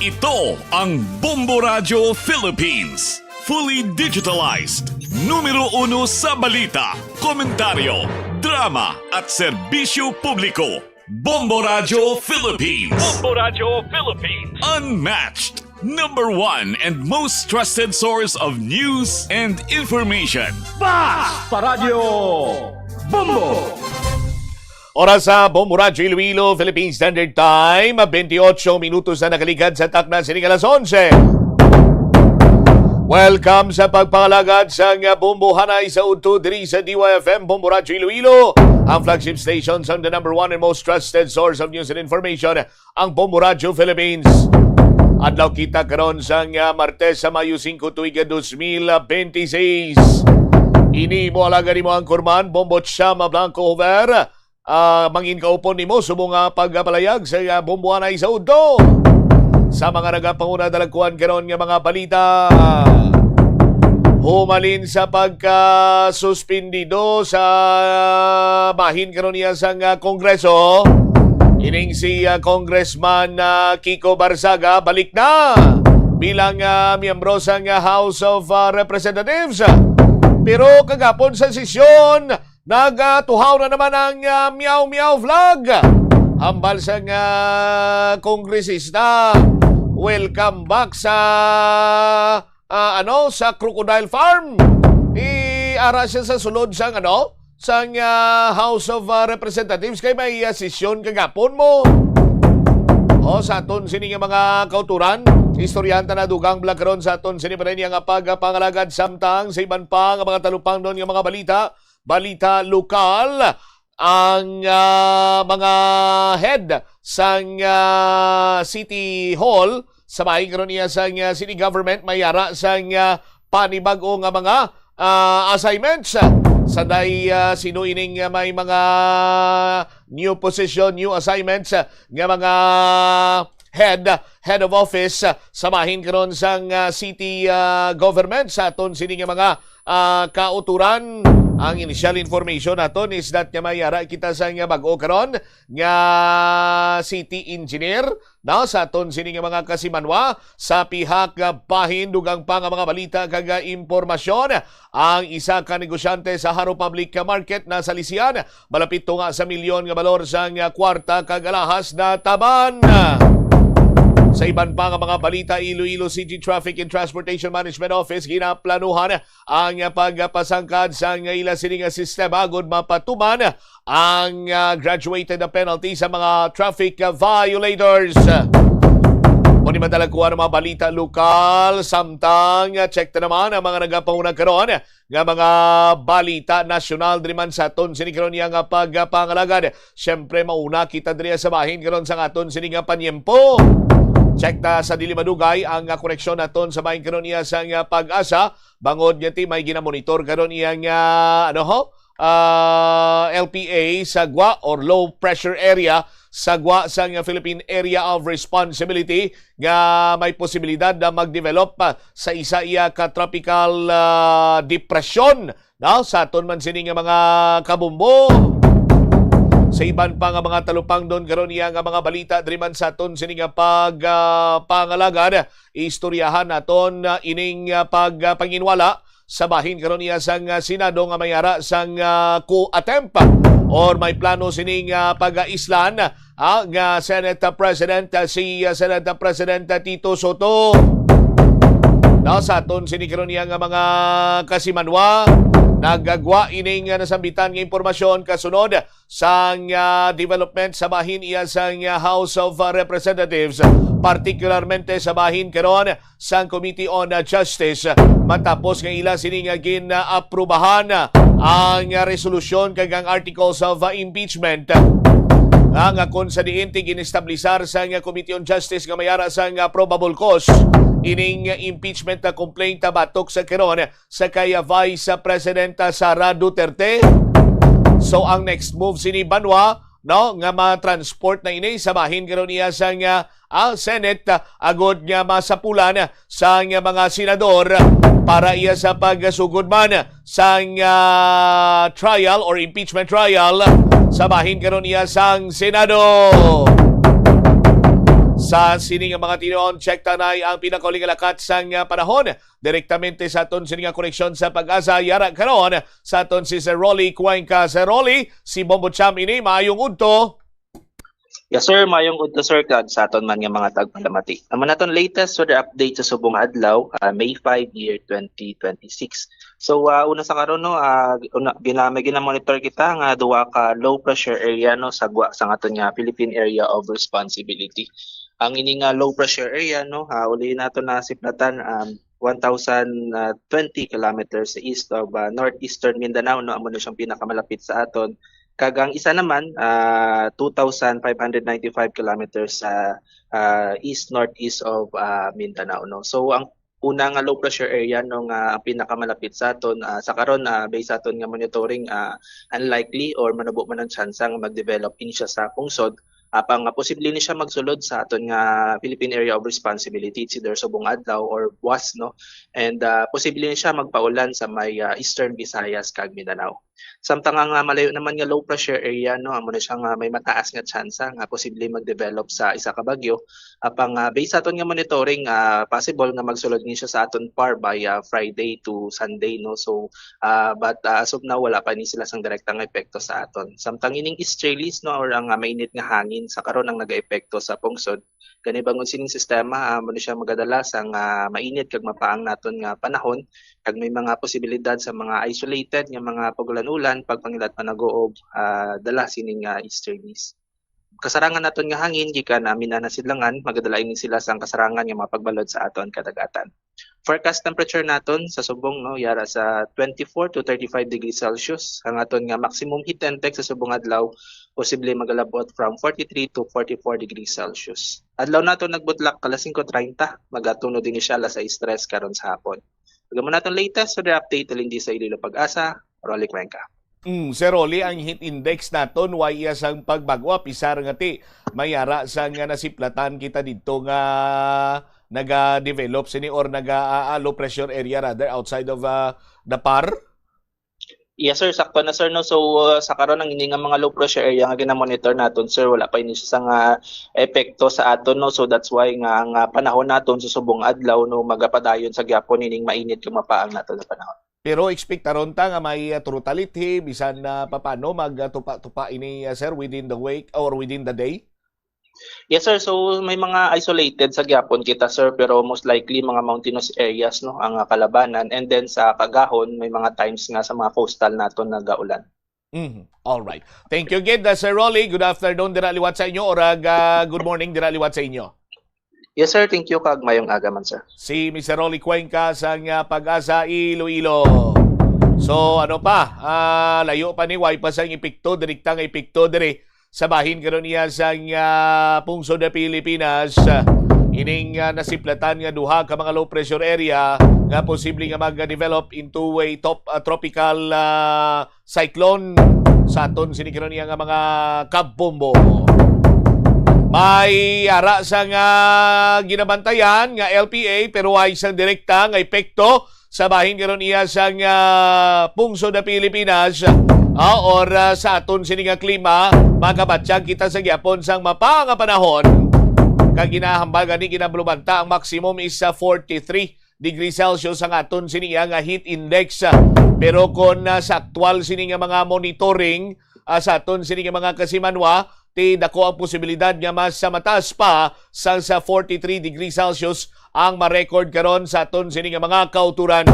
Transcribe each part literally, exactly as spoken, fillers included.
Ito ang Bombo Radyo Philippines. Fully digitalized. Numero uno sa balita, komentaryo, drama, at serbisyo publiko. Bombo Radyo Philippines. Bombo Radyo Philippines. Unmatched. Number one and most trusted source of news and information. Bas pa Radyo Bombo! Oras sa Bombo Radyo Iloilo, Philippine Standard Time, twenty-eight minutos na nakaligad sa takna sining alas onse. Welcome sa pagpangalagad sang Bombo Hanay sa udto diri sa D Y F M, Bombo Radyo Iloilo, ang flagship station sang the number one and most trusted source of news and information, ang Bombo Radyo Philippines. Adlaw kita karon sang, ah, Martes sa Mayo singko, tuig, ah, dos mil benti-seis. Ini mo alagad, imo ang kurman, Bombo Chama Blanco Hover. Ah, mangin kaupon nimo subong nga pagpalayag sa, ah, Bombo Hanay sa udto. Sa mga nagapanguna, dalagkuan karon nga mga balita. Humalin sa pagkasuspindido sa bahin karon niya sang, ah, Kongreso, ining si, ah, Congressman, ah, Kiko Barzaga balik na bilang, ah, miyembro sang, ah, House of, ah, Representatives. Pero kagapon sa sesyon, nagatuhaw na naman ang, ah, Meow Meow Vlog. Hambal sang, ah, kongresista, welcome back sa, ah, ano, sa Crocodile Farm. Ara siya sa sulod sang, ano, sang, ah, House of, ah, Representatives kay may, ah, sesyon kagapon mo. O, sa aton sini nga mga kauturan, istoryahan ta na dugang vlog karon sa aton sini pa rin nga pagpangalagad samtang sa iban pa nga mga talupangnon nga mga balita, balita lokal, ang, ah, mga head sang, ah, City Hall sa bahin karon niya sang, ah, city government may ara sang, ah, panibag-o nga mga, ah, assignments. Sanday, ah, sino ining, ah, may mga new position, new assignments, ah, nga mga head, head of office, ah, sa bahin karon sang, ah, city, ah, government sa aton sini nga mga, ah, kauturan. Ang initial information naton is that nga may ara kita sang bag-o karon nga city engineer, no, sa aton sini nga mga kasimanwa. Sa pihak nga bahin, dugang pa nga mga balita kag impormasyon. Ang isa ka negosyante sa Jaro Public Market na sa Lisian, malapit tunga sa milyon nga balor sang kwarta kag alahas nataban. Sa iban pa nga mga balita, Iloilo City Traffic and Transportation Management Office ginaplanuhan ang pagpasangkad sang ila sini nga sistema agud mapatuman ang, ah, graduated na penalty sa mga traffic, ah, violators. Mao ni madalagkuan ang mga balita lokal, samtang, ah, check ta naman ang mga nagapahuna karon nga mga balita nasyonal diri man sa aton sini karon niya nga pagpangalagad. Siyempre, mauna kita diri sa bahin karon sa aton sini nga panyempo. Check ta sa dili madugay ang, ah, koneksyon naton sa bahin karon niya sa nga Pag-asa, bangod nga ti may ginamonitor karon iya nga, ano ho, ah, L P A sa gwa or low pressure area sa gwa sang Philippine Area of Responsibility nga may posibilidad na mag-develop pa sa isa iya ka tropical, ah, depresyon, no? Sa aton man sini nga mga kabumbo. Sa iban pa nga mga talupangnon karon iya nga mga balita diri man sa aton sini nga pag, ah, pangalagad, istoryahan naton, ah, ining, ah, pag, ah, panginwala sa bahin karon iya sang, ah, Senado nga may ara sang, ah, coup attempt or may plano sining, ah, pag-aislan, ah, nga Senate President, ah, si, ah, Senate President Tito Soto. Na sa aton sini karon iya nga mga kasimanwa, nagagwa ining, ah, nasambitan nga impormasyon kasunod sang, ah, development sa bahin iya sang, ah, House of, ah, Representatives, partikularmente sa bahin karon sang Committee on, ah, Justice, matapos nga ila sini nga gin-aprubahan, ah, ang, ah, resolusyon kag ang articles of, ah, impeachment, ah, nga kon sa diin ti gin-establisar sang, ah, Committee on Justice nga may ara sang, ah, probable cause ining, ah, impeachment, ah, complaint, ah, batok sa karon sa kay Vice President Sara Duterte. So, ang next move sini banwa, no, nga ma-transport na ini sa bahin karon iya sang, ah, Senate, ah, agud nga masapulan sang mga senador para iya sa pagsugod man sang, ah, trial or impeachment trial sa bahin karon iya sang Senado. Sa sini nga mga tinuon, check tanay ang pinakauling lakat sang, ah, panahon. Direktamente sa aton sini nga koneksyon sa PAGASA, yara karon sa aton si Sir Rolly Cuenca. Sir Rolly, si Bombo Cham ini, maayong udto. Yes, sir. Mayong udto, sir, kag sa aton man nga mga tagpalamati. Amo naton latest weather update sa subong adlaw, ah, May five, year twenty twenty-six. So, ah, una sa karon, no, ah, una, gina-, may ginamonitor kita nga duha ka low pressure area, no, sa gwa sang aton nga Philippine Area of Responsibility. Ang ini nga low pressure area, no, ah, uli nato na siplatan, um, one thousand twenty kilometers sa east of, ah, northeastern Mindanao, no, amo na siyang pinakamalapit sa aton. Kag ang isa naman, ah, two thousand five hundred ninety-five kilometers sa, ah, east-northeast of, ah, Mindanao, no? So, ang una nga low pressure area, no, nga ang pinakamalapit sa aton, ah, sa karon, ah, based sa aton nga monitoring, ah, unlikely or manubo man ang tsansa nga mag-develop ini siya sa pungsod. Apang, ah, posible ni siya magsulod sa aton nga Philippine Area of Responsibility, it's either subong adlaw or buwas, no? And, ah, posible ni siya magpaulan sa may, ah, Eastern Visayas kag Mindanao. Samtang ang, ah, malayo naman nga low pressure area, no, amo na siya nga may mataas nga tsansa nga posible mag-develop sa isa ka bagyo. Apang, ah, based sa aton nga monitoring, ah, possible nga magsulod ni siya sa aton PAR by, ah, Friday to Sunday, no. So, ah, but, ah, as of now, wala pa ni sila sang direkta nga epekto sa aton. Samtang ining easterlies, no, or ang, ah, mainit nga hangin sa karon ang nagaepekto sa pungsod. Kani bangod sining sistema, ah, amo ni siya magadala sang, ah, mainit kag mapaang naton nga panahon, kag may mga posibilidad sa mga isolated nga mga pag-ulan-ulan, pagpangilat panaguob, ah, dala sining, ah, easterlies. Kasarangan naton nga hangin gikan, ah, Mindanao Sidlangan, magadala ini sila sang kasarangan nga mga pagbalod sa aton kadagatan. Forecast temperature naton sa subong, no, yara sa twenty-four to thirty-five degrees Celsius. Ang aton nga maximum heat index sa subong adlaw posible magalabot from forty-three to forty-four degrees Celsius. Adlaw naton nagbutlak alas singko treinta, magatunod ini siya alas sais tres karon sa hapon. Amo naton latest weather update, halin di sa Iloilo PAGASA, Rolly Cuenca. Mm, Sir Rolly, ang heat index naton way iya sang pagbago, ah, pisar nga ti may ara sang nga nasiplatan kita didto nga naga-develop sini or naga, ah, ah, low pressure area rather outside of, ah, the PAR? Yes, sir, sakto na, sir, no. So, uh, sa karon ang ini nga mga low pressure area nga ginamonitor naton, sir, wala pa ini siya nga epekto sa aton, no. So that's why nga ang, ah, panahon naton sa subong adlaw, no, magapadayon sa gyapon ining mainit kag mapaang naton nga panahon. Pero ekspektaron ta nga may, ah, turutalithi bisan na papano magtupa-tupa ini, ah, sir, within the week or within the day? Yes, sir. So may mga isolated sa gyapon kita, sir, pero most likely mga mountainous areas, no, ang, ah, kalabanan, and then sa kagahon may mga times nga sa mga coastal naton nagaulan. Mhm. All right. Thank you gid, uh, Sir Rolly. Good afternoon dira liwat sa inyo or, uh, ga-, good morning dira liwat sa inyo. Yes, sir. Thank you, kag mayong aga man, sir. Si Mister Rolly Cuenca sang, uh, PAGASA Iloilo. So, ano pa? Ah, layo pa ni, way pa sang epekto, direkta nga epekto diri sa bahin karon iya sang, ah, pungsod na Pilipinas. Ining, ah, nasiplatan nga duha ka mga low pressure area nga posible nga mag-develop into a top, ah, tropical, ah, cyclone sa aton sini karon iya nga mga kabombo. May ara sa nga ginabantayan nga L P A, pero way sang direkta nga epekto sa bahin karon iya sang, ah, pungsod na Pilipinas, ah, or, ah, sa aton sini nga klima, makabatyag kita sa gyapon sang mapa nga panahon. Kag ginahambal gani, ginabalumanta ang maximum is sa forty-three degrees Celsius ang aton sini iya nga heat index. Pero kon, ah, sa aktual sini nga mga monitoring, ah, sa aton sini nga mga kasimanwa, ti dako ang posibilidad nga mas, ah, mataas pa sang sa forty-three degrees Celsius ang ma-record karon sa aton sini nga mga kauturan.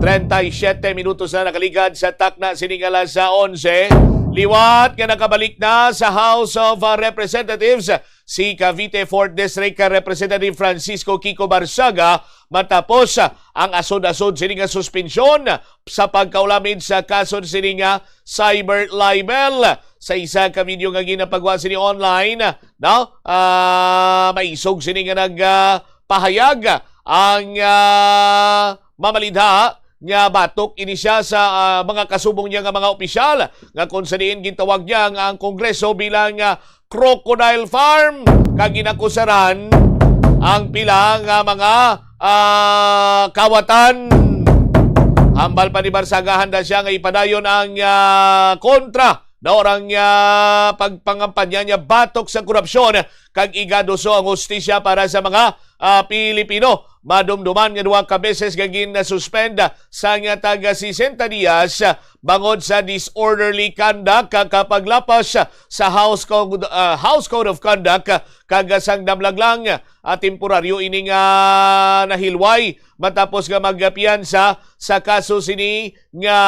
Treinta y siete minutos na nakaligad sa takna sini nga alas onse. Liwat nga nakabalik na sa House of, ah, Representatives si Cavite Fourth District Representative Francisco Kiko Barzaga matapos, ah, ang asod-asod sini nga suspensyon sa pagkaulamid sa kaso sini nga cyber libel. Sa isa ka video nga ginapagwa sini online, no? Ah, maisog sini nga nag, ah, pahayag ang, ah, mamalidha nga batok ini siya sa, ah, mga kasubong niya nga mga opisyal, nga kung sa diin gintawag niya ang, ang Kongreso bilang, ah, crocodile farm, kag ginakusaran ang pila nga mga, ah, kawatan. Hambal pa ni Barzaga, handa siya nga ipadayon ang, ah, kontra na orang, ah, pagpangampanya niya batok sa korupsyon kag igaduso ang hustisya para sa mga, ah, Pilipino. Madumduman nga duha ka beses nga gin-suspend sang taga sesenta dias bangod sa disorderly conduct kag kapaglapas sa House Code, ah, House Code of Conduct kag sang damlag lang, ah, temporaryo ini nga nahilway matapos nga magpiyansa sa kaso sini nga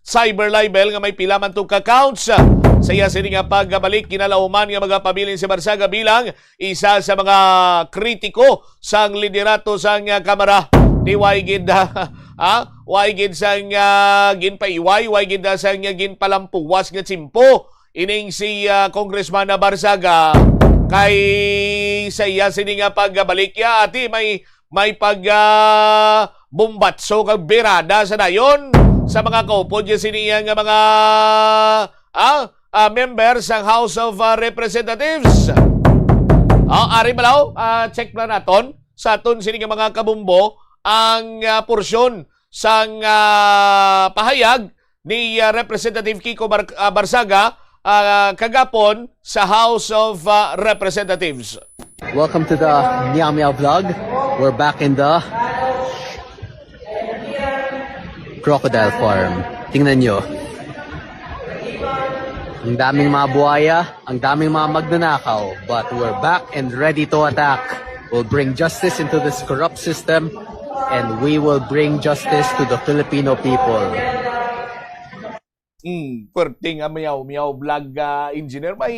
cyber libel nga may pila man to ka counts. Sa iya sini nga pagbalik, kinalauman nga magapabilin si Barzaga bilang isa sa mga kritiko sang liderato sang, ah, Kamara. Di way gid, ah, way gid sang, ah, ginpaiway, way gid sang, ah, ginpalampuwas nga tsimpo ining si, ah, Congressman Barzaga, kay sa iya sini nga pagbalik ya, ati, may, may pag, ah, bombatso kag birada sa dayon sa mga kaupod niya sini iya nga mga, ah, ah, member sang House of, ah, Representatives. Ah, ari malaw, ah, check na naton sa aton sini nga mga kabumbo ang, ah, porsyon sang, ah, pahayag ni, ah, Representative Kiko Bar-, ah, Barzaga, ah, kagapon sa House of, ah, Representatives. Welcome to the Meow Meow Vlog. We're back in the crocodile farm. Tingnan nyo. Ang daming mga buhaya, ang daming mga magnanakaw, but we're back and ready to attack. We'll bring justice into this corrupt system, and we will bring justice to the Filipino people. Hmm, pwerte nga Meow Meow Vlog, ah, engineer. May,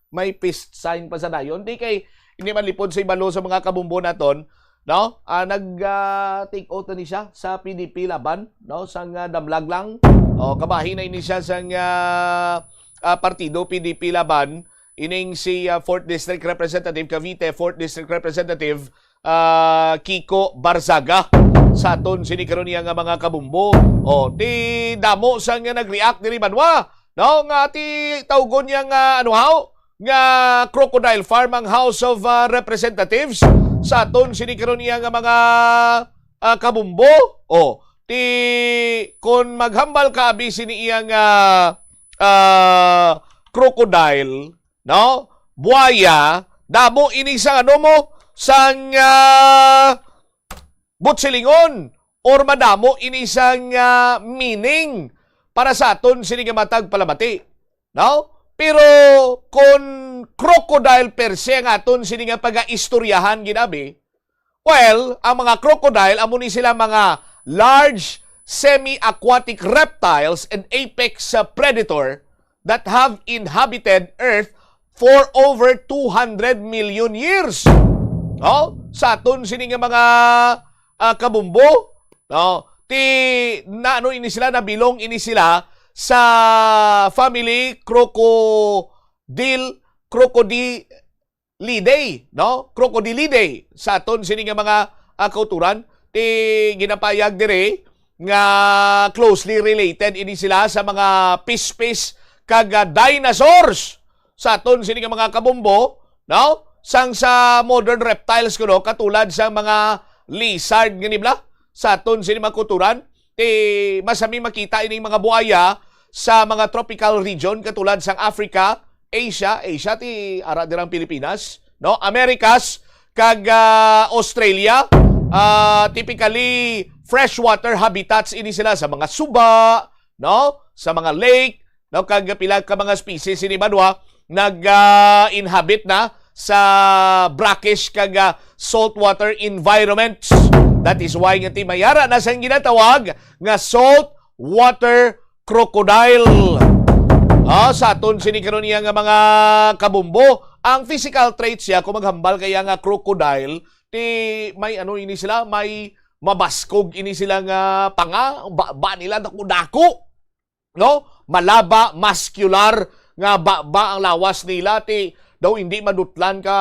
may peace sign pa sa dayon. Di kay, hindi man lipod sa ibalo sa mga kabumbo naton, no? Ah, nag, ah, take out na ni siya sa P D P Laban, no? Sang, ah, damlag lang. O, kabahin na ini siya sang, ah, ah, partido P D P Laban. Ining si, ah, fourth District Representative Cavite, fourth District Representative, ah, Kiko Barzaga sa aton sini karon niya nga mga kabumbo. O, ti damo sa nga nag-react diri banwa, no? Nga ti tawgon niya nga, ano haw? Nga crocodile farm ang House of, ah, Representatives sa aton sini karon niya nga mga, ah, kabumbo. O, ti kon maghambal ka abi sini iya nga, ah, crocodile, no? Buaya, damo ini sang ano mo, sang, ah, butsilingon, or madamo ini sang, ah, meaning para sa aton sini nga matag palamati, no? Pero kon crocodile per se ang aton sini nga pagaistoryahan ginabi, well, ang mga crocodile amo ni sila mga large semi-aquatic reptiles and apex, ah, predator that have inhabited Earth for over two hundred million years. No? Sa aton sini nga mga, ah, kabumbo, no? Ti naano ini sila, nabilong ini sila sa family crocodile, crocodile Crocodilidae, no? Crocodilidae sa aton sini nga mga, ah, kauturan, ti ginapayag diri nga closely related ini sila sa mga pispis kag, ah, dinosaurs sa aton sini nga mga kabumbo, no? Sang sa modern reptiles kuno, katulad sa mga lizard nga nibla sa aton sini mga kauturan, ti masami makita ining mga buaya sa mga tropical region katulad sang Africa, Asia, Asia ti ara dirang Pilipinas, no? Americas kag, ah, Australia. Ah, typically freshwater habitats ini sila sa mga suba, no? Sa mga lake, no? Kag pila ka mga species ini banwa nag, ah, inhabit na sa brackish kag, ah, saltwater environments. That is why nga ti may ara na sang ginatawag nga salt water crocodile. Ah, sa aton sini karon niya nga mga kabumbo, ang physical traits siya kung maghambal kaya nga crocodile, ti may ano ini sila, may mabaskog ini sila nga panga, ba, ba nila dako-dako, no? Malaba, muscular nga ba, ba ang lawas nila, ti daw hindi madutlan ka,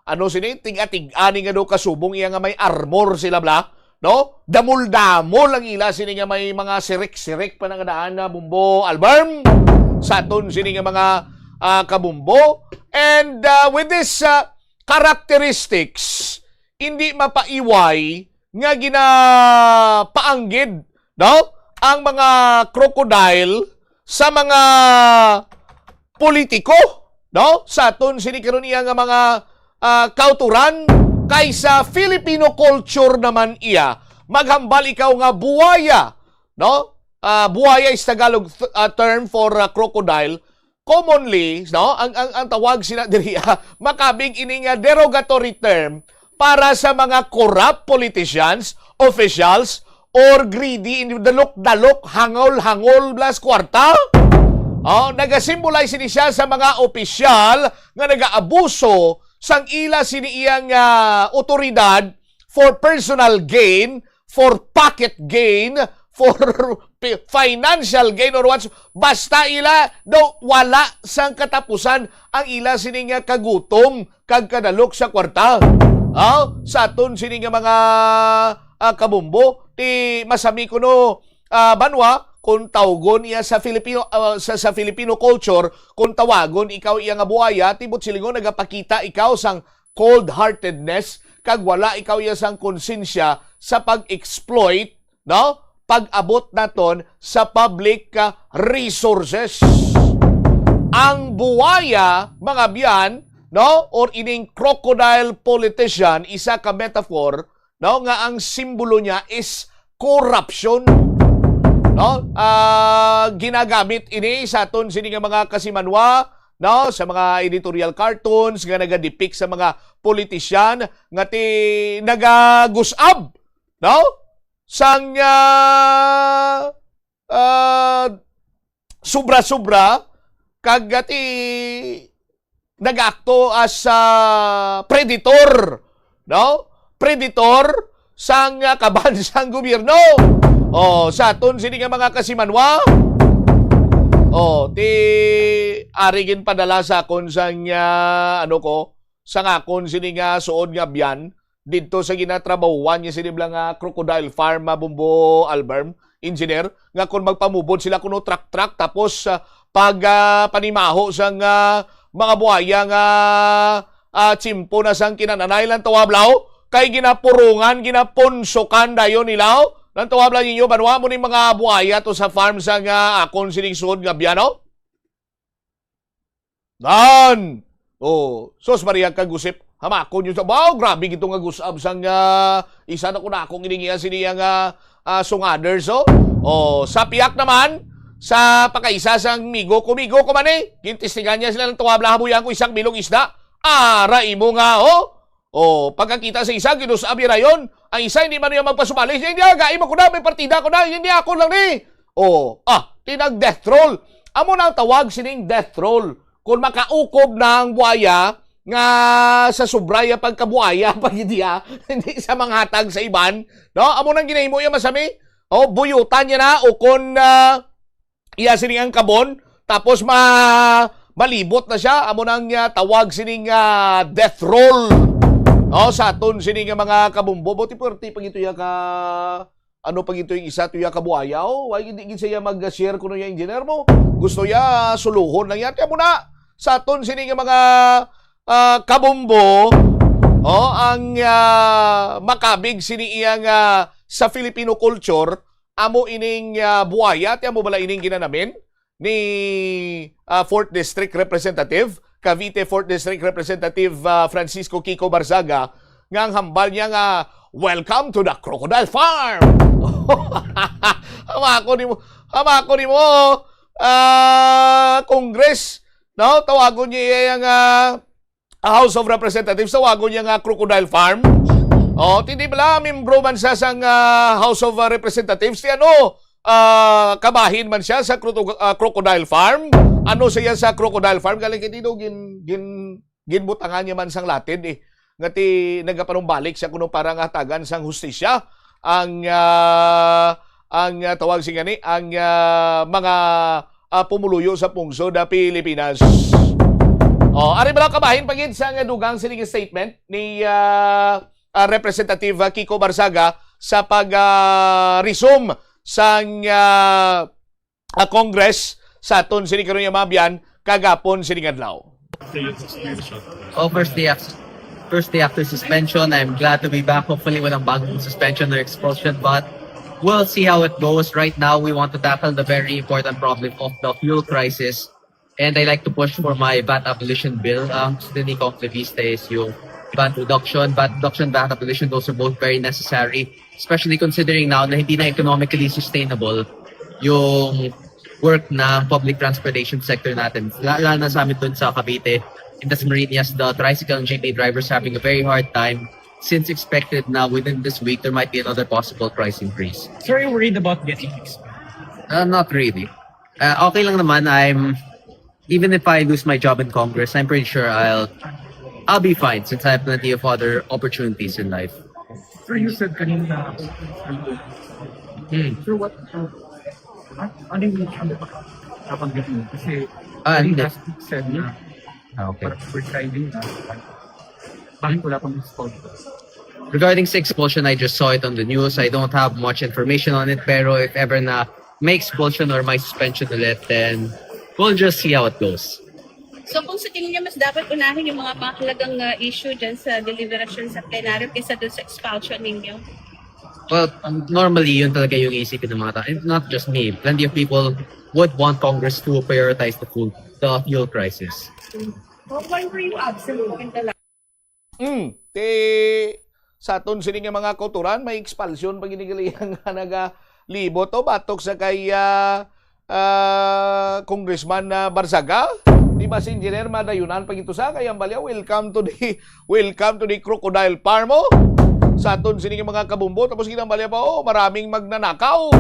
ano sini, tig-a-tig-a ni nga daw kasubong iya nga may armor sila bla, no? Damol-damol ang ila sini nga may mga sirik-sirik pa na nga daan na bumbo, Alberm, sa aton sini nga mga, ah, kabumbo. And, ah, with this, ah, characteristics, hindi mapaiway nga ginapaanggid, no? Ang mga crocodile sa mga politiko, no? Sa aton sini karon iya nga mga, ah, kauturan, kay sa Filipino culture naman iya, maghambal ikaw nga buwaya, no? Ah, buwaya is Tagalog th-, ah, term for, ah, crocodile. Commonly, no, ang, ang, ang tawag sina diri, ah, makabig ini nga derogatory term para sa mga corrupt politicians, officials, or greedy, in dalok-dalok, hangol-hangol blas kwarta. Oh, nagasimbolize ini siya sa mga opisyal nga nagaabuso sang ila sini iyang, ah, otoridad for personal gain, for pocket gain, for pi-, financial gain or what, basta ila daw wala sang katapusan ang ila sini nga kagutom kag kadalok sa kwarta. Ah, sa aton sini nga mga, ah, kabumbo, ti masami kuno, ah, banwa, kung tawgon iya sa Filipino, ah, sa, sa Filipino culture, kung tawagon ikaw iya nga buaya, tibot silingon nagapakita ikaw sang cold-heartedness kag wala ikaw iya sang konsensya sa pag-exploit, no? Pag-abot naton sa public, ah, resources. Ang buaya, mga biyan, no? Or ining crocodile politician, isa ka metaphor, no? Nga ang simbolo niya is corruption, no? Ah, ginagamit ini sa aton sini nga mga kasimanwa, no? Sa mga editorial cartoons nga nagadepict sa mga politician nga ti nagagusab, no? Sang, ah, ah, sobra-sobra kag ti nag-akto as, ah, predator, no? Predator sang, ah, kaban sang gobyerno. Oh, sa aton sini nga mga kasimanwa. Oh, ti ari ginpadala sa akon sang, ah, ano ko, sang akon sini nga suod nga biyan didto sa ginatrabahuan niya sini bala nga crocodile farm, ah, Bumbo Alberm, engineer, nga kung magpamubod sila kuno truck-truck, tapos, ah, pag, ah, panimaho sang, ah, mga buhaya nga, ah, tsimpo na sang kinananay lang tawablaw, kay ginapurungan, ginapunsukan dayon nila, oh. Lang tawablaw ninyo, banwa mo ni mga buhaya to sa farm sa nga akon sining suod nga biyan, oh. Dan! Oh, sus Maria, kagusip. Hamakon yun sa, wow, grabe gito nga gusab sang, ah, isa na ko na akong ining iya sini nga, ah, sungaders, oh. Oh, sa piyak naman, sa pakaisa sang migo ko, migo ko man eh. Gintistingan niya sila ng tawabla, habuyan ko isang bilog isda. Ara imo nga, oh. Oh, pagkakita sa isa, ginusab niya rayon. Ang isa, hindi man niya magpasumali. Hindi, aga, imo ko na, may partida ko na. Hindi, ako lang ni. Oh, ah, tinag death roll. Amo na ang tawag sining death roll. Kung makaukob na ang buaya, nga sa sobra ya pagkabuaya, pag hindi, ah, hindi sa manghatag sa iban, no? Amo nang ginahimo ya masami. Oh, buyutan niya na, o kung, ah, iya sining ang kabon, tapos ma-, malibot na siya, amo nang, ah, tawag sining, ah, death roll. No, sa aton sining nga mga kabumbo, buti puwerte pa gito ya ka, ano pa gito yung isa, to ya ka buaya, oh, why hindi gid siya mag-share kuno ya engineer mo? Gusto ya suluhon lang yan. Kaya muna, sa aton sining nga mga, ah, kabumbo, oh, ang, ah, makabig sini iya nga sa Filipino culture, amo ining, ah, buaya, ti amo bala ining ginanamin ni, ah, Fourth District Representative, Cavite Fourth District Representative, ah, Francisco Kiko Barzaga, nga ang hambal niya nga, "Welcome to the Crocodile Farm!" Hamakon nimo, hamakon nimo, ah, Congress, no? Tawagon niya iya nga, ah, House of Representatives, tawagon niya nga Crocodile Farm. Oh, ti di bala, membro man siya sang, ah, House of, ah, Representatives. Ti ano, ah, kabahin man siya sa Croto-, ah, Crocodile Farm. Ano siya sa Crocodile Farm? Galing kay Tino, gin-, gin-, ginbutangan niya man sang latid, eh. Nga ti nagapanumbalik siya kuno para nga hatagan sang hustisya ang, ah, ang, ah, tawag sini gani, ang, ah, mga, ah, pumuluyo sa pungsod, ah, Pilipinas. Oh, ari bala kabahin pa gid sa nga dugang sining statement ni, ah, ah, Representative, ah, Kiko Barzaga sa pag, ah, resume sang, ah, ah, Congress sa aton sini karon nga mga biyan kagapon sining adlaw. Oh, first day after, first day after suspension. I'm glad to be back. Hopefully, walang bagong suspension or expulsion. But We'll see how it goes. Right now, we want to tackle the very important problem of the fuel crisis. And I like to push for my VAT abolition bill. Ang gusto ni Cong Leviste is yung VAT reduction. VAT reduction, VAT abolition, those are both very necessary. Especially considering now na hindi na economically sustainable yung work ng public transportation sector natin. La- Lalo na sa amin dun sa Cavite, in Dasmariñas, the tricycle and jeepney drivers having a very hard time since expected na within this week there might be another possible price increase. So are you worried about getting expelled? Uh, not really. Uh, okay lang naman. I'm even if I lose my job in Congress, I'm pretty sure I'll I'll be fine since I have plenty of other opportunities in life. So you said kanina, Hmm. so what, so, ha? Ano yung ano ba? Nabanggit mo? Kasi Ah, I think hindi. Last week said na Ah, okay. parang resigning na. Bakit wala pang response? Regarding sa expulsion, I just saw it on the news. I don't have much information on it, pero if ever na may expulsion or may suspension ulit, then we'll just see how it goes. So kung sa tingin niyo, mas dapat unahin yung mga mahalagang uh, issue dyan sa deliberasyon sa plenaryo kaysa doon sa expulsion ninyo? Well, um, normally, yun talaga yung isipin ng mga tao. And not just me. Plenty of people would want Congress to prioritize the food, the fuel crisis. Why were you absent in the last Mm, ti sa aton sini nga mga kauturan, may expulsion pa gini gali nga nagalibot o batok sa kay ah, ah, Congressman ah, Barzaga. Di ba si Engineer madayunan pa gito sa kay ang balya, welcome to the welcome to the crocodile farm, oh. Sa aton sini nga mga kabumbo, tapos kita ang balya pa, oh, maraming magnanakaw.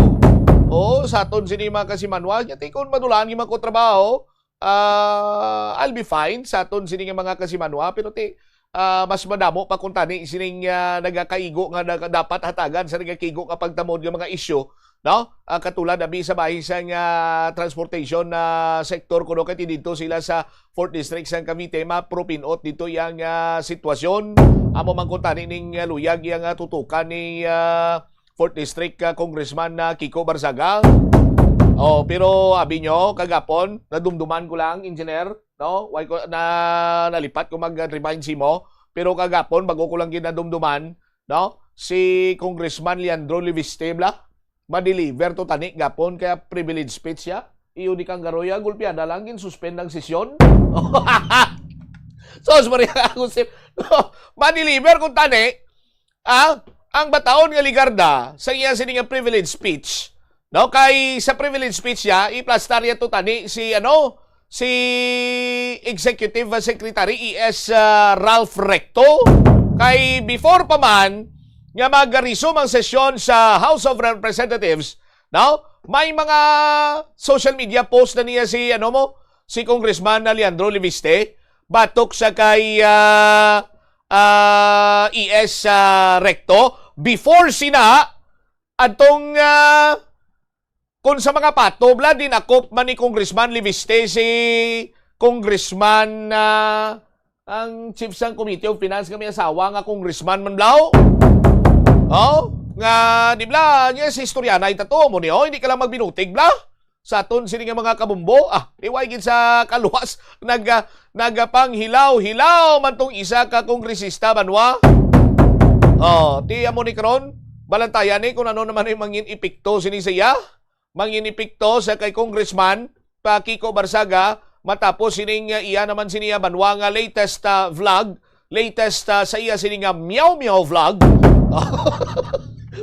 Oh, sa aton sini mga kasimanwa, nya tikon madulaan nga mga trabaho, ah, I'll be fine sa aton sini nga mga kasimanwa, pero ti ah, mas madamo pa kung tani sining ah, nagakaigo nga nag- dapat hatagan sa nagakaigo nga pagtamod nga mga isyu, no? Ah, katulad abi sa bahin sang ah, transportation na sector kuno kay dito sila sa fourth District sang Cavite, mapro pin-ot dito yang ah, sitwasyon. Amo man kung tani ning ah, luyag yang ah, tutukan ni ah, fourth District ah, Congressman na Kiko Barzaga. Oh, pero abi nyo kagapon, nadumduman ko lang, engineer, no? Why ko na nalipat ko mag-remind si mo, pero kagapon bago ko lang ginadumduman, no? Si Congressman Leandro Leviste bla, ma-deliver to tani gapon kaya privilege speech siya. Iyo di kang garoya, gulpiada lang, gin-suspend ang sesyon. Sos, Maria Agustin. No, ma-deliver kung tani, ah, ang bataon nga Legarda sa iya sini nga privilege speech. No, kay sa privilege speech niya, iplastar niya to tani si ano, si Executive Secretary E S ah, Ralph Recto. Kay before pa man nga mag-resume ang sesyon sa House of Representatives, no? May mga social media post na niya si ano mo, si Congressman Leandro Leviste batok sa kay ah, ah, E S ah, Recto before sina adtong ah, kung sa mga pato bla, dinakop man ni Congressman Leviste si Congressman ah, ang chief sang Committee of Finance nga may asawa nga congressman man blaw. Oh, nga di bla, niya si istorya na itato mo ni, oh, hindi ka lang magbinutig bla. Sa aton sini nga mga kabumbo, ah, iway gid sa kaluwas, nag, ah, nagapanghilaw-hilaw man tong isa ka kongresista banwa. Oh, ti amo ni karon, balantayan ni kung ano naman yung mangin epekto sini sa iya. Mangin epekto sa kay Congressman pa Kiko Barzaga matapos sining ah, iya naman sini ah, banwa nga latest ah, vlog, latest ah, sa iya sini nga Meow Meow vlog.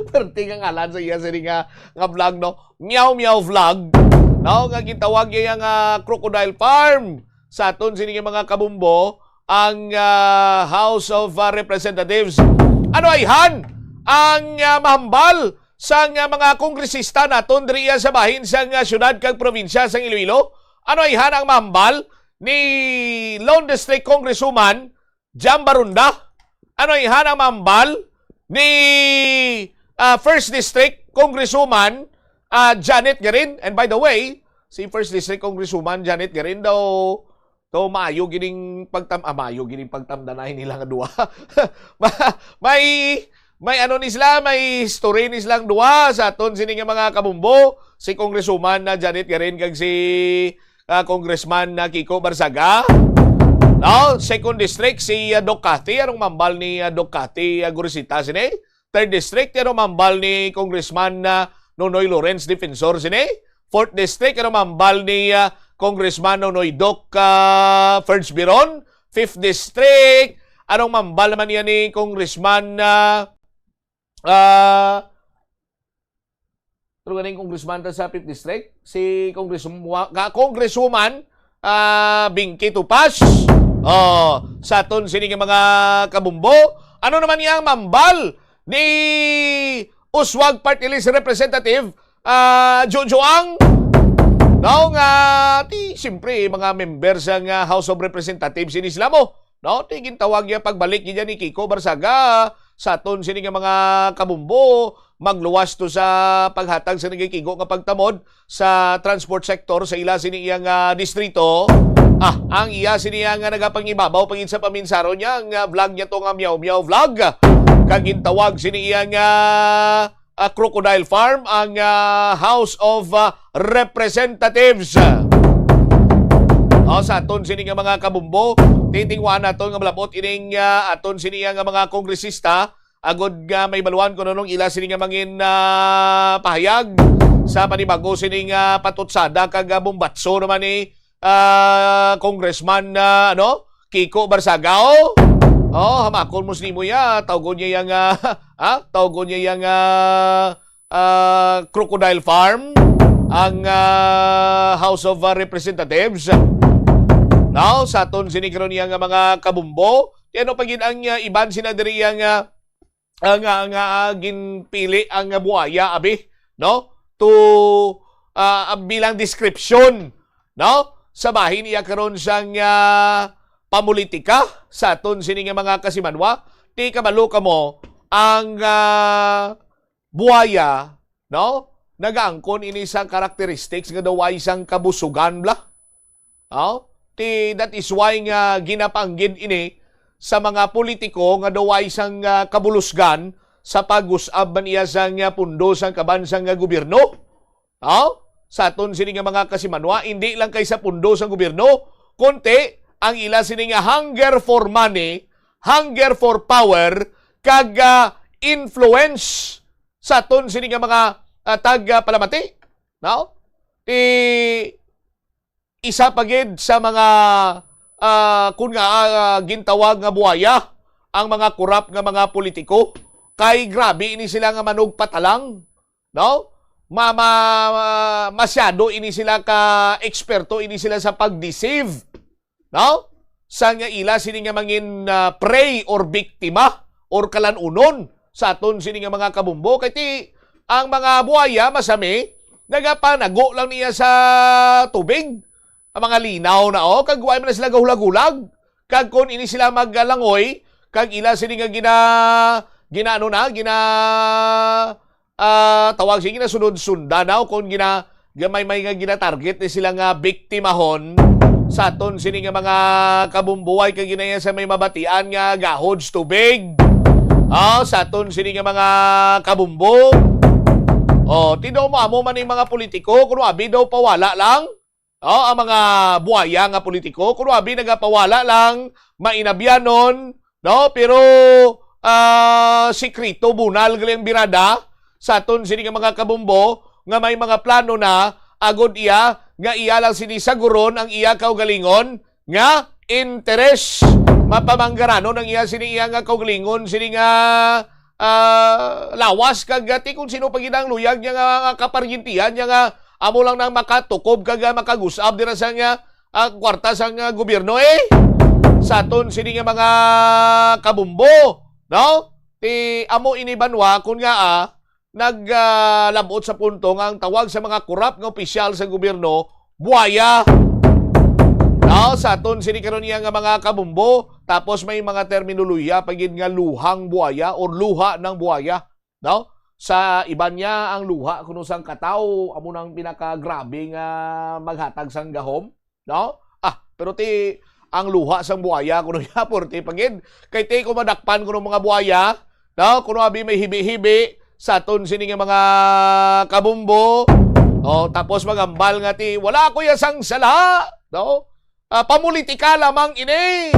Perti nga ngalan sa iya sini nga, nga vlog, no? Meow Meow vlog, no? Nga gitawag niya nga crocodile farm sa aton sini nga mga kabumbo ang ah, House of ah, Representatives. Ano ayhan ang ah, mahambal sang ah, mga kongresista naton diriya sa bahin sang ah, syudad kag probinsya sang Iloilo? Ano ayhan ang mahambal ni Lone District Congresswoman Jam Barunda? Ano ayhan ang mahambal ni ah, First District Congresswoman ah, Janet Garin? And by the way, si First District Congresswoman Janet Garin daw to maayo gining pagtam ah, maayo gining pagtamdanay nila nga duha. Ma- may may ano ni sila, may history ni silang duha sa aton sini nga mga kabumbo, si Congresswoman na Janet Garin kag si ah, Congressman na Kiko Barzaga. No, second district si ah, Doc Cathy, anong mambal ni ah, Doc Cathy ah, Gurisita sini? Third District, ano mambal ni Congressman, ah, Nonoy Lawrence, defensor sini? Fourth District, ano mambal ni, ah, Congressman Nonoy Doc, ah, Ferds Biron? Fifth District, anong mambal naman niya ni Congressman, ah, ah, ano ganing congressman ta sa Fifth District? Si Congresswa-, ka-, Congresswoman, ah, Binky Tupas. Oh, sa aton sini nga mga kabumbo. Ano naman niya ang mambal ni Uswag Party List Representative, ah, Jojo Ang? No, nga, ti, siyempre, mga member sa nga House of Representatives sini sila mo. No? Ti gintawag niya pagbalik niya ni Kiko Barsaga sa aton sini nga mga kabumbo, magluwas to sa paghatag sa nagakigo nga pagtamod sa transport sector sa ila sini iya nga distrito. Ah, ang iya sini iya nga nagapangibabaw pagin sa paminsaro niya, ang, ah, vlog niya to nga Meow Meow Vlog. Kag gintawag sini iya nga, ah, Crocodile Farm ang, ah, House of, ah, Representatives. O, sa aton sini nga mga kabumbo, titingwaan naton nga malabot ining, ah, aton sini nga mga kongresista, agod nga may baluan kung anong ila sini nga mangin, ah, pahayag sa panibago sini nga patutsada kag, ah, bombatso naman ni, ah, Congressman, ah, ano, Kiko Barsaga. Oh, hamakon mo sa nimo ya, tawgon niya yang, ah, ha? Tawgon niya yang, ah, ah, Crocodile Farm ang, ah, House of, ah, Representatives. Now, sa aton sini karon niya nga mga kabumbo, ti ano pa gid ang, ah, iban sina diri yang, ah, ah, nga, nga, ah, ginpili ang, ah, buaya, abi, no? To, ah, bilang description, no? Sa bahin iya karon sang, ah, pamulitika sa aton sini nga mga kasimanwa, ti kabalo kamo ang, ah, buaya, no? Nagaangkon ini sang characteristics nga daw ay sang kabusugan bla. Oh? Ti, that is why nga ginapanggid ini sa mga politiko nga daw ay sang, ah, kabulusgan sa pag-usab man iya sang, ah, pundo sang kaban sang, ah, gobyerno. Oh? Sa aton sini nga mga kasimanwa, hindi lang kay sa pundo sang gobyerno, kundi ang ila sini nga hunger for money, hunger for power, kag, ah, influence sa aton sini nga mga, ah, tag, ah, palamati, no? Ti isa pa gid sa mga, ah, kun nga, ah, gintawag nga buaya ang mga korap nga mga politiko, kay grabe ini sila nga manugpatalang, no? Ma-, ma-, ma-, masyado ini sila ka eksperto ini sila sa pag-deceive, no? Sa nga ila sini nga mangin, ah, prey or biktima or kalanunon sa aton sini nga mga kabumbo. Kay ti, ang mga buaya, masami, nagapanago lang niya sa tubig. Ang mga linaw na, oh, kag wa man na sila gahulag-hulag. Kag kung ini sila maglangoy, kag ila sini nga gina-, ginaano na, gina-, ah, tawag siya, ginasunod-sundan na, o kung gina-, gamay may nga ginatarget ni sila nga biktimahon sa aton sini nga mga kabumbuway kag ginaya sa may mabatian nga gahod sa tubig. Ah, sa aton sini nga mga kabumbo. Oh, ti daw mo amo man ning mga politiko, kuno abi daw pawala lang. Oh, ang mga buaya nga politiko, kuno abi nagapawala lang, mainabyanon, no? Pero, ah, sikreto, bunal gali ang birada sa aton sini nga mga kabumbo nga may mga plano na agod iya nga iya lang sini saguron ang iya kaugalingon nga interes. Mapamanggaranon ang iya sini iya nga kaugalingon sini nga, ah, lawas kag, ah, ti kung sino pa gid ang luyag niya nga, nga kaparyentihan niya nga amo lang nang makatukob kag, ah, makagusab dira sa nga, ah, kwarta sang, ah, gobyerno, eh. Sa aton sini nga mga kabumbo, no? Ti amo ini banwa kun nga, ah, nag, ah, labot sa punto nga ang tawag sa mga korap nga opisyal sa gobyerno, buaya. No? Sa aton sini karon iya nga mga kabumbo, tapos may mga terminolohiya pa gid nga luhang buaya or luha ng buaya. No? Sa iban niya, ang luha kuno sang katawo amo nang pinakagrabe nga maghatag sang gahom, no? Ah, pero ti ang luha sang buaya kuno niya, porte pa gid. Kay ti ko madakpan kuno mga buaya, no? Kuno abi may hibi-hibi sa aton sini nga mga kabumbo. Oh, tapos magambal nga ti wala ko ya sang sala, no? Ah, pamulitika lamang ini.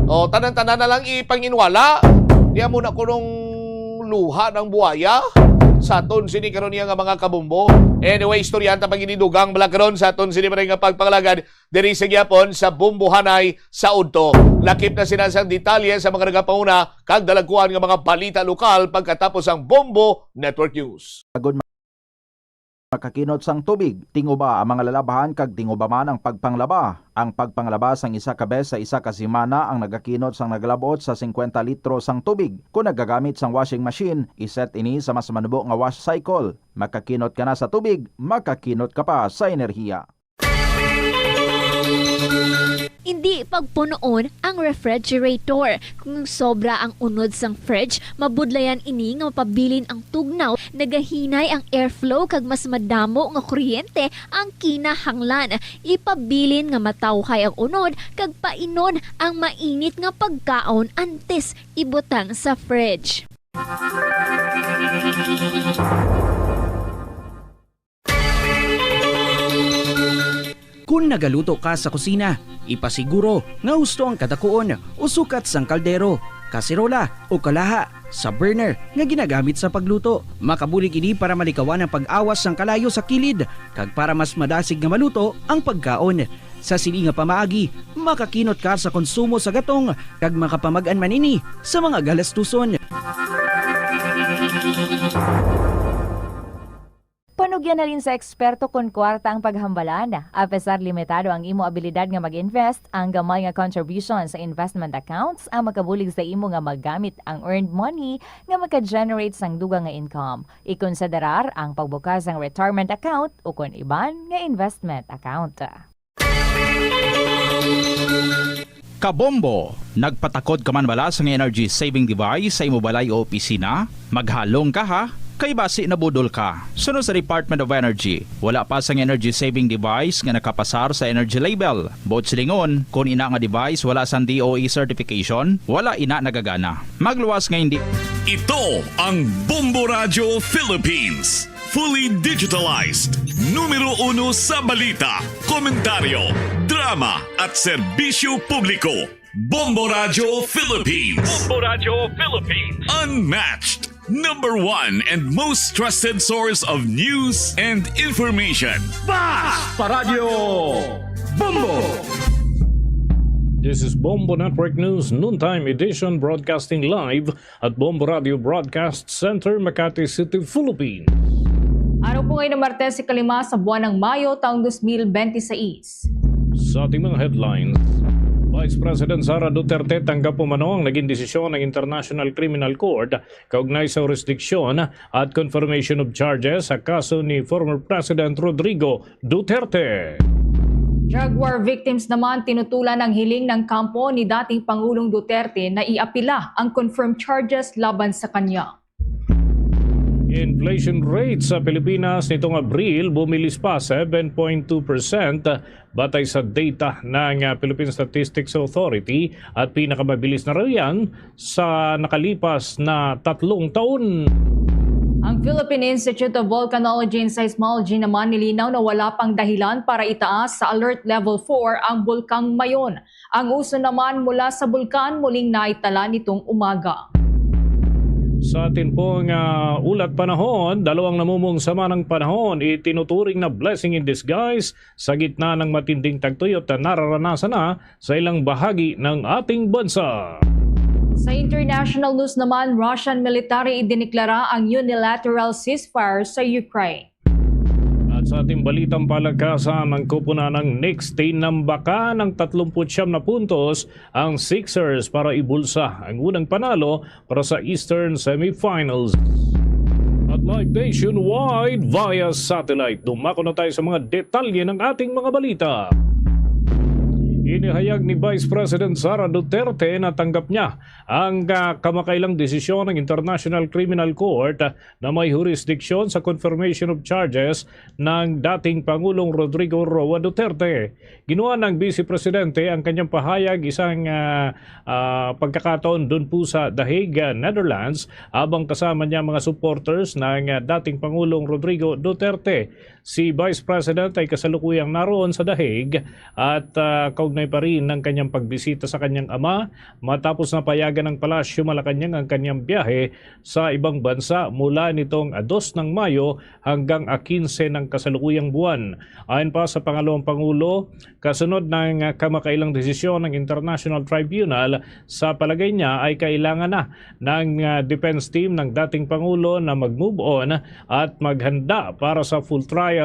Oh, tanan-tanan na lang ipanginwala. Di amo na kunong luha ng buhaya? Sa aton sini karon niya nga mga kabombo. Anyway, istoryahan ta pag inidugang bala karon sa aton sini maray nga pagpangalagad diri sa gyapon sa Bombohanay sa Udto. Lakip na sina sang detalye sa mga nagapanguna kag dalagkuan nga mga balita lokal pagkatapos ang Bombo Network News. Agod makakinot sang tubig, tinguba ang mga lalabahan kag tinguba man ang pagpanglaba. Ang pagpanglaba sang isa ka bes sa isa ka semana ang nagakinot sang naglab-ot sa singkwenta litro sang tubig. Kon nagagamit sang washing machine, iset ini sa mas manubo nga wash cycle. Makakinot ka na sa tubig, makakinot ka pa sa enerhiya. Indi pagpunoon ang refrigerator. Kung sobra ang unod sang fridge, mabudlayan ini nga mapabilin ang tugnaw, nagahinay ang airflow kag mas madamo nga kuryente ang kinahanglan. Ipabilin nga matawhay ang unod kag painon ang mainit nga pagkaon antes ibutang sa fridge. Kon nagaluto ka sa kusina, ipasiguro nga husto ang kadakuon o sukat sang kaldero, kaserola o kalaha sa burner nga ginagamit sa pagluto. Makabulig ini para malikawan ang pag-awas sang kalayo sa kilid kag para mas madasig nga maluto ang pagkaon. Sa sini nga pamaagi, makakinot ka sa konsumo sa gatong kag makapamag-an man ini sa mga galastuson. Panugyan halin sa eksperto kon kwarta ang paghambalan. Apesar limitado ang imo abilidad nga mag-invest, ang gamay nga contribution sa investment accounts ang makabulig sa imo nga magamit ang earned money nga maka-generate sang dugang nga income. Ikonsiderar ang pagbukas sang retirement account ukon iban nga investment account. Kabombo, nagpatakod ka man bala sang energy saving device sa imo balay o opisina? Maghalong ka, ha, kay basi nabudol ka. Suno sa Department of Energy, wala pa sang energy saving device nga nakapasar sa energy label. Buot silingon, kon ina nga device wala sang D O E certification, wala ina nagagana. Magluwas nga hindi. Ito ang Bombo Radyo Philippines. Fully digitalized. Numero uno sa balita, komentaryo, drama, at serbisyo publiko. Bombo Radyo Philippines. Bombo Radyo Philippines. Unmatched. Number one and most trusted source of news and information. Bas! Paradyo Bombo! This is Bombo Network News Noontime Edition, broadcasting live at Bombo Radio Broadcast Center, Makati City, Philippines. Araw po ngayon ng Martes, ikalima sa buwan ng Mayo, taong dos mil bente seis. Sa ating mga headlines, Vice President Sara Duterte tanggap umano ang naging desisyon ng International Criminal Court kaugnay sa jurisdiction at confirmation of charges sa kaso ni former President Rodrigo Duterte. Drug war victims naman tinutulan ang hiling ng kampo ni dating Pangulong Duterte na iapila ang confirmed charges laban sa kanya. Inflation rate sa Pilipinas nitong Abril bumilis pa seven point two percent batay sa data ng, ah, Philippine Statistics Authority at pinakamabilis na raw yan sa nakalipas na tatlong taon. Ang Philippine Institute of Volcanology and Seismology naman nilinaw na wala pang dahilan para itaas sa Alert Level four ang Bulkang Mayon. Ang uso naman mula sa bulkan muling naitala nitong umaga. Sa atin pong, ah, ulat panahon, dalawang namumong sama ng panahon itinuturing na blessing in disguise sa gitna ng matinding tagtuyot na nararanasan na sa ilang bahagi ng ating bansa. Sa international news naman, Russian military idineklara ang unilateral ceasefire sa Ukraine. At sa ating balitang palakasan, ang koponan ng Knicks tinambakan ng tatlumpu't siyam na puntos ang Sixers para ibulsa ang unang panalo para sa Eastern Semifinals. At live nationwide via satellite, dumako na tayo sa mga detalye ng ating mga balita. Inihayag ni Vice President Sara Duterte na tanggap niya ang, ah, kamakailang desisyon ng International Criminal Court na may jurisdiction sa confirmation of charges ng dating Pangulong Rodrigo Roa Duterte. Ginuha ng Vice Presidente ang kanyang pahayag isang, ah, ah, pagkakataon dun po sa The Hague, ah, Netherlands, habang kasama niya mga supporters ng, ah, dating Pangulong Rodrigo Duterte. Si Vice President ay kasalukuyang naroon sa The Hague at, ah, kaugnay pa rin ng kanyang pagbisita sa kanyang ama, matapos na payagan ng Palasyo Malacañang ang kanyang biyahe sa ibang bansa mula nitong a dos ng Mayo hanggang a quince ng kasalukuyang buwan. Ayon pa sa pangalawang pangulo, kasunod ng kamakailang desisyon ng International Tribunal, sa palagay niya ay kailangan na ng, ah, defense team ng dating pangulo na mag-move on at maghanda para sa full trial.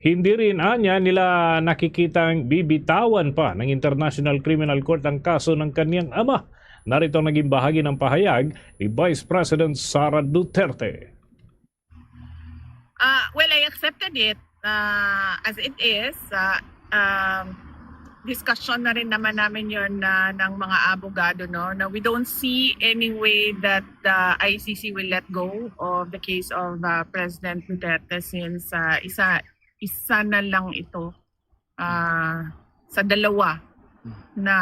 Hindi rin anya nila nakikitang bibitawan pa ng International Criminal Court ang kaso ng kaniyang ama. Narito ang naging bahagi ng pahayag ni Vice President Sara Duterte. Uh, well, I accepted it uh, as it is. Uh, um, discussion na rin naman namin yon na ng mga abogado, no, na we don't see any way that the I C C will let go of the case of uh, President Duterte since uh, isa isa na lang ito uh, sa dalawa na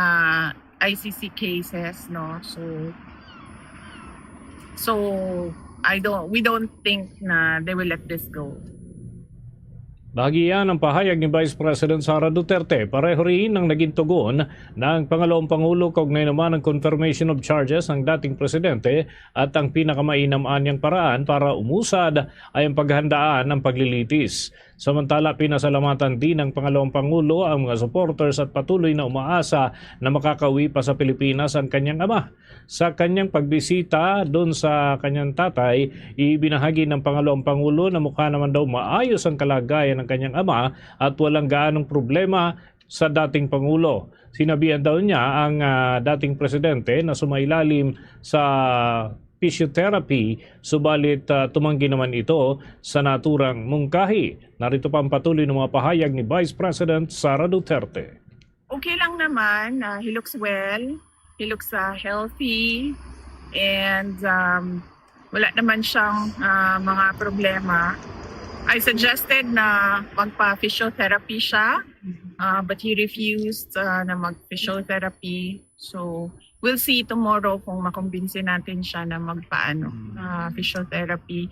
I C C cases, no. So so I don't we don't think na they will let this go. Bahagi yan ang pahayag ni Vice President Sara Duterte. Pareho rin ang naging tugon ng pangalawang pangulo kaugnay naman ng confirmation of charges ng dating presidente at ang pinakamainam anyang paraan para umusad ay ang paghandaan ng paglilitis. Samantala, pinasalamatan din ng pangalawang pangulo ang mga supporters at patuloy na umaasa na makakauwi pa sa Pilipinas ang kanyang ama. Sa kanyang pagbisita doon sa kanyang tatay, ibinahagi ng pangalawang pangulo na mukha naman daw maayos ang kalagayan ng kanyang ama at walang gaanong problema sa dating pangulo. Sinabihan daw niya ang ah, dating presidente na sumailalim sa physiotherapy, subalit ah, tumanggi naman ito sa naturang mungkahi. Narito pa ang patuloy ng mga pahayag ni Vice President Sara Duterte. Okay lang naman. Uh, he looks well. He looks uh, healthy. And um, wala naman siyang uh, mga problema. I suggested na magpa-physiotherapy siya, uh, but he refused uh, na mag-physiotherapy. So, we'll see tomorrow kung makumbinsi natin siya na magpaano uh, physiotherapy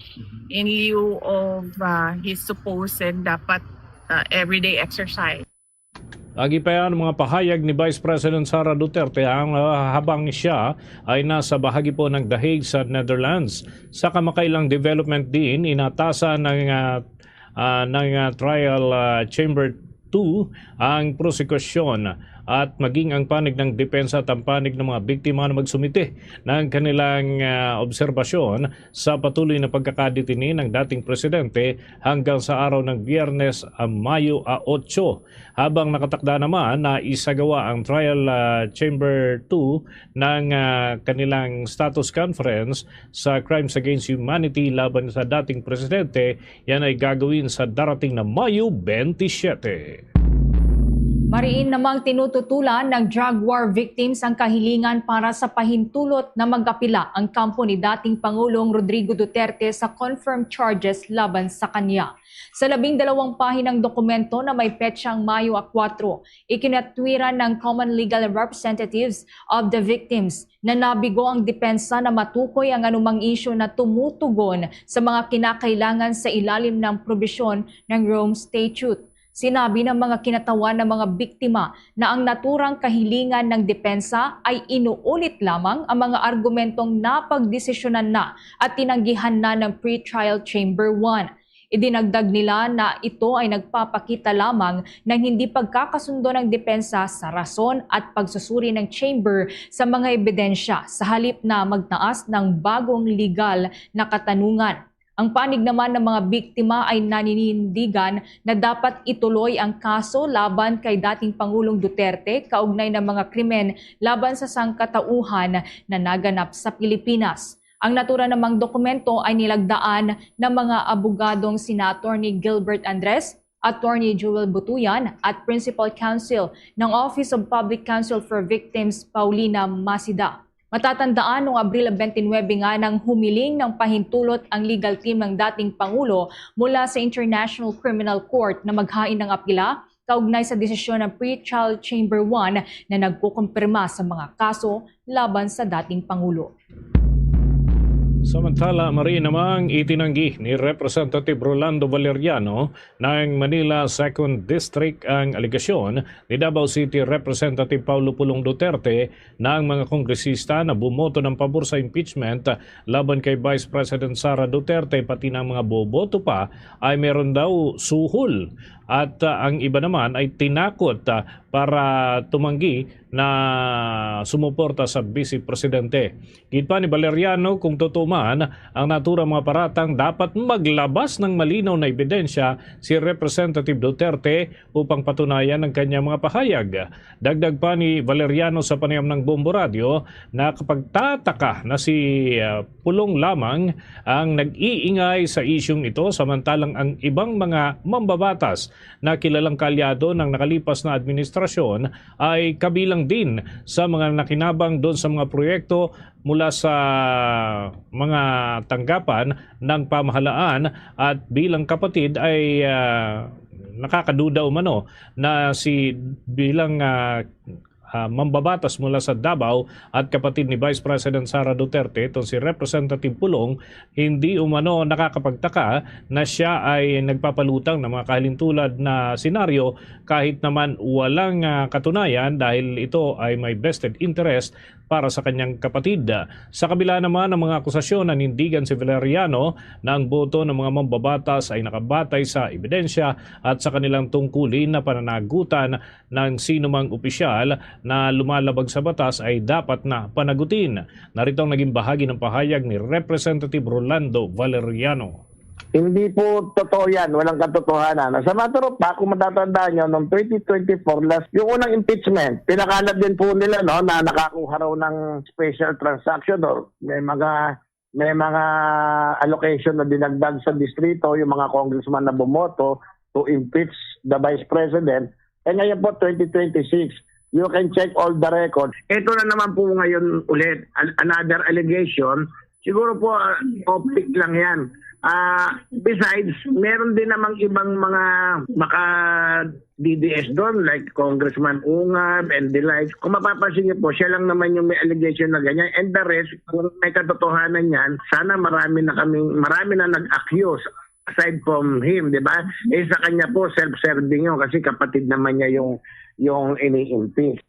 in lieu of uh, his supposed dapat uh, everyday exercise. Agi pa yan mga pahayag ni Vice President Sara Duterte ang uh, habang siya ay nasa bahagi po ng The Hague sa Netherlands. Sa kamakailang development din, inatasan ng uh, uh, ng uh, trial uh, chamber two ang prosekusyon at maging ang panig ng depensa at ang panig ng mga biktima na magsumite ng kanilang uh, obserbasyon sa patuloy na pagkakadetini ng dating presidente hanggang sa araw ng Biyernes, uh, Mayo a otso. Habang nakatakda naman na isagawa ang trial uh, chamber two ng uh, kanilang status conference sa crimes against humanity laban sa dating presidente, yan ay gagawin sa darating na Mayo twenty-seven. Mariin namang tinututulan ng drug war victims ang kahilingan para sa pahintulot na magapila ang kampo ni dating Pangulong Rodrigo Duterte sa confirmed charges laban sa kanya. Sa labing dalawang pahinang dokumento na may petsang Mayo a kuwatro, ikinatwiran ng Common Legal Representatives of the Victims na nabigo ang depensa na matukoy ang anumang isyu na tumutugon sa mga kinakailangan sa ilalim ng probisyon ng Rome Statute. Sinabi ng mga kinatawan ng mga biktima na ang naturang kahilingan ng depensa ay inuulit lamang ang mga argumentong napagdesisyonan na at tinanggihan na ng pretrial chamber one. Idinagdag nila na ito ay nagpapakita lamang ng hindi pagkakasundo ng depensa sa rason at pagsusuri ng chamber sa mga ebidensya sa halip na magtaas ng bagong legal na katanungan. Ang panig naman ng mga biktima ay naninindigan na dapat ituloy ang kaso laban kay dating Pangulong Duterte kaugnay ng mga krimen laban sa sangkatauhan na naganap sa Pilipinas. Ang natura namang dokumento ay nilagdaan ng mga abogadong sina Attorney Gilbert Andres, Attorney Joel Butuyan at Principal Counsel ng Office of Public Counsel for Victims, Paulina Masida. Matatandaan noong Abril twenty-nine nga humiling ng pahintulot ang legal team ng dating Pangulo mula sa International Criminal Court na maghain ng apila kaugnay sa desisyon ng Pre-Trial Chamber one na nagkukumpirma sa mga kaso laban sa dating Pangulo. Samantala, mari namang itinanggi ni Representative Rolando Valeriano ng Manila Second District ang alegasyon ni Davao City Representative Paulo Pulong Duterte na ang mga kongresista na bumoto ng pabor sa impeachment laban kay Vice President Sara Duterte, pati na ang mga boboto pa, ay meron daw suhol at, ah, ang iba naman ay tinakot, ah, para tumanggi na sumuporta sa Vice Presidente. Gid pa ni Valeriano, kung totoo man ang naturang mga paratang, dapat maglabas ng malinaw na ebidensya si Representative Duterte upang patunayan ang kanyang mga pahayag. Dagdag pa ni Valeriano sa panayam ng Bombo Radio, nakapagtataka na si, ah, Pulong lamang ang nag-iingay sa isyung ito, samantalang ang ibang mga mambabatas na kilalang kaalyado ng nakalipas na administrasyon ay kabilang din sa mga nakinabang doon sa mga proyekto mula sa mga tanggapan ng pamahalaan, at bilang kapatid ay, ah, nakakaduda umano na si bilang, ah, ah, mambabatas mula sa Davao at kapatid ni Vice President Sara Duterte, itong si Representative Pulong, hindi umano nakakapagtaka na siya ay nagpapalutang ng mga kahalintulad na senaryo kahit naman walang, ah, katunayan, dahil ito ay may vested interest para sa kanyang kapatid. Sa kabila naman ng mga akusasyon, nanindigan si Valeriano na ang boto ng mga mambabatas ay nakabatay sa ebidensya at sa kanilang tungkulin na pananagutan ng sinumang opisyal na lumalabag sa batas ay dapat na panagutin. Narito ang naging bahagi ng pahayag ni Representative Rolando Valeriano. Hindi po totoo yan. Walang katotohanan. As a matter of fact, kung matatandaan nyo, noong twenty twenty-four, last, yung unang impeachment, pinakalab din po nila, no, na nakakuha raw ng special transaction or may mga may mga allocation na dinagdag sa distrito, yung mga congressman na bumoto to impeach the vice president. Eh, ngayon po, twenty twenty-six, you can check all the records. Ito na naman po ngayon ulit, an- another allegation. Siguro po, ah, optic lang yan. Ah, besides, meron din namang ibang mga maka D D S doon, like Congressman Ungab and the likes. Kung mapapansin niyo po, siya lang naman yung may allegation na ganyan. And the rest, kung may katotohanan yan, sana marami na kaming, marami na nag-accuse aside from him, di ba? Eh, sa kanya po, self-serving yun kasi kapatid naman niya yung, yung ini-impeach.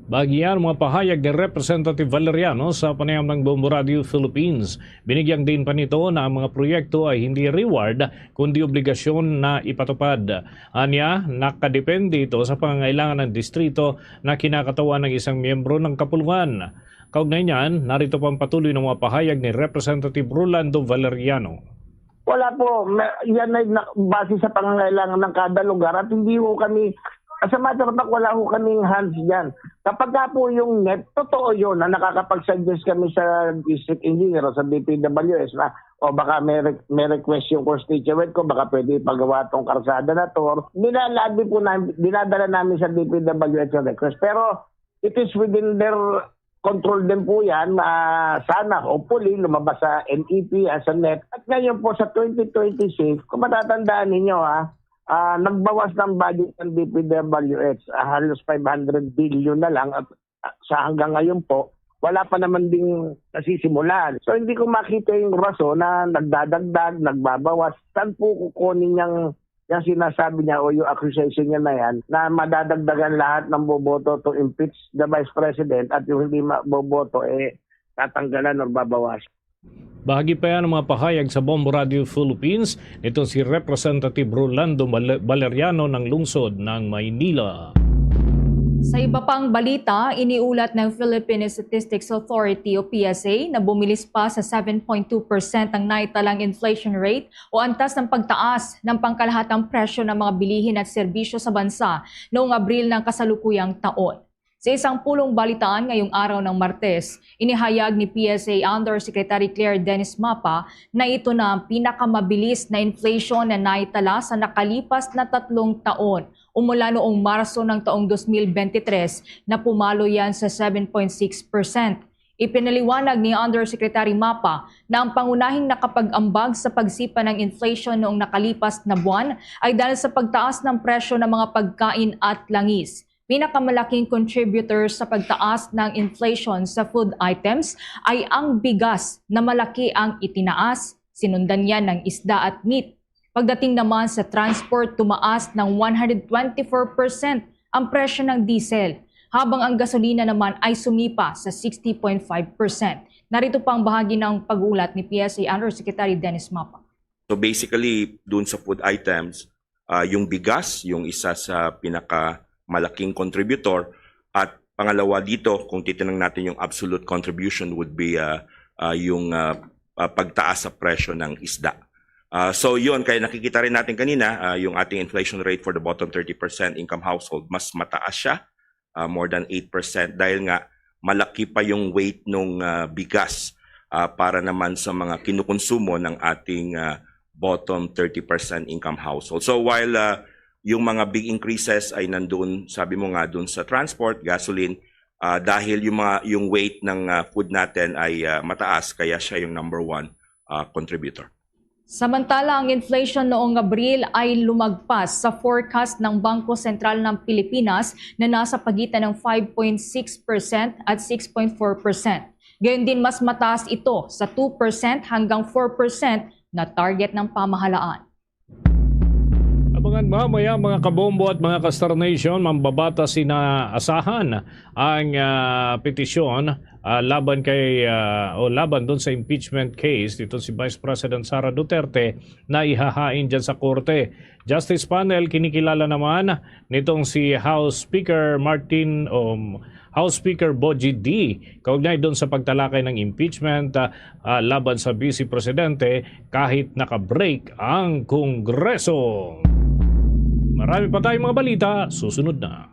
Bahagi yan ang mga pahayag ni Representative Valeriano sa panayam ng Bombo Radio Philippines. Binigyang din pa nito na ang mga proyekto ay hindi reward, kundi obligasyon na ipatupad. Anya, nakadepende ito sa pangangailangan ng distrito na kinakatawan ng isang miyembro ng kapulungan. Kaugnay niyan, narito pang patuloy ng mga pahayag ni Representative Rolando Valeriano. Wala po. Ma- Yan ay na- base sa pangangailangan ng kada lugar at hindi ho kami, as a matter of fact, wala ho kaming hands dyan. Kapag ka po yung net, totoo yun na nakakapag-suggest kami sa district engineer o sa D P W S na, o baka may, re- may request yung constituent ko, baka pwede ipagawa tong karsada na to. Or dinalabi po namin, dinadala namin sa D P W S yung request. Pero it is within their control din po yan. Ah, sana, hopefully, lumabas sa N E P, ah, sa net. At ngayon po, sa twenty twenty-six, kung matatandaan ninyo, ha, ah, nagbawas ng budget ng D P W H, ah, halos five hundred billion na lang. At, ah, sa hanggang ngayon po, wala pa naman ding nasisimulan. So, hindi ko makita yung rason na nagdadagdag, nagbabawas. Saan po kukunin yung yung sinasabi niya o yung accusation niya na yan, na madadagdagan lahat ng boboto to impeach the vice president at yung hindi maboboto, eh, tatanggalan or babawas. Bahagi pa yan ang mga pahayag sa Bombo Radio Philippines nitong si Representative Rolando Mal- Valeriano ng lungsod ng Maynila. Sa iba pang balita, iniulat ng Philippine Statistics Authority o P S A na bumilis pa sa seven point two percent ang naitalang inflation rate o antas ng pagtaas ng pangkalahatang presyo ng mga bilihin at serbisyo sa bansa noong Abril ng kasalukuyang taon. Sa isang pulong balitaan ngayong araw ng Martes, inihayag ni P S A Undersecretary Claire Dennis Mapa na ito na ang pinakamabilis na inflation na naitala sa nakalipas na tatlong taon o mula noong Marso ng taong dos mil bente tres na pumalo yan sa seven point six percent. Ipinaliwanag ni Undersecretary Mapa na ang pangunahing nakapag-ambag sa pagsipa ng inflation noong nakalipas na buwan ay dahil sa pagtaas ng presyo ng mga pagkain at langis. Pinakamalaking contributor sa pagtaas ng inflation sa food items ay ang bigas, na malaki ang itinaas, sinundan niya ng isda at meat. Pagdating naman sa transport, tumaas ng one hundred twenty-four percent ang presyo ng diesel, habang ang gasolina naman ay sumipa sa sixty point five percent. Narito pa ang bahagi ng pag-uulat ni P S A Undersecretary Dennis Mapa. So basically, dun sa food items, ah, yung bigas, yung isa sa pinakamalaking contributor, at pangalawa dito, kung titingnan natin yung absolute contribution, would be ah, ah, yung ah, ah, pagtaas sa presyo ng isda. Ah, so yun, kaya nakikita rin natin kanina, ah, yung ating inflation rate for the bottom thirty percent income household, mas mataas siya, ah, more than eight percent, dahil nga malaki pa yung weight ng bigas ah, para naman sa mga kinukonsumo ng ating ah, bottom thirty percent income household. So while ah, yung mga big increases ay nandoon, sabi mo nga, doon sa transport, gasoline, ah, dahil yung mga yung weight ng ah, food natin ay ah, mataas, kaya siya yung number one ah, contributor. Samantala, ang inflation noong Abril ay lumagpas sa forecast ng Bangko Sentral ng Pilipinas na nasa pagitan ng five point six percent at six point four percent. Gayon din, mas mataas ito sa two percent hanggang four percent na target ng pamahalaan. Abangan mamaya, mga kabombo at mga ka-Star Nation, mambabata sa inaasahan ang ah, petisyon ah, laban kay ah, o laban doon sa impeachment case dito si Vice President Sara Duterte na ihahain dyan sa korte. Justice panel, kinikilala naman nitong si House Speaker Martin, um, House Speaker Boji D, kaugnay doon sa pagtalakay ng impeachment ah, ah, laban sa Vice Presidente kahit naka-break ang Kongreso. Marami pa tayong mga balita, susunod na.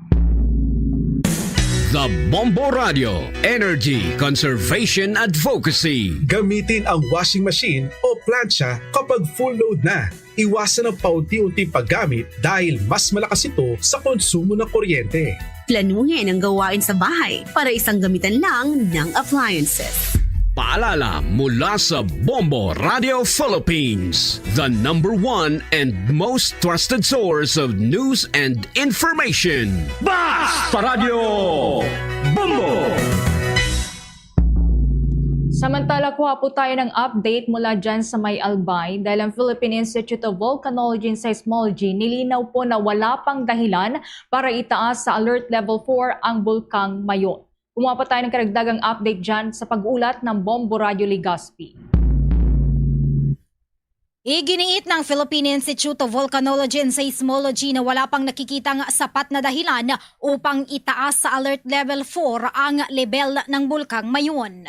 The Bombo Radio, Energy Conservation Advocacy. Gamitin ang washing machine o plancha kapag full load na. Iwasan ang paunti-unting paggamit dahil mas malakas ito sa konsumo ng kuryente. Planuhin ang gawain sa bahay para isang gamitan lang ng appliances. Paalala mula sa Bombo Radio Philippines, the number one and most trusted source of news and information. Basta Radio Bombo! Samantala, kuha po tayo ng update mula dyan sa may Albay, dahil ang Philippine Institute of Volcanology and Seismology nilinaw po na wala pang dahilan para itaas sa Alert Level four ang Bulkang Mayon. Kumuha pa tayo ng karagdagang update dyan sa pag-ulat ng Bombo Radyo Legazpi. Iginiit ng Philippine Institute of Volcanology and Seismology na wala pang nakikitang sapat na dahilan upang itaas sa Alert Level four ang lebel ng Bulkang Mayon.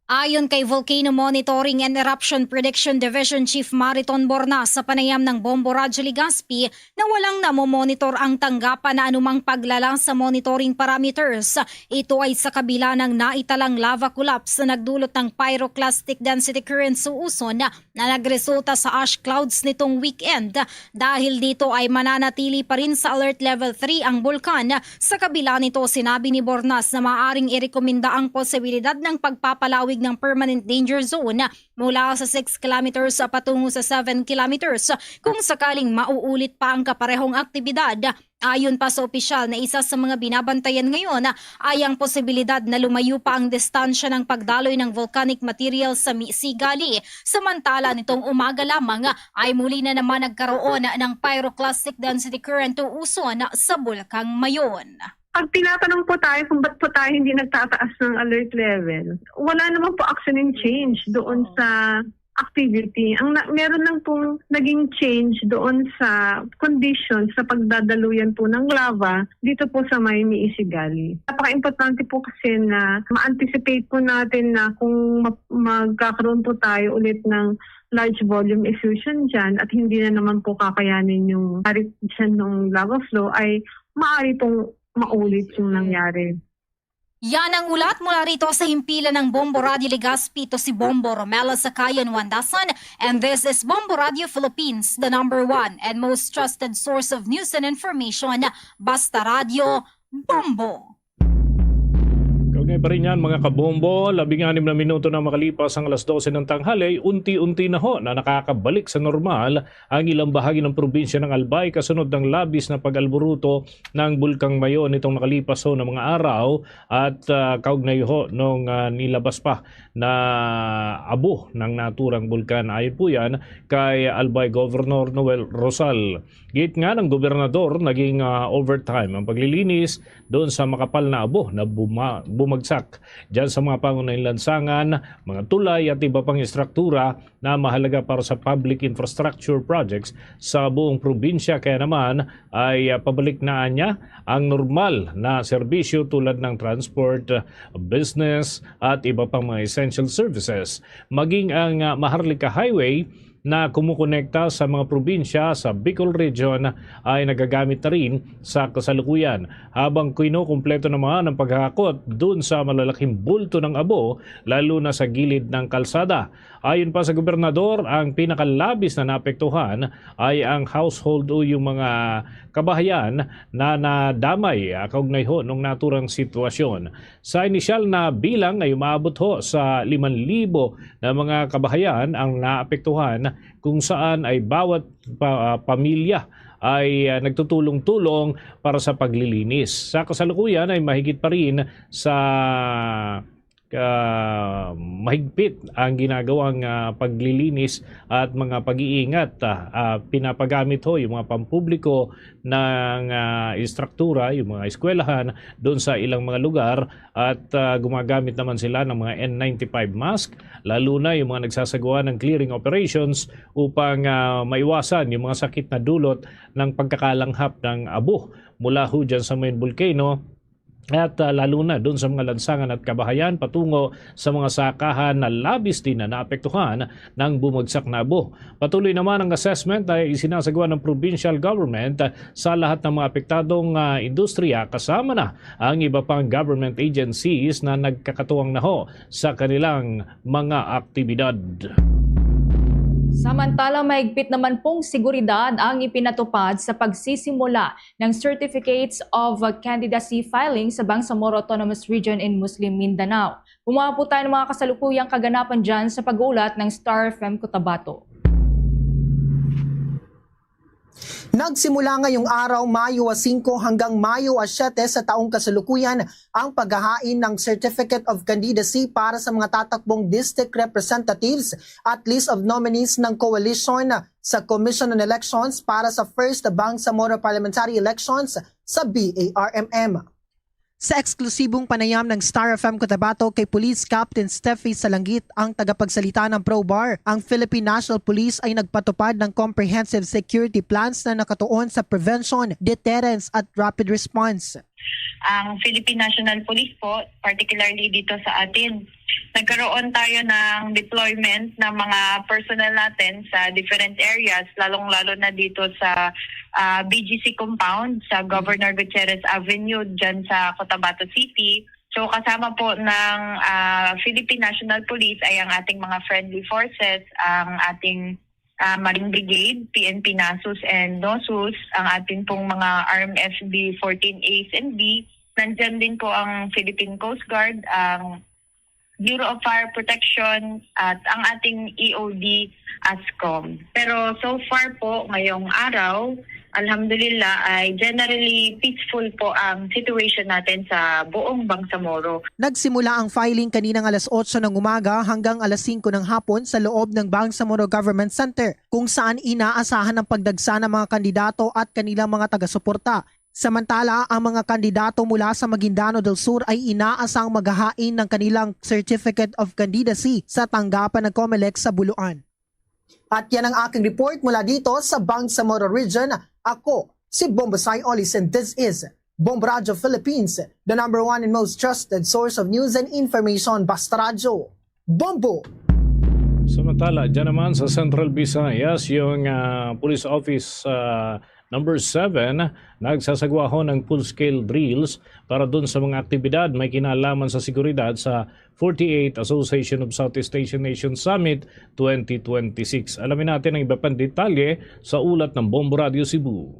Ayon kay Volcano Monitoring and Eruption Prediction Division Chief Mariton Bornas sa panayam ng Bombo Radyo Legazpi na walang namomonitor ang tanggapan na anumang paglala sa monitoring parameters. Ito ay sa kabila ng naitalang lava collapse na nagdulot ng pyroclastic density current sa Uson na nagresulta sa ash clouds nitong weekend. Dahil dito ay mananatili pa rin sa Alert Level three ang bulkan, sa kabila nito sinabi ni Bornas na maaaring irekomenda ang posibilidad ng pagpapalawig ng permanent danger zone mula sa six kilometers patungo sa seven kilometers kung sakaling mauulit pa ang kaparehong aktibidad. Ayon pa sa opisyal na isa sa mga binabantayan ngayon ay ang posibilidad na lumayo pa ang distansya ng pagdaloy ng volcanic material sa Misigali. Samantala nitong umaga lamang ay muli na naman nagkaroon ng pyroclastic density current o uson sa Bulkang Mayon. Pag tinatanong po tayo kung ba't po tayo hindi nagtataas ng alert level, wala naman po actually change doon sa activity. Ang na, meron lang pong naging change doon sa condition sa pagdadaluyan po ng lava dito po sa may Misigali. Napaka-importante po kasi na ma-anticipate po natin na kung ma- magkakaroon po tayo ulit ng large volume effusion dyan at hindi na naman po kakayanin yung tarik dyan ng lava flow ay maaari pong maulit yung nangyari. Yan ang ulat mula rito sa himpilan ng Bombo Radio Legazpi. Ito si Bombo Romela Sakayan Wandasan, and this is Bombo Radio Philippines, the number one and most trusted source of news and information. Basta Radio, Bombo! Ngayon pa rin yan, mga kabombo, labing anim na minuto na makalipas ang alas dose ng tanghali, unti-unti na ho na nakakabalik sa normal ang ilang bahagi ng probinsya ng Albay kasunod ng labis na pag-alburuto ng Bulkang Mayon nitong nakalipas ho na mga araw at, ah, kaugnay ho nung, ah, nilabas pa na abo ng naturang bulkan. Ayon po yan kay Albay Governor Noel Rosal. Git nga ng gobernador, naging, ah, overtime ang paglilinis doon sa makapal na abo na buma-, bumagsak dyan sa mga pangunahing lansangan, mga tulay at iba pang istruktura na mahalaga para sa public infrastructure projects sa buong probinsya. Kaya naman ay, ah, pabalik na niya ang normal na serbisyo tulad ng transport, ah, business at iba pang mga essential services. Maging ang, ah, Maharlika Highway na kumukonekta sa mga probinsya sa Bicol Region ay nagagamit na rin sa kasalukuyan, habang kinukumpleto naman ang paghakot dun sa malalaking bulto ng abo, lalo na sa gilid ng kalsada. Ayon pa sa gobernador, ang pinakalabis na naapektuhan ay ang household o yung mga kabahayan na nadamay, ah, kaugnay ho nung naturang sitwasyon. Sa inisyal na bilang ay umaabot ho sa liman libo na mga kabahayan ang naapektuhan, kung saan ay bawat pa-, ah, pamilya ay, ah, nagtutulong-tulong para sa paglilinis. Sa kasalukuyan ay mahigit pa rin sa ah, mahigpit ang ginagawang, ah, paglilinis at mga pag-iingat. Ah, ah, pinapagamit ho yung mga pampubliko ng, ah, istruktura, yung mga eskwelahan doon sa ilang mga lugar at, ah, gumagamit naman sila ng mga N ninety-five mask, lalo na yung mga nagsasagawa ng clearing operations upang, ah, maiwasan yung mga sakit na dulot ng pagkakalanghap ng abo mula ho dyan sa main volcano. At, ah, lalo na doon sa mga lansangan at kabahayan patungo sa mga sakahan na labis din na naapektuhan ng bumagsak na abo. Patuloy naman ang assessment na isinasagawa ng provincial government sa lahat ng mga apektadong, ah, industriya, kasama na ang iba pang government agencies na nagkakatuwang na ho sa kanilang mga aktibidad. Samantala, mahigpit naman pong seguridad ang ipinatupad sa pagsisimula ng Certificates of Candidacy filing sa Bangsamoro Autonomous Region in Muslim Mindanao. Kumuha po tayo ng mga kasalukuyang kaganapan dyan sa pag-uulat ng Star F M Cotabato. Nagsimula ngayong araw, Mayo a singko hanggang Mayo a siyete sa taong kasalukuyan, ang paghahain ng Certificate of Candidacy para sa mga tatakbong district representatives at list of nominees ng coalition sa Commission on Elections para sa First Bangsamoro Parliamentary Elections sa B A R M M. Sa eksklusibong panayam ng Star F M Cotabato kay Police Captain Steffi Salanggit, ang tagapagsalita ng PROBAR, ang Philippine National Police ay nagpatupad ng comprehensive security plans na nakatuon sa prevention, deterrence at rapid response. Ang Philippine National Police po, particularly dito sa atin, nagkaroon tayo ng deployment ng mga personnel natin sa different areas, lalong-lalo na dito sa, ah, B G C compound sa Governor Gutierrez Avenue, dyan sa Cotabato City. So, kasama po ng, ah, Philippine National Police ay ang ating mga friendly forces, ang ating, ah, Marine Brigade, P N P NASUS and NOSUS, ang ating pong mga armed F B fourteen A's and B. Nandyan din po ang Philippine Coast Guard, ang Bureau of Fire Protection, at ang ating E O D ASCOM. Pero so far po, ngayong araw, alhamdulillah, ay generally peaceful po ang situation natin sa buong Bangsamoro. Nagsimula ang filing kaninang alas otso ng umaga hanggang alas singko ng hapon sa loob ng Bangsamoro Government Center, kung saan inaasahan ang pagdagsa ng mga kandidato at kanilang mga taga-suporta. Samantala, ang mga kandidato mula sa Maguindanao del Sur ay inaasang maghahain ng kanilang Certificate of Candidacy sa tanggapan ng COMELEC sa Buluan. At yan ang aking report mula dito sa Bangsamoro Region. Ako si Bombo Sai Olis, and this is Bombo Radyo Philippines, the number one and most trusted source of news and information. Basta Radyo, Bombo! Samantala, dyan naman sa Central Visayas, yung, ah, Police Office, ah, number seven, nagsasagawa ho ng full-scale drills para dun sa mga aktibidad may kinalaman sa seguridad sa forty-eight Association of Southeast Asian Nations Summit twenty twenty-six. Alamin natin ang iba pang detalye sa ulat ng Bombo Radio Cebu.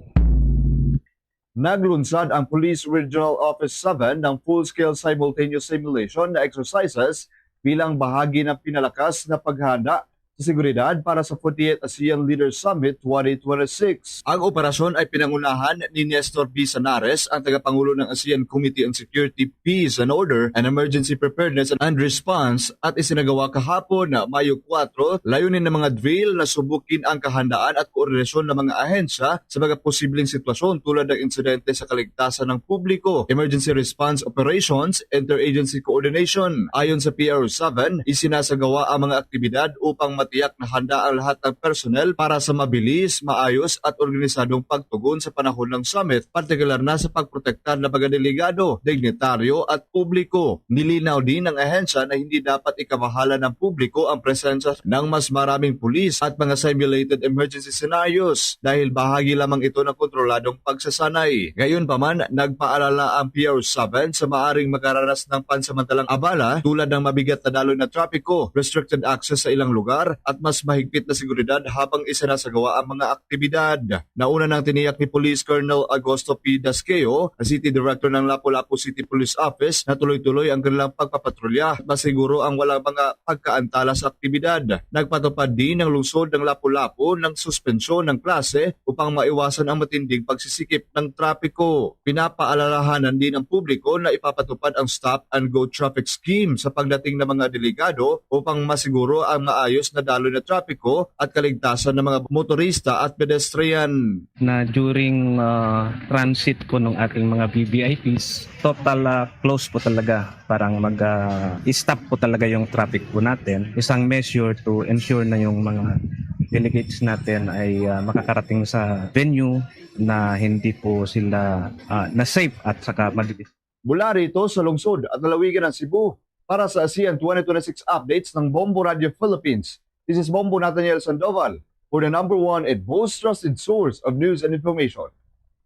Naglunsad ang Police Regional Office seven ng full-scale simultaneous simulation na exercises bilang bahagi ng pinalakas na paghanda sa seguridad para sa forty-eighth ASEAN Leaders Summit twenty twenty-six. Ang operasyon ay pinangunahan ni Nestor B. Sanares, ang tagapangulo ng ASEAN Committee on Security, Peace and Order and Emergency Preparedness and Response, at isinagawa kahapon, Mayo kuwatro. Layunin ng mga drill na subukin ang kahandaan at koordinasyon ng mga ahensya sa mga posibleng sitwasyon tulad ng insidente sa kaligtasan ng publiko, emergency response operations, interagency coordination. Ayon sa P R O seven, isinasagawa ang mga aktibidad upang matiyak na handa ang lahat ng personnel para sa mabilis, maayos at organisadong pagtugon sa panahon ng summit, partikular na sa pagprotektar ng mga delegado, dignitaryo at publiko. Nilinaw din ng ahensya na hindi dapat ikabahala ng publiko ang presensya ng mas maraming pulis at mga simulated emergency scenarios dahil bahagi lamang ito ng kontroladong pagsasanay. Gayunpaman, nagpaalala ang P R O seven sa maaring makaranas ng pansamantalang abala tulad ng mabigat na daloy na trapiko, restricted access sa ilang lugar, at mas mahigpit na seguridad habang isinasagawa ang mga aktibidad. Nauna nang tiniyak ni Police Colonel Augusto P. Dasqueo, City Director ng Lapu-Lapu City Police Office, na tuloy-tuloy ang kanilang pagpapatrolya at masiguro ang walang mga pagkaantala sa aktibidad. Nagpatupad din ang lungsod ng Lapu-Lapu ng suspensyon ng klase upang maiwasan ang matinding pagsisikip ng trapiko. Pinapaalalahanan din ang publiko na ipapatupad ang stop and go traffic scheme sa pagdating ng mga delegado upang masiguro ang maayos na daloy na trapiko at kaligtasan ng mga motorista at pedestrian. Na during, ah, transit po ng ating mga V V I Ps, total, ah, close po talaga. Parang mag, ah, stop po talaga yung traffic po natin. Isang measure to ensure na yung mga delegates natin ay, ah, makakarating sa venue na hindi po sila, ah, na safe at saka mabilis. Mula rito sa lungsod at lalawigan ng Cebu, para sa ASEAN twenty twenty-six updates ng Bombo Radio Philippines, this is Bombo Nathaniel Sandoval for the number one and most trusted source of news and information.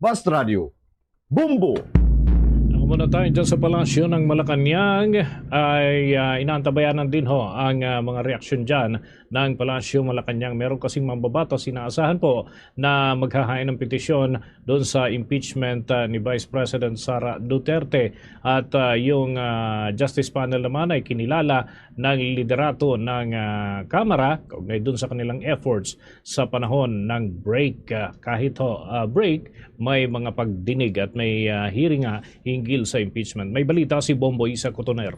Basta Radio, Bombo! Ako muna tayo dyan sa Palasyo ng Malacañang ay, ah, inaantabayanan din ho ang, ah, mga reaksyon dyan ng Palasyo Malacañang. Meron kasing mambabatas, inaasahan po na maghahain ng petisyon doon sa impeachment, ah, ni Vice President Sara Duterte. At, ah, yung, ah, Justice Panel naman ay kinilala ng liderato ng, ah, Kamara kaugnay doon sa kanilang efforts sa panahon ng break. Ah, kahit ho, ah, break, may mga pagdinig at may, ah, hearing nga hinggil sa impeachment. May balita si Bomboy sa Cotoner.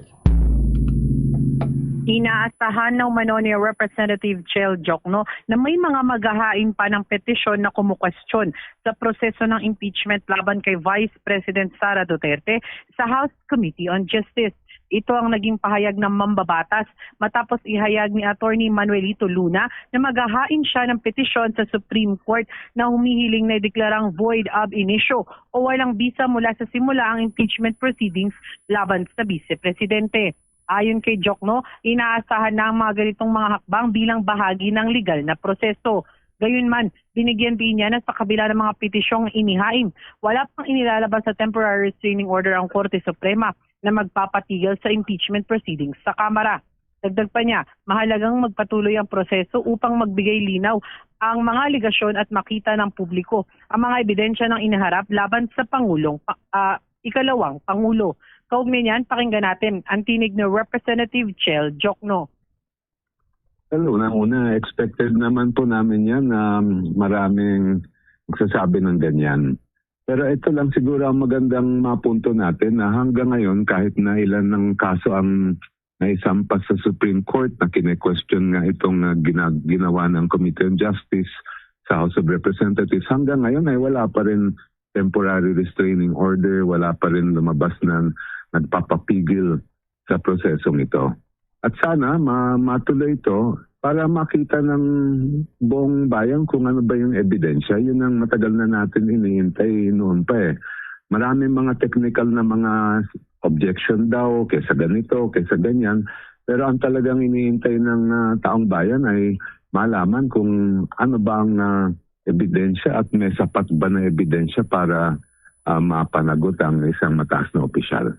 Inaasahan na umano ni Representative Chel Diokno na may mga maghahain pa ng petisyon na kumukwestiyon sa proseso ng impeachment laban kay Vice President Sara Duterte sa House Committee on Justice. Ito ang naging pahayag ng mambabatas matapos ihayag ni Attorney Manuelito Luna na maghahain siya ng petisyon sa Supreme Court na humihiling na ideklarang void ab initio o walang bisa mula sa simula ang impeachment proceedings laban sa Vice Presidente. Ayon kay Diokno, inaasahan na ang mga ganitong mga hakbang bilang bahagi ng legal na proseso. Gayunman, binigyan din niya na sa kabila ng mga petisyong inihain, wala pang inilalabas sa temporary restraining order ang Korte Suprema na magpapatigil sa impeachment proceedings sa Kamara. Dagdag pa niya, mahalagang magpatuloy ang proseso upang magbigay linaw ang mga alegasyon at makita ng publiko ang mga ebidensya ng iniharap laban sa Pangulong pa, ah, ikalawang Pangulo. Kaugnay niyan, pakinggan natin ang tinig ni Representative Chel Diokno. Well, unang-una, expected naman po namin yan na maraming magsasabi ng ganyan. Pero ito lang siguro ang magandang mapunto natin na hanggang ngayon, kahit na ilan ng kaso ang naisampas sa Supreme Court na kine-question nga itong, ah, gina-, ginawa ng Committee on Justice sa House of Representatives, hanggang ngayon ay wala pa rin temporary restraining order, wala pa rin lumabas na nagpapapigil sa prosesong ito. At sana ma-, matuloy ito para makita ng buong bayan kung ano ba yung ebidensya. Yun ang matagal na natin iniintay noon pa eh. Maraming mga technical na mga objection daw kaysa ganito, kaysa ganyan. Pero ang talagang iniintay ng, ah, taong bayan ay malaman kung ano ba ang, ah, ebidensya at may sapat ba na ebidensya para, ah, mapanagot ang isang mataas na opisyal.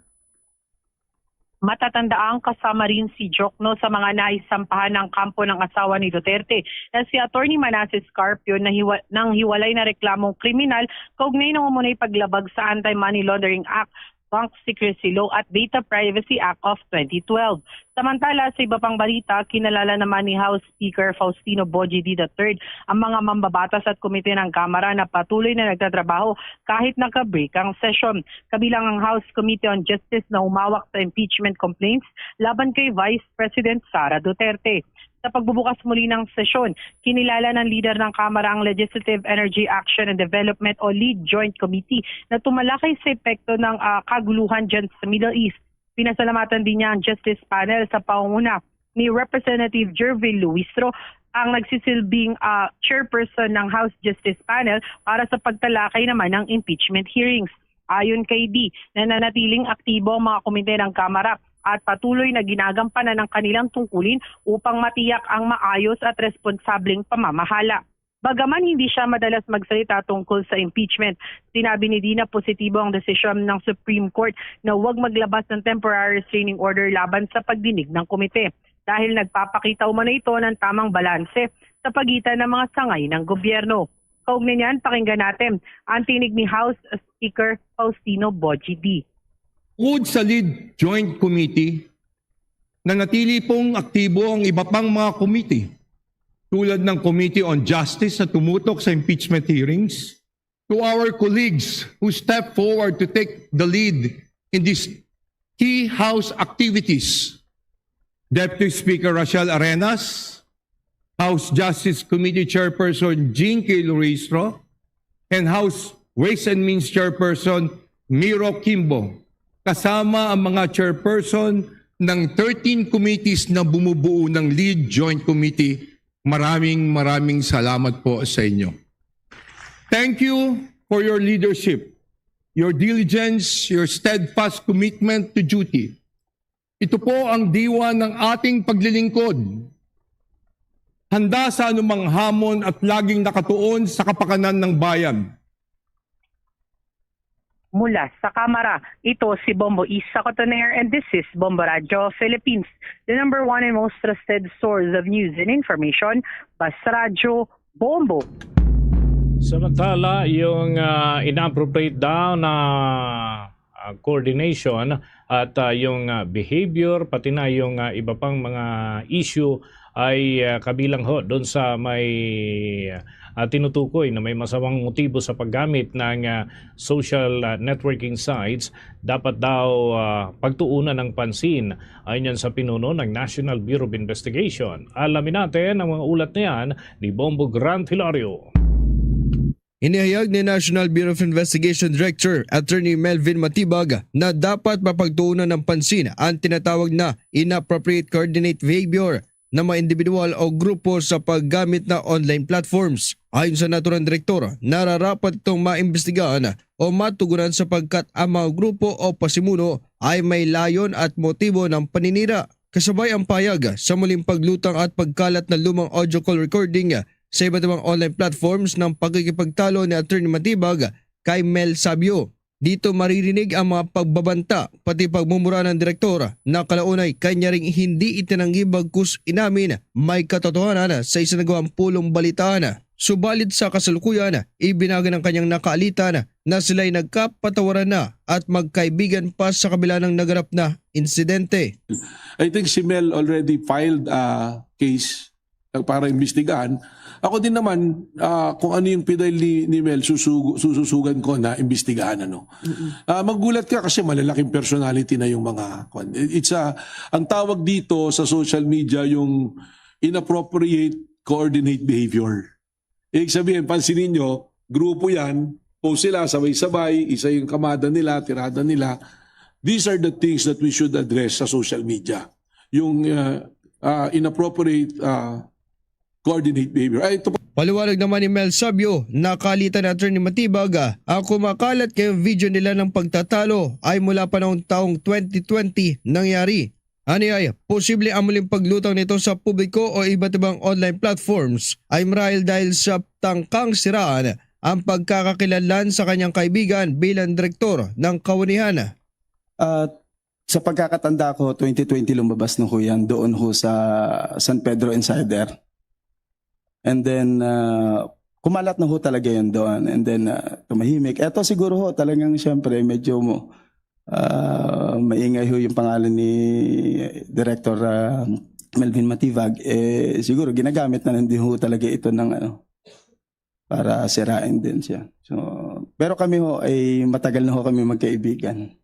Matatandaang kasama rin si Jokno sa mga naisampahan ng kampo ng asawa ni Duterte na si Attorney Manases Carpio na hiwa- ng hiwalay na reklamong kriminal kaugnay ng umunay paglabag sa Anti-Money Laundering Act, Bank Secrecy Law at Data Privacy Act of twenty twelve. Samantala, sa iba pang balita, kinalala naman ni House Speaker Faustino Boji D the third ang mga mambabatas at komite ng Kamara na patuloy na nagtatrabaho kahit naka-break ang sesyon, kabilang ang House Committee on Justice na humawak sa impeachment complaints laban kay Vice President Sara Duterte. Sa pagbubukas muli ng sesyon, kinilala ng lider ng Kamara ang Legislative Energy Action and Development o LEAD Joint Committee na tumalakay sa epekto ng ah, kaguluhan dyan sa Middle East. Pinasalamatan din niya ang Justice Panel sa pangunguna ni Representative Jervil Luistro, ang nagsisilbing ah, chairperson ng House Justice Panel para sa pagtalakay naman ng impeachment hearings. Ayon kay D, nananatiling aktibo ang mga komite ng Kamara at patuloy na ginagampanan ang kanilang tungkulin upang matiyak ang maayos at responsableng pamamahala. Bagaman hindi siya madalas magsalita tungkol sa impeachment, sinabi ni D na positibo ang desisyon ng Supreme Court na huwag maglabas ng temporary restraining order laban sa pagdinig ng komite dahil nagpapakita umano ito ng tamang balanse sa pagitan ng mga sangay ng gobyerno. Kaugnay niyan, pakinggan natin ang tinig ni House Speaker Faustino Boji D. Bukod sa LEAD Joint Committee, nanatili pong aktibo ang iba pang mga committee tulad ng Committee on Justice na tumutok sa impeachment hearings. To our colleagues who step forward to take the lead in these key House activities, Deputy Speaker Rachel Arenas, House Justice Committee Chairperson Jinky Luistro, and House Ways and Means Chairperson Miro Kimbo, kasama ang mga chairperson ng thirteen committees na bumubuo ng LEAD Joint Committee. Maraming maraming salamat po sa inyo. Thank you for your leadership, your diligence, your steadfast commitment to duty. Ito po ang diwa ng ating paglilingkod. Handa sa anumang hamon at laging nakatuon sa kapakanan ng bayan. Mula sa Kamara, ito si Bombo Isa Cotoner and this is Bombo Radyo Philippines, the number one and most trusted source of news and information, Bas Radyo Bombo. Samantala, yung ah, inappropriate daw na ah, coordination at ah, yung ah, behavior, pati na yung ah, iba pang mga issue ay ah, kabilang ho doon sa may ah, tinutukoy na may masamang motibo sa paggamit ng ah, social ah, networking sites, dapat daw ah, pagtuunan ng pansin. Ayon yan sa pinuno ng National Bureau of Investigation. Alamin natin ang mga ulat na yan ni Bombo Grant Hilario. Inihayag ni National Bureau of Investigation Director Attorney Melvin Matibag na dapat mapagtuunan ng pansin ang tinatawag na inappropriate coordinate behavior ng mga individual o grupo sa paggamit na online platforms. Ayon sa naturang direktor, nararapat itong maimbestigahan o matugunan sapagkat ang mga grupo o pasimuno ay may layon at motibo ng paninira. Kasabay ang payag sa muling paglutang at pagkalat ng lumang audio call recording sa iba't ibang online platforms ng pakikipagtalo ni Attorney Matibag kay Mel Sabio. Dito maririnig ang mga pagbabanta pati pagmumura ng direktor na kalaunay kanya ring hindi itinanggi bagkus inamin may katotohanan sa isinagawang pulong balitaan. Subalit sa kasalukuyan, ibinagi ng kanyang nakaalitan na sila'y nagkapatawaran na at magkaibigan pa sa kabila ng naganap na insidente. I think si Mel already filed a case para imbestigahan. Ako din naman, ah, kung ano yung file ni, ni Mel, susugo, sususugan ko na imbestigahan. Ano. Ah, magulat ka kasi malalaking personality na yung mga kwan. It's a, ang tawag dito sa social media yung inappropriate coordinate behavior. Ibig sabihin, pansinin nyo, grupo yan, post sila, sabay-sabay, isa yung kamada nila, tirada nila. These are the things that we should address sa social media. Yung uh, uh, inappropriate uh, coordinate behavior. Ay, ito pa. Paliwanag naman ni Mel Sabio, nakalitan ni Attorney Matibag, ah, ang kumakalat kay video nila ng pagtatalo ay mula pa noong taong twenty twenty nangyari. Ani ay posible ang muling paglutang nito sa publiko o iba't ibang online platforms ay marahil dahil sa tangkang siraan ang pagkakakilanlan sa kanyang kaibigan bilang direktor ng kawanihan. At Sa pagkakatanda ko, twenty twenty lumabas na ho yan doon ho sa San Pedro Insider. And then, ah, kumalat na ho talaga yan doon. And then, ah, tumahimik. Eto siguro ho, talagang siyempre, medyo mo, ah, maingay ho yung pangalan ni Director, ah, Melvin Matibag. Eh, siguro, ginagamit na lang din ho talaga ito ng ano, para sirain din siya. So, pero kami ho ay matagal na ho kami magkaibigan.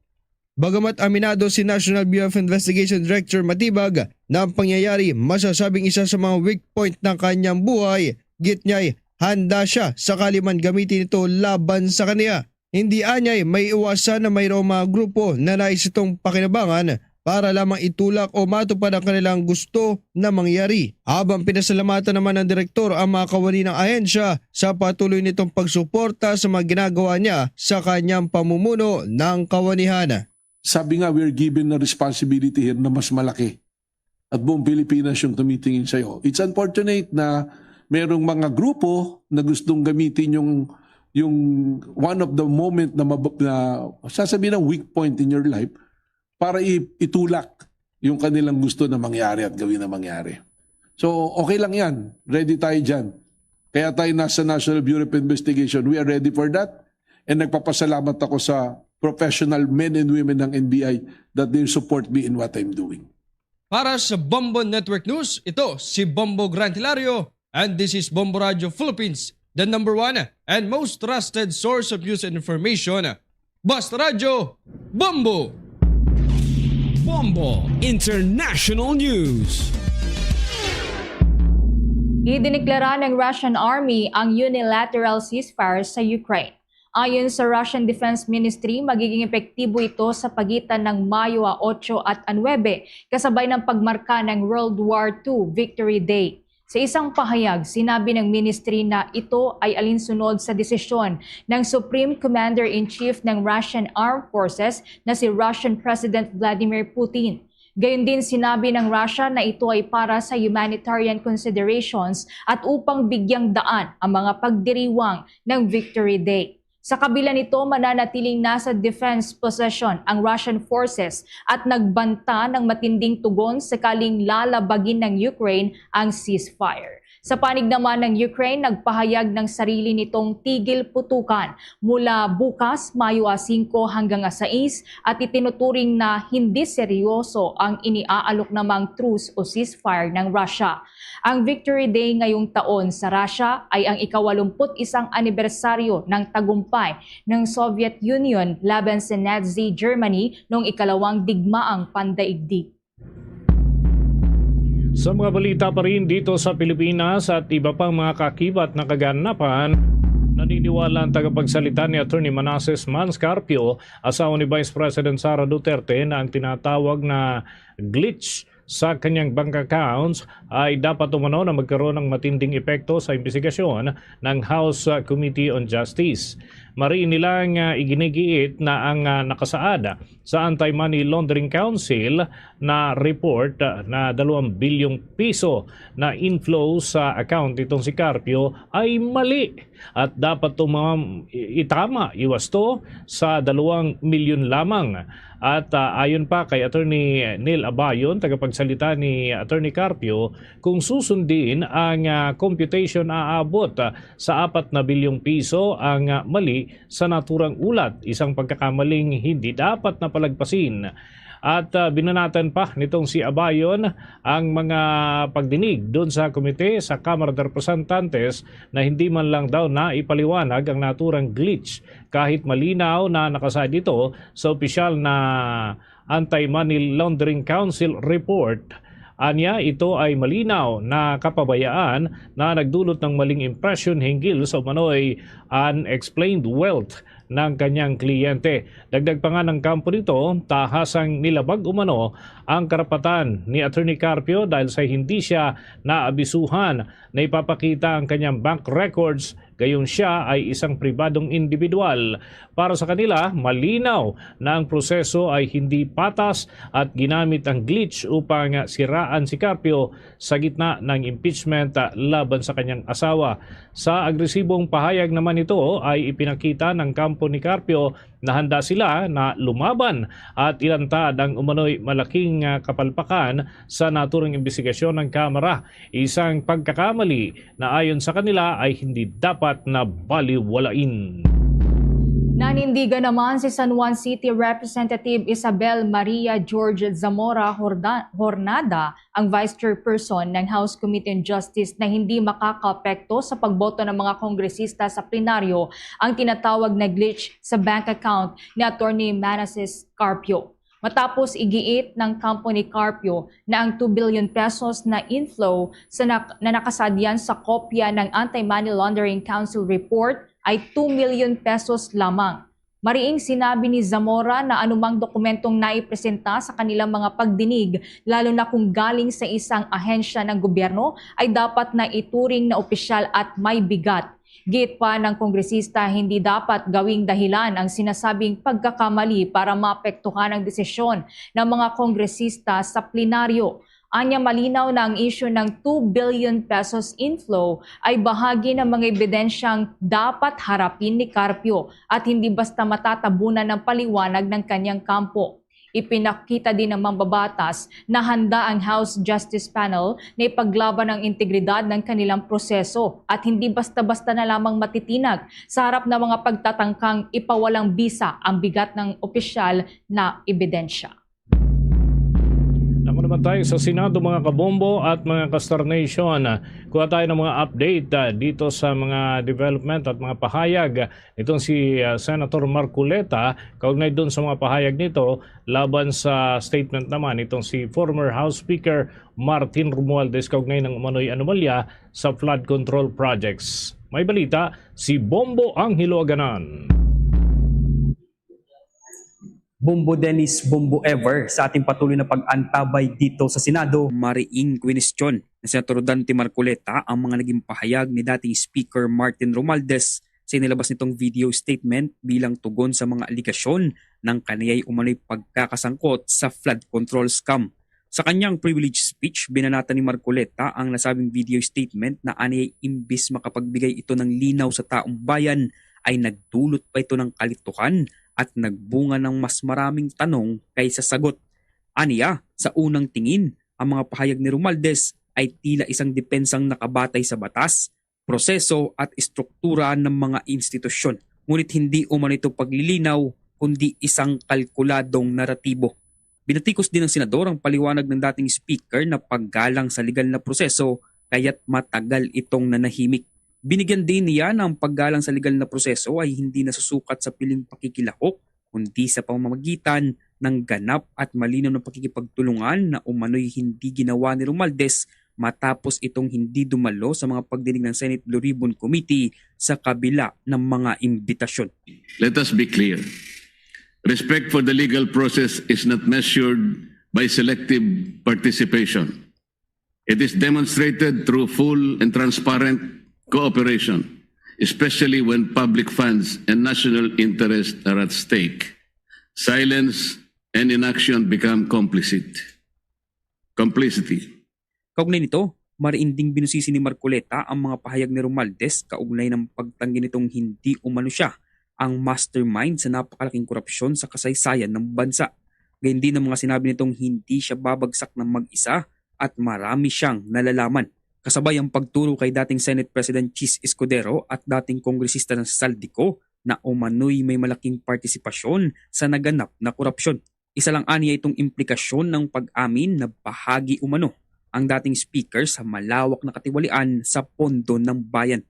Bagamat aminado si National Bureau of Investigation Director Matibag na ang pangyayari masasabing isa sa mga weak point ng kanyang buhay, git niya'y handa siya sakali man gamitin ito laban sa kaniya. Hindi anyay may iwasan na mayroong mga grupo na nais itong pakinabangan para lamang itulak o matupad ang kanilang gusto na mangyari. Habang pinasalamatan naman ng direktor ang mga kawani ng ahensya sa patuloy nitong pagsuporta sa mga ginagawa niya sa kanyang pamumuno ng kawanihan. Sabi nga, we're given a responsibility here na mas malaki. At buong Pilipinas yung tumitingin sa'yo. It's unfortunate na merong mga grupo na gustong gamitin yung, yung one of the moment na, mab- na sasabihin ng weak point in your life para i- itulak yung kanilang gusto na mangyari at gawin na mangyari. So, okay lang yan. Ready tayo dyan. Kaya tayo nasa National Bureau of Investigation. We are ready for that. And nagpapasalamat ako sa professional men and women ng N B I that they support me in what I'm doing. Para sa Bombo Network News, ito si Bombo Grant Hilario and this is Bombo Radio Philippines, the number one and most trusted source of news and information. Basta Radyo, Bombo! Bombo International News. Idineklara ng Russian Army ang unilateral ceasefire sa Ukraine. Ayon sa Russian Defense Ministry, magiging epektibo ito sa pagitan ng Mayo a otso at a nuebe, kasabay ng pagmarka ng World War two Victory Day. Sa isang pahayag, sinabi ng ministry na ito ay alinsunod sa desisyon ng Supreme Commander-in-Chief ng Russian Armed Forces na si Russian President Vladimir Putin. Gayon din, sinabi ng Russia na ito ay para sa humanitarian considerations at upang bigyang daan ang mga pagdiriwang ng Victory Day. Sa kabila nito, mananatiling nasa defense position ang Russian forces at nagbanta ng matinding tugon sakaling lalabagin ng Ukraine ang ceasefire. Sa panig naman ng Ukraine, nagpahayag ng sarili nitong tigil putukan mula bukas, Mayo a singko hanggang a sais, at itinuturing na hindi seryoso ang iniaalok namang truce o ceasefire ng Russia. Ang Victory Day ngayong taon sa Russia ay ang ikawalumpu't isang anibersaryo ng tagumpay ng Soviet Union laban sa Nazi Germany noong ikalawang digmaang pandaigdig. Sa mga balita pa rin dito sa Pilipinas at iba pang mga kakibat na kaganapan, naniniwala ang tagapagsalita ni Attorney Manases Mans Carpio, asawa ni Vice President Sara Duterte, na ang tinatawag na glitch sa kanyang bank accounts ay dapat umano na magkaroon ng matinding epekto sa imbestigasyon ng House Committee on Justice. Mariin nilang, ah, iginigiit na ang, ah, nakasaad sa Anti-Money Laundering Council na report, ah, na dalawang bilyong piso na inflow sa account nitong si Carpio ay mali at dapat tumam-, i-, itama, iwasto sa dalawang milyon lamang. At, ah, ayon pa kay Attorney Neil Abayon, tagapagsalita ni Attorney Carpio, kung susundin ang, ah, computation, aabot, ah, sa apat na bilyong piso ang, ah, mali sa naturang ulat, isang pagkakamaling hindi dapat na palagpasin. At, ah, binanatan pa nitong si Abayon ang mga pagdinig doon sa komite sa Kamara de Representantes na hindi man lang daw naipaliwanag ang naturang glitch kahit malinaw na nakasaad ito sa opisyal na Anti-Money Laundering Council report. Anya, ito ay malinaw na kapabayaan na nagdulot ng maling impresyon hinggil sa umano'y unexplained wealth ng kanyang kliyente. Dagdag pa nga ng kampo nito, tahas ang nilabag umano ang karapatan ni Attorney Carpio dahil sa hindi siya naabisuhan na ipapakita ang kanyang bank records, gayon siya ay isang pribadong individual. Para sa kanila, malinaw na ang proseso ay hindi patas at ginamit ang glitch upang siraan si Carpio sa gitna ng impeachment, ah, laban sa kanyang asawa. Sa agresibong pahayag naman nito ay ipinakita ng kampo ni Carpio, nahanda sila na lumaban at ilantad ang umano'y malaking, ah, kapalpakan sa naturang imbestigasyon ng Kamara. Isang pagkakamali na ayon sa kanila ay hindi dapat na baliwalain. Nanindigan naman si San Juan City Representative Isabel Maria George Zamora Horda-, Hornada, ang Vice Chairperson ng House Committee on Justice, na hindi makakaapekto sa pagboto ng mga kongresista sa plenaryo ang tinatawag na glitch sa bank account ni Attorney Manases Carpio. Matapos igiit ng kampo ni Carpio na ang two billion pesos na inflow sa nak-, na nakasadyan sa kopya ng Anti-Money Laundering Council report ay two million pesos lamang. Mariing sinabi ni Zamora na anumang dokumentong naipresenta sa kanilang mga pagdinig, lalo na kung galing sa isang ahensya ng gobyerno, ay dapat na ituring na opisyal at may bigat. Giit pa ng kongresista, hindi dapat gawing dahilan ang sinasabing pagkakamali para maapektuhan ang desisyon ng mga kongresista sa plenaryo. Anya, malinaw na ang isyu ng two billion pesos inflow ay bahagi ng mga ebidensyang dapat harapin ni Carpio at hindi basta matatabunan ng paliwanag ng kanyang kampo. Ipinakita din ng mambabatas na handa ang House Justice Panel na ipaglaban ang integridad ng kanilang proseso at hindi basta-basta na lamang matitinag sa harap ng mga pagtatangkang ipawalang bisa ang bigat ng opisyal na ebidensya. Ako naman tayo sa Senado, mga kabombo at mga ka-Star Nation. Kuha tayo ng mga update, ah, dito sa mga development at mga pahayag nitong si, ah, Senator Marcoleta. Kaugnay dun sa mga pahayag nito laban sa statement naman nitong si former House Speaker Martin Romualdez kaugnay ng umano'y anomalya sa flood control projects. May balita si Bombo Angelo Aganan. Bombo Dennis, Bombo Ever, sa ating patuloy na pag-antabay dito sa Senado. Mariing kwinestyon ni Senator Dante Marcoleta ang mga naging pahayag ni dating Speaker Martin Romualdez sa inilabas nitong video statement bilang tugon sa mga aligasyon ng kaniyay umano'y pagkakasangkot sa flood control scam. Sa kanyang privilege speech, binanatan ni Marcoleta ang nasabing video statement na aniyay imbis makapagbigay ito ng linaw sa taong bayan, ay nagdulot pa ito ng kalituhan at nagbunga ng mas maraming tanong kaysa sagot. Aniya, sa unang tingin, ang mga pahayag ni Romualdez ay tila isang depensang nakabatay sa batas, proseso at estruktura ng mga institusyon. Ngunit hindi umano ito paglilinaw, kundi isang kalkuladong naratibo. Binatikos din ng senador ang paliwanag ng dating speaker na paggalang sa legal na proseso kaya't matagal itong nanahimik. Binigyan din niya na ang paggalang sa legal na proseso ay hindi nasusukat sa piling pakikilahok, kundi sa pamamagitan ng ganap at malinaw na pakikipagtulungan na umano'y hindi ginawa ni Romualdez matapos itong hindi dumalo sa mga pagdinig ng Senate Blue Ribbon Committee sa kabila ng mga imbitasyon. Let us be clear. Respect for the legal process is not measured by selective participation. It is demonstrated through full and transparent cooperation, especially when public funds and national interests are at stake. Silence and inaction become complicit. Complicity. Kaugnay nito, mariin ding binusisi ni Marcoleta ang mga pahayag ni Romualdez kaugnay ng pagtanggi nitong hindi umano siya ang mastermind sa napakalaking korupsyon sa kasaysayan ng bansa. Gayon din ang mga sinabi nitong hindi siya babagsak ng mag-isa at marami siyang nalalaman. Kasabay ang pagturo kay dating Senate President Chiz Escudero at dating kongresista ng Zaldy Co na umano'y may malaking partisipasyon sa naganap na korupsyon. Isa lang aniya itong implikasyon ng pag-amin na bahagi umano ang dating speaker sa malawak na katiwalian sa pondo ng bayan.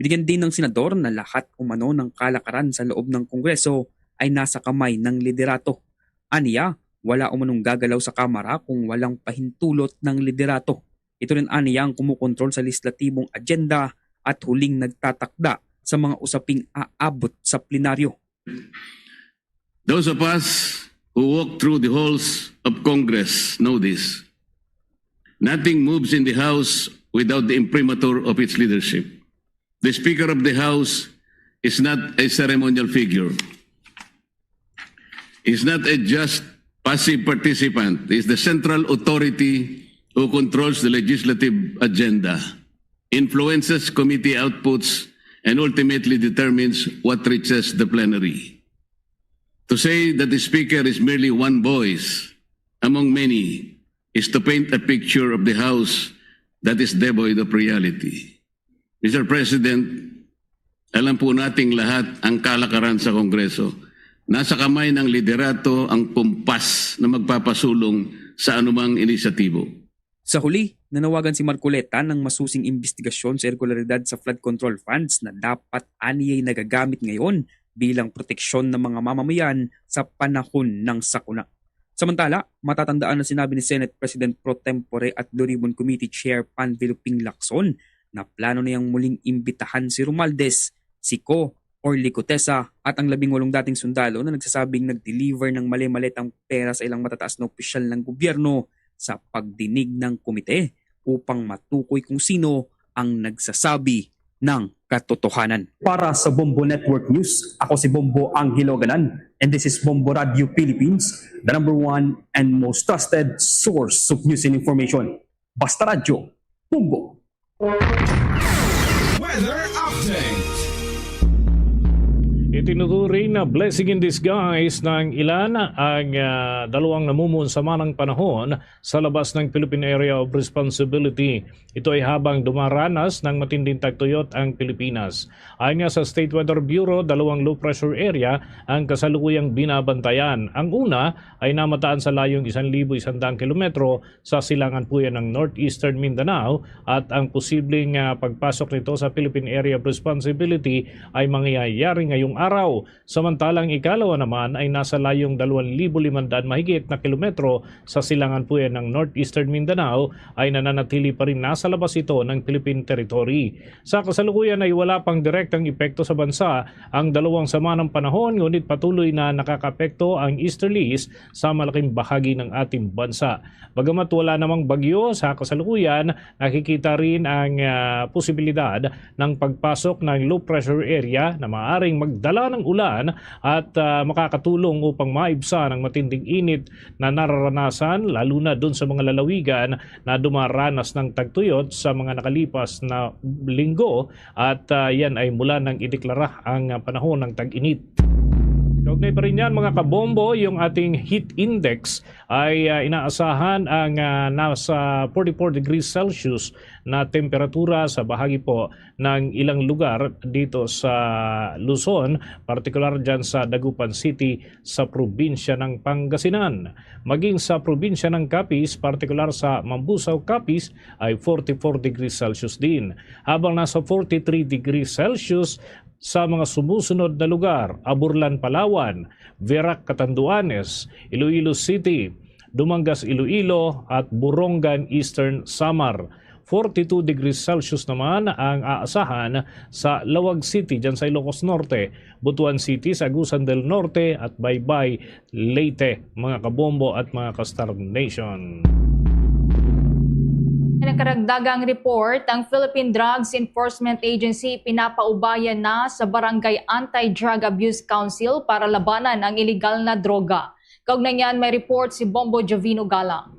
Binigyan din ng senador na lahat umano ng kalakaran sa loob ng Kongreso ay nasa kamay ng liderato. Aniya, wala umanong gagalaw sa Kamara kung walang pahintulot ng liderato. Ito rin aniya ang kumukontrol sa lehislatibong agenda at huling nagtatakda sa mga usaping aabot sa plenaryo. Those of us who walk through the halls of Congress know this. Nothing moves in the House without the imprimatur of its leadership. The Speaker of the House is not a ceremonial figure. He's not a just passive participant. He's the central authority who controls the legislative agenda, influences committee outputs, and ultimately determines what reaches the plenary. To say that the Speaker is merely one voice among many is to paint a picture of the House that is devoid of reality. Mister President, alam po nating lahat ang kalakaran sa Kongreso. Nasa kamay ng liderato ang kumpas na magpapasulong sa anumang inisyatibo. Sa huli, nanawagan si Marcoleta ng masusing imbestigasyon sa irregularidad sa flood control funds na dapat aniyay nagagamit ngayon bilang proteksyon ng mga mamamayan sa panahon ng sakuna. Samantala, matatandaan na sinabi ni Senate President pro tempore at Luribon Committee Chair Panfilo Ping Lacson na plano niyang muling imbitahan si Romualdez, si Co, Orly Cotesa at ang labing walong dating sundalo na nagsasabing nag-deliver ng mali-maletang pera sa ilang matataas na opisyal ng gobyerno sa pagdinig ng komite upang matukoy kung sino ang nagsasabi ng katotohanan. Para sa Bombo Network News, ako si Bombo Angelo Galan, and this is Bombo Radio Philippines, the number one and most trusted source of news and information. Basta Radyo, Bombo. Weather update. Itinuturing na blessing in disguise ng ilan ang ah, dalawang namumuon sa manang panahon sa labas ng Philippine Area of Responsibility. Ito ay habang dumaranas ng matinding tagtuyot ang Pilipinas. Ayon nga sa State Weather Bureau, dalawang low pressure area ang kasalukuyang binabantayan. Ang una ay namataan sa layong isang libo isang daang kilometro sa silangan puyan ng northeastern Mindanao at ang posibleng ah, pagpasok nito sa Philippine Area of Responsibility ay mangyayari ngayong araw. Samantalang ikalawa naman ay nasa layong dalawang libo limandaan mahigit na kilometro sa silangan puyan ng northeastern Mindanao ay nananatili pa rin nasa labas ito ng Philippine Territory. Sa kasalukuyan ay wala pang direktang epekto sa bansa ang dalawang samanang panahon, ngunit patuloy na nakakaapekto ang easterlies sa malaking bahagi ng ating bansa. Bagamat wala namang bagyo sa kasalukuyan, nakikita rin ang ah, posibilidad ng pagpasok ng low pressure area na maaaring magdala ng ulan at ah, makakatulong upang maibsan ang matinding init na nararanasan, lalo na dun sa mga lalawigan na dumaranas ng tagtuyot sa mga nakalipas na linggo, at ah, yan ay mula nang ideklara ang ah, panahon ng tag-init. Kaugnay pa rin yan, mga kabombo, yung ating heat index ay ah, inaasahan ang ah, nasa forty-four degrees Celsius na temperatura sa bahagi po ng ilang lugar dito sa Luzon, partikular dyan sa Dagupan City sa probinsya ng Pangasinan. Maging sa probinsya ng Capiz, partikular sa Mambusao, Capiz, ay forty-four degrees Celsius din, habang nasa forty-three degrees Celsius sa mga sumusunod na lugar: Aburlan, Palawan, Virac, Catanduanes, Iloilo City, Dumangas, Iloilo, at Borongan, Eastern Samar. Forty-two degrees Celsius naman ang aasahan sa Laoag City, dyan sa Ilocos Norte, Butuan City, sa Agusan del Norte, at Baybay, Leyte, mga kabombo at mga ka-Star Nation. Nagkaragdagang report, ang Philippine Drugs Enforcement Agency pinapaubayan na sa Barangay Anti-Drug Abuse Council para labanan ang iligal na droga. Kaugnay niyan, may report si Bombo Jovino Galang.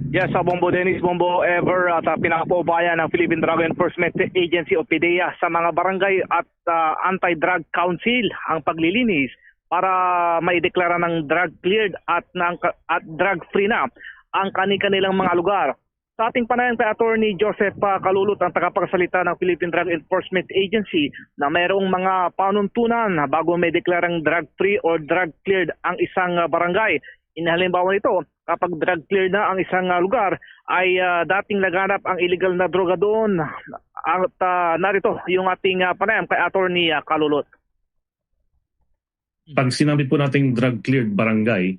Yes, sa Bombo Dennis, Bombo Ever, at uh, pinapaubayan ng Philippine Drug Enforcement Agency o PDEA sa mga barangay at uh, Anti-Drug Council ang paglilinis para maideklara ng drug cleared at ng at drug free na ang kani-kanilang mga lugar. Sa ating panayam kay Attorney Joseph uh, Kalulot, ang tagapagsalita ng Philippine Drug Enforcement Agency na mayroong mga panuntunan bago may deklarang drug free or drug cleared ang isang uh, barangay. Inahalimbawa nito, kapag drug cleared na ang isang uh, lugar, ay uh, dating naganap ang illegal na droga doon. At uh, narito yung ating uh, panayam kay Attorney uh, Kalulot. Pag sinabi po nating drug cleared barangay,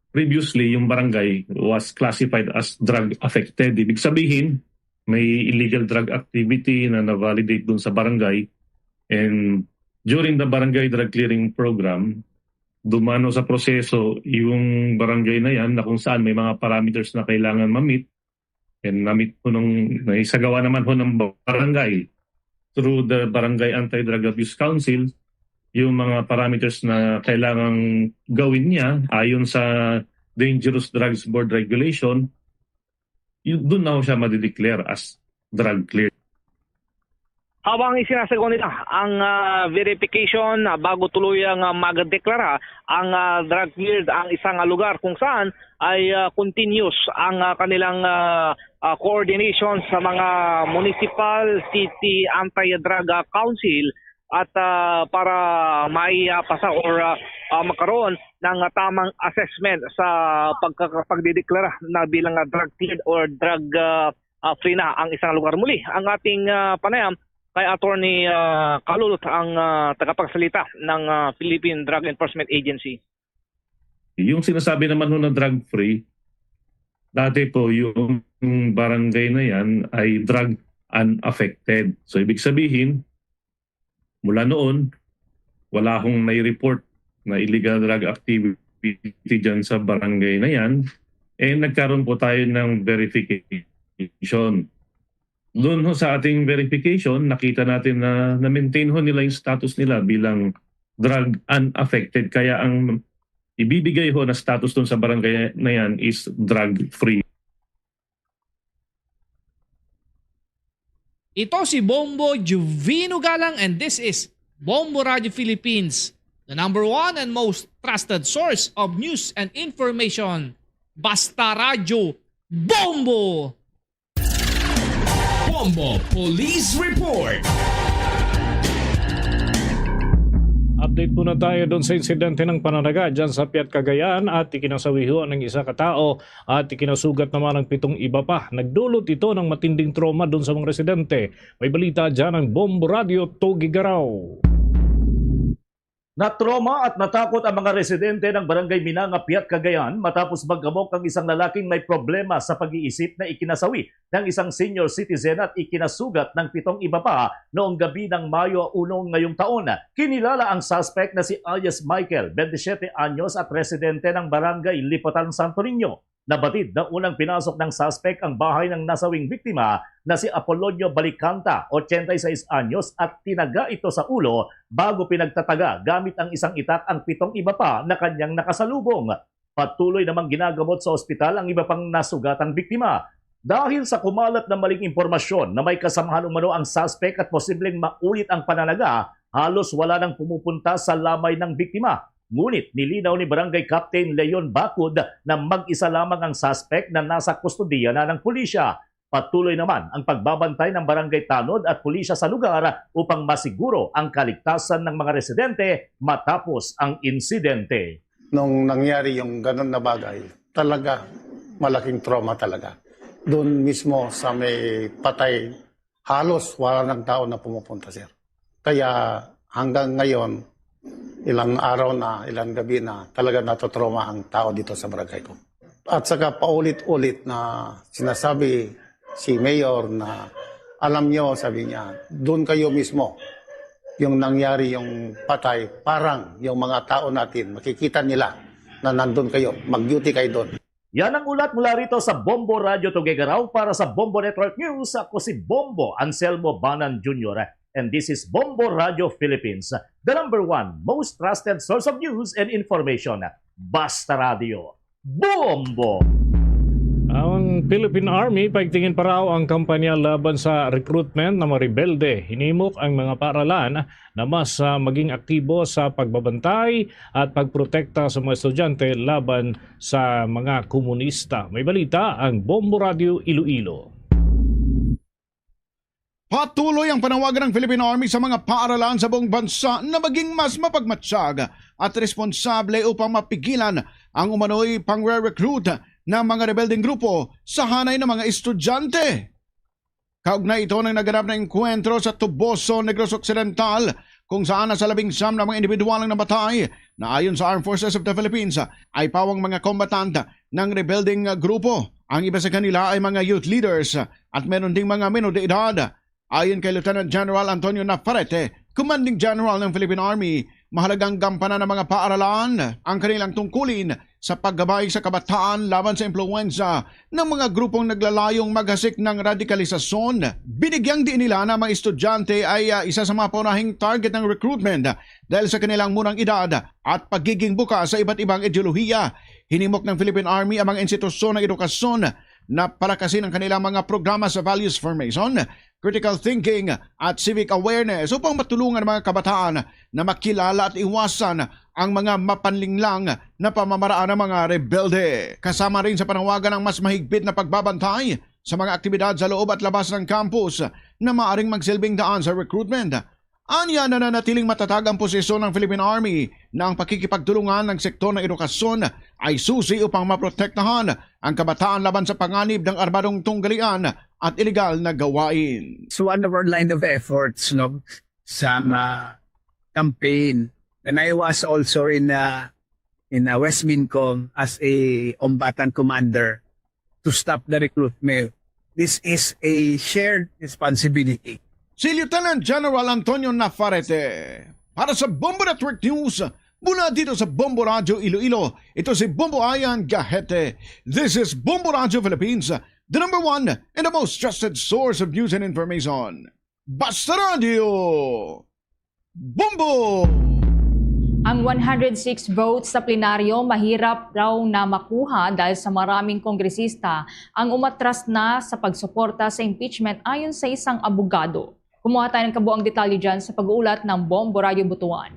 previously yung barangay was classified as drug affected. Ibig sabihin, may illegal drug activity na na-validate dun sa barangay. And during the barangay drug clearing program, dumano sa proseso yung barangay na yan na kung saan may mga parameters na kailangan ma-meet. And namit po nung naisagawa naman ho ng barangay through the Barangay Anti-Drug Abuse Council yung mga parameters na kailangang gawin niya ayon sa Dangerous Drugs Board Regulation, yun, doon na ho siya madideclare as drug cleared. Habang isinasagawa nila ang, ah, verification, ah, bago tuluyang, ah, magdeklara ang, ah, drug cleared ang isang, ah, lugar kung saan ay, ah, continuous ang, ah, kanilang, ah, ah, coordination sa mga municipal, city anti-drug, ah, council at, ah, para maipasa or, ah, ah, magkaroon ng, ah, tamang assessment sa pagka-, pagdideklara na bilang, ah, drug cleared or drug, ah, ah, free na ang isang lugar. Muli ang ating, ah, panayam kay Attorney, ah, Kalulot, ang, ah, tagapagsalita ng, ah, Philippine Drug Enforcement Agency. Yung sinasabi naman ho na drug free, dati po yung barangay na yan ay drug unaffected. So ibig sabihin, mula noon, wala akong nai-report na illegal drug activity dyan sa barangay na yan. Eh, nagkaroon po tayo ng verification. Doon ho sa ating verification, nakita natin na na-maintain ho nila yung status nila bilang drug unaffected. Kaya ang ibibigay ho na status doon sa barangay na yan is drug free. Ito si Bombo Juvino Galang, and this is Bombo Radio Philippines, the number one and most trusted source of news and information. Basta Radyo, Bombo! Bombo Police Report. Update muna tayo doon sa insidente ng pananaga dyan sa Piat, Cagayan, at ikinasawi ho ng isa ka tao at ikinasugat naman ang pitong iba pa. Nagdulot ito ng matinding trauma doon sa mga residente. May balita dyan ang Bombo Radio Tugigaraw. Natrauma at natakot ang mga residente ng Barangay Minanga, Piat, Cagayan, matapos magkamok ang isang lalaking may problema sa pag-iisip na ikinasawi ng isang senior citizen at ikinasugat ng pitong iba pa noong gabi ng Mayo uno ngayong taon. Kinilala ang suspect na si alias Michael, twenty-seven anyos at residente ng Barangay Lipatan, Santo Niño. Nabatid na unang pinasok ng suspect ang bahay ng nasawing biktima na si Apolonio Balicanta, ochenta y seis anyos, at tinaga ito sa ulo bago pinagtataga gamit ang isang itak ang pitong iba pa na kanyang nakasalubong. Patuloy namang ginagamot sa ospital ang iba pang nasugatang biktima. Dahil sa kumalat na maling impormasyon na may kasamahan umano ang suspect at posibleng maulit ang pananaga, halos wala nang pumupunta sa lamay ng biktima. Ngunit nilinaw ni Barangay Captain Leon Bacud na mag-isa lamang ang suspect na nasa kustodiya na ng pulisya. Patuloy naman ang pagbabantay ng barangay tanod at pulisya sa lugar upang masiguro ang kaligtasan ng mga residente matapos ang insidente. Nung nangyari yung ganun na bagay, talaga malaking trauma talaga. Doon mismo sa may patay, halos wala ng tao na pumupunta, sir. Kaya hanggang ngayon, ilang araw na, ilang gabi na, talaga natotrauma ang tao dito sa barangay ko. At saka paulit-ulit na sinasabi si Mayor na, "Alam nyo," sabi niya, "doon kayo mismo, yung nangyari yung patay, parang yung mga tao natin, makikita nila na nandun kayo, mag-duty kayo doon." Yan ang ulat mula rito sa Bombo Radio Tuguegarao. Para sa Bombo Network News, ako si Bombo Anselmo Banan Junior. And this is Bombo Radio Philippines, the number one most trusted source of news and information. Basta Radio, Bombo! Ang Philippine Army, paigtingin pa raw ang kampanya laban sa recruitment ng mga rebelde. Hinimok ang mga paaralan na mas, ah, maging aktibo sa pagbabantay at pagprotekta sa mga estudyante laban sa mga komunista. May balita ang Bombo Radio Iloilo. Patuloy ang panawagan ng Philippine Army sa mga paaralan sa buong bansa na maging mas mapagmatsyag at responsable upang mapigilan ang umano'y pangre-recruit ng mga rebeldeng grupo sa hanay ng mga estudyante. Kaugnay ito ng naganap na engkwentro sa Toboso, Negros Occidental, kung saan nasa labing siyam na mga individual ang namatay, na ayon sa Armed Forces of the Philippines, ay pawang mga combatant ng rebeldeng grupo. Ang iba sa kanila ay mga youth leaders at meron ding mga menor de edad. Ayon kay Lieutenant General Antonio Navarrete, Commanding General ng Philippine Army, mahalagang gampanan ng mga paaralan ang kanilang tungkulin sa paggabay sa kabataan laban sa impluwensya ng mga grupong naglalayong maghasik ng radikalisasyon. Binigyang diin nila na ang mga estudyante ay, ah, isa sa mga pangunahing target ng recruitment dahil sa kanilang murang edad at pagiging bukas sa iba't ibang ideolohiya. Hinimok ng Philippine Army ang mga institusyon ng edukasyon na palakasin ang kanilang mga programa sa values formation, critical thinking, at civic awareness upang matulungan ang mga kabataan na makilala at iwasan ang mga mapanlinglang na pamamaraan ng mga rebelde. Kasama rin sa panawagan ang mas mahigpit na pagbabantay sa mga aktibidad sa loob at labas ng campus na maaring magsilbing daan sa recruitment. Anya, nananatiling matatag ang posisyon ng Philippine Army na ang pakikipagtulungan ng sektor ng edukasyon ay susi upang maprotektahan ang kabataan laban sa panganib ng armadong tunggalian at ilegal na gawain. It's one of our line of efforts, no, sa uh, campaign. And I was also in uh, in uh, West Mincom as a Ombatan commander to stop the recruitment. This is a shared responsibility. Si Lieutenant General Antonio Nafarete para sa Bombo Network News, mula dito sa Bombo Radio Iloilo. Ito si Bombo Ayan Gahete. This is Bombo Radio Philippines, the number one and the most trusted source of news and information. Basta Radio Bombo! Ang one hundred six votes sa plenaryo mahirap raw na makuha dahil sa maraming kongresista ang umatras na sa pagsuporta sa impeachment, ayon sa isang abogado. Kumuha tayo ng kabuang detalye dyan sa pag-uulat ng Bombo Radyo Butuan.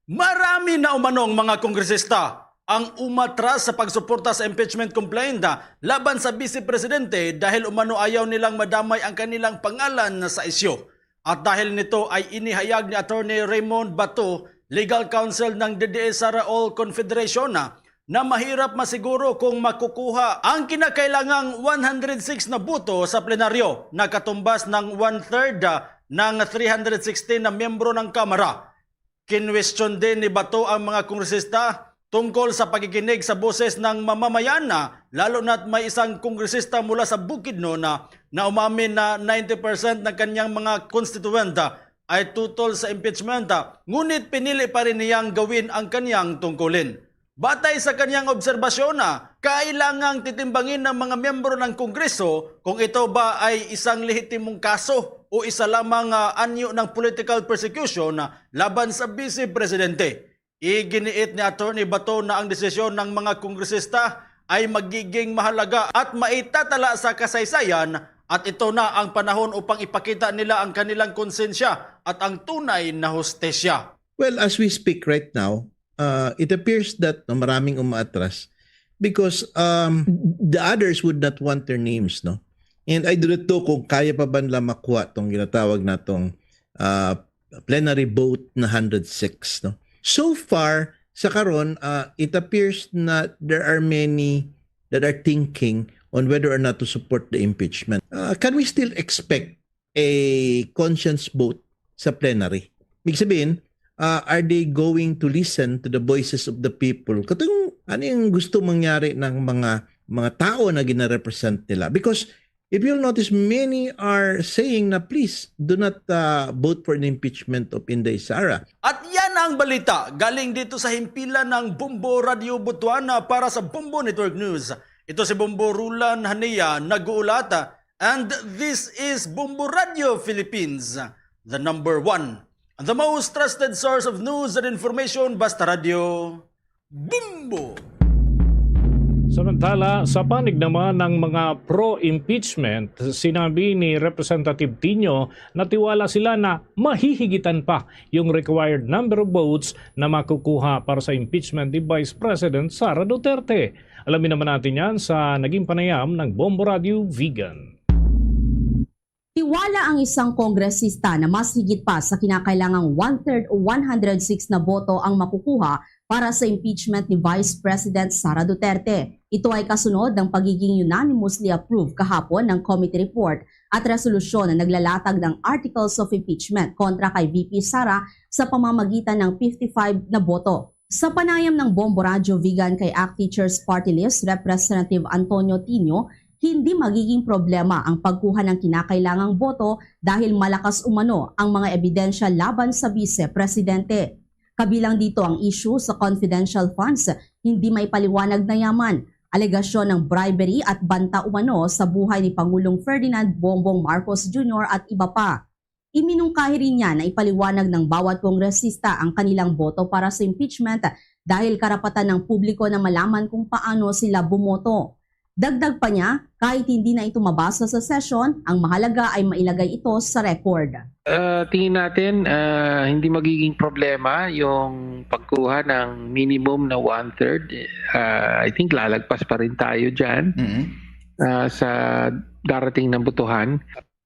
Marami na umanong mga kongresista ang umatras sa pagsuporta sa impeachment complaint laban sa Vice Presidente dahil umano ayaw nilang madamay ang kanilang pangalan sa isyu. At dahil nito ay inihayag ni Attorney Raymond Bato, legal counsel ng D D S Sara All Confederation, na, na mahirap masiguro kung makukuha ang kinakailangang one hundred six na boto sa plenaryo na katumbas ng one-third ng three hundred sixteen na miyembro ng Kamara. Kinwestiyon din ni Bato ang mga kongresista tungkol sa pakikinig sa boses ng mamamayan, lalo na't may isang kongresista mula sa Bukidnon na, na umamin na ninety percent ng kanyang mga konstituwente ay tutol sa impeachment, ngunit pinili pa rin niyang gawin ang kanyang tungkulin. Batay sa kanyang obserbasyon, kailangang titimbangin ng mga miyembro ng Kongreso kung ito ba ay isang lehitimong kaso o isa lamang, ah, anyo ng political persecution laban sa Vice Presidente. Iginiit ni Attorney Bato na ang desisyon ng mga kongresista ay magiging mahalaga at maitatala sa kasaysayan, at ito na ang panahon upang ipakita nila ang kanilang konsensya at ang tunay na hustisya. Well, as we speak right now, uh, it appears that, no, maraming umaatras because, um, the others would not want their names, no? And I do not know kung kaya pa ba nila makuha tong ginatawag natong, uh, plenary vote na hundred six, no? So far, sa karon, uh, it appears na there are many that are thinking on whether or not to support the impeachment. Uh, can we still expect a conscience vote sa plenary? Ibig sabihin, uh, are they going to listen to the voices of the people? Katong ano yung gusto mangyari ng mga mga tao na ginarepresent nila? Because if you'll notice, many are saying na please do not, uh, vote for an impeachment of Inday Sara. At yan ang balita galing dito sa himpilan ng Bombo Radio Butuan para sa Bombo Network News. Ito si Bombo Rulan Hania nag-uulat, and this is Bombo Radio Philippines, the number one and the most trusted source of news and information. Basta Radio Bombo! Samantala, sa panig naman ng mga pro-impeachment, sinabi ni Representative Tinio na tiwala sila na mahihigitan pa yung required number of votes na makukuha para sa impeachment ni Vice President Sara Duterte. Alamin naman natin yan sa naging panayam ng Bombo Radio Vigan. Tiwala ang isang kongresista na mas higit pa sa kinakailangang one-third o one hundred six na boto ang makukuha para sa impeachment ni Vice President Sara Duterte. Ito ay kasunod ng pagiging unanimously approved kahapon ng committee report at resolusyon na naglalatag ng articles of impeachment kontra kay V P Sara sa pamamagitan ng fifty-five na boto. Sa panayam ng Bombo Radyo Vigan kay ACT Teachers Party List Representative Antonio Tinio, hindi magiging problema ang pagkuha ng kinakailangang boto dahil malakas umano ang mga ebidensya laban sa Bise Presidente. Kabilang dito ang issue sa confidential funds, hindi maipaliwanag na yaman, alegasyon ng bribery at banta umano sa buhay ni Pangulong Ferdinand Bongbong Marcos Junior at iba pa. Iminungkahi rin niya na ipaliwanag ng bawat kongresista ang kanilang boto para sa impeachment dahil karapatan ng publiko na malaman kung paano sila bumoto. Dagdag pa niya, kahit hindi na ito mabasa sa session, ang mahalaga ay mailagay ito sa record. Ah, tingin natin, ah, hindi magiging problema yung pagkuha ng minimum na one-third. Ah, I think lalagpas pa rin tayo dyan Mhm. ah, sa darating na botohan.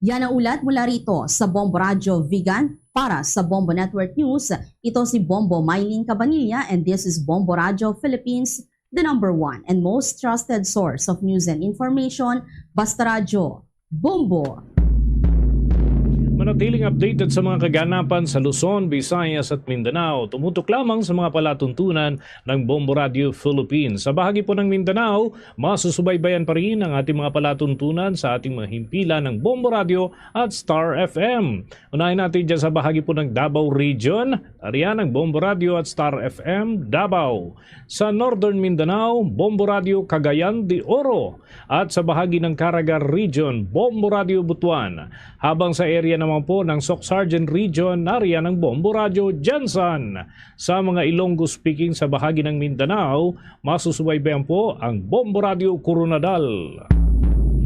Yan ang ulat mula rito sa Bombo Radyo Vigan. Para sa Bombo Network News, ito si Bombo Mylene Cabanilla and this is Bombo Radyo Philippines, the number one and most trusted source of news and information. Basta Radyo, Bombo! Manatiling updated sa mga kaganapan sa Luzon, Visayas at Mindanao. Tumutok lamang sa mga palatuntunan ng Bombo Radio Philippines. Sa bahagi po ng Mindanao, masusubaybayan pa rin ang ating mga palatuntunan sa ating mga himpilan ng Bombo Radio at Star F M. Unahin natin dyan sa bahagi po ng Davao Region, ariyan ang Bombo Radio at Star F M Davao. Sa Northern Mindanao, Bombo Radio Cagayan de Oro. At sa bahagi ng Caraga Region, Bombo Radio Butuan. Habang sa area naman po ng Soc Sargent Region, nariyan ang Bombo Radio Gensan. Sa mga Ilonggo speaking sa bahagi ng Mindanao, masusubaybayan po ang Bombo Radio Koronadal.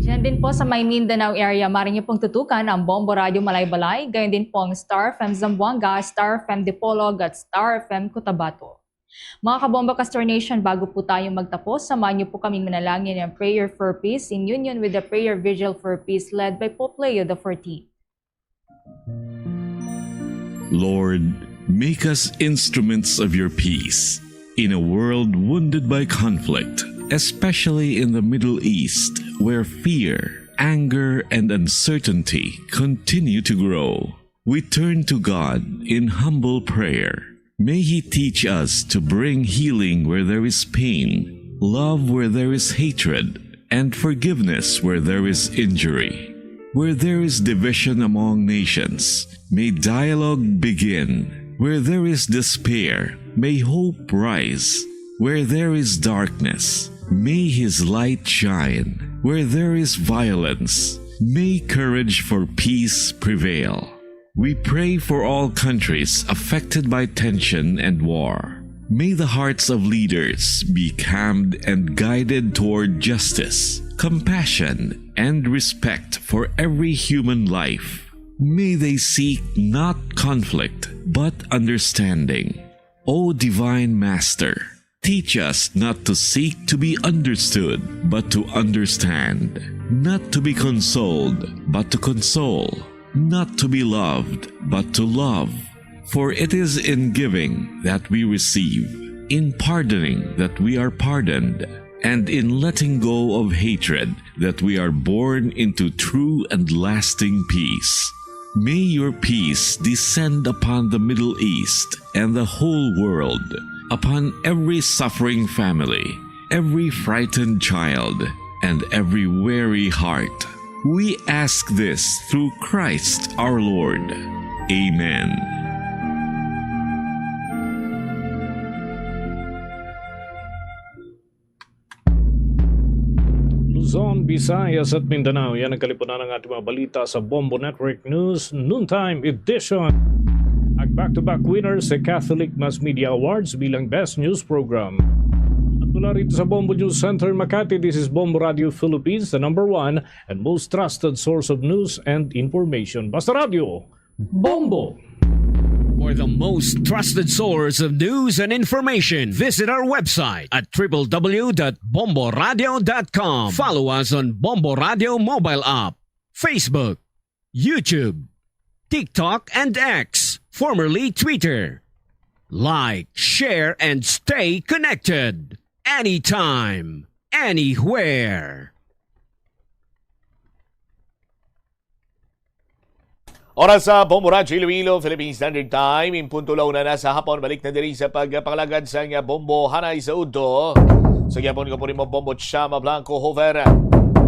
Diyan din po sa may Mindanao area, maaari niyo pong tutukan ang Bombo Radio Malaybalay, gayon din po ang Star F M Zamboanga, Star F M Dipolog at Star F M Cotabato. Mga kabombo ka Star Nation, bago po tayo magtapos, samahan niyo po kaming manalangin ng prayer for peace in union with the prayer vigil for peace led by Pope Leo the fourteenth. Lord, make us instruments of your peace in a world wounded by conflict, especially in the Middle East, where fear, anger, and uncertainty continue to grow. We turn to God in humble prayer. May He teach us to bring healing where there is pain, love where there is hatred, and forgiveness where there is injury. Where there is division among nations, may dialogue begin. Where there is despair, may hope rise. Where there is darkness, may His light shine. Where there is violence, may courage for peace prevail. We pray for all countries affected by tension and war. May the hearts of leaders be calmed and guided toward justice, compassion, and respect for every human life. May they seek not conflict, but understanding. O Divine Master, teach us not to seek to be understood, but to understand, not to be consoled, but to console, not to be loved, but to love. For it is in giving that we receive, in pardoning that we are pardoned, and in letting go of hatred that we are born into true and lasting peace. May your peace descend upon the Middle East and the whole world, upon every suffering family, every frightened child, and every weary heart. We ask this through Christ our Lord. Amen. Luzon, Visayas at Mindanao. Yan ang kalipunan ng ating mga balita sa Bombo Network News Noontime Edition. Ang back-to-back winners sa Catholic Mass Media Awards bilang Best News Program. At mula rito sa Bombo News Center, Makati, this is Bombo Radio Philippines, the number one and most trusted source of news and information. Basta Radio, Bombo! For the most trusted source of news and information, visit our website at triple w dot bomboradio dot com. Follow us on Bombo Radio mobile app, Facebook, YouTube, TikTok, and X, formerly Twitter. Like, share, and stay connected. Anytime, anywhere. Oras sa Bombo Radyo Iloilo, Philippine Standard Time. In punto la una na sa hapon, balik na diri sa pagpangalagad sang Bombo Hanay sa Udto. Sa gihapon ko po nimo, Bombo Chama Blanco Hover.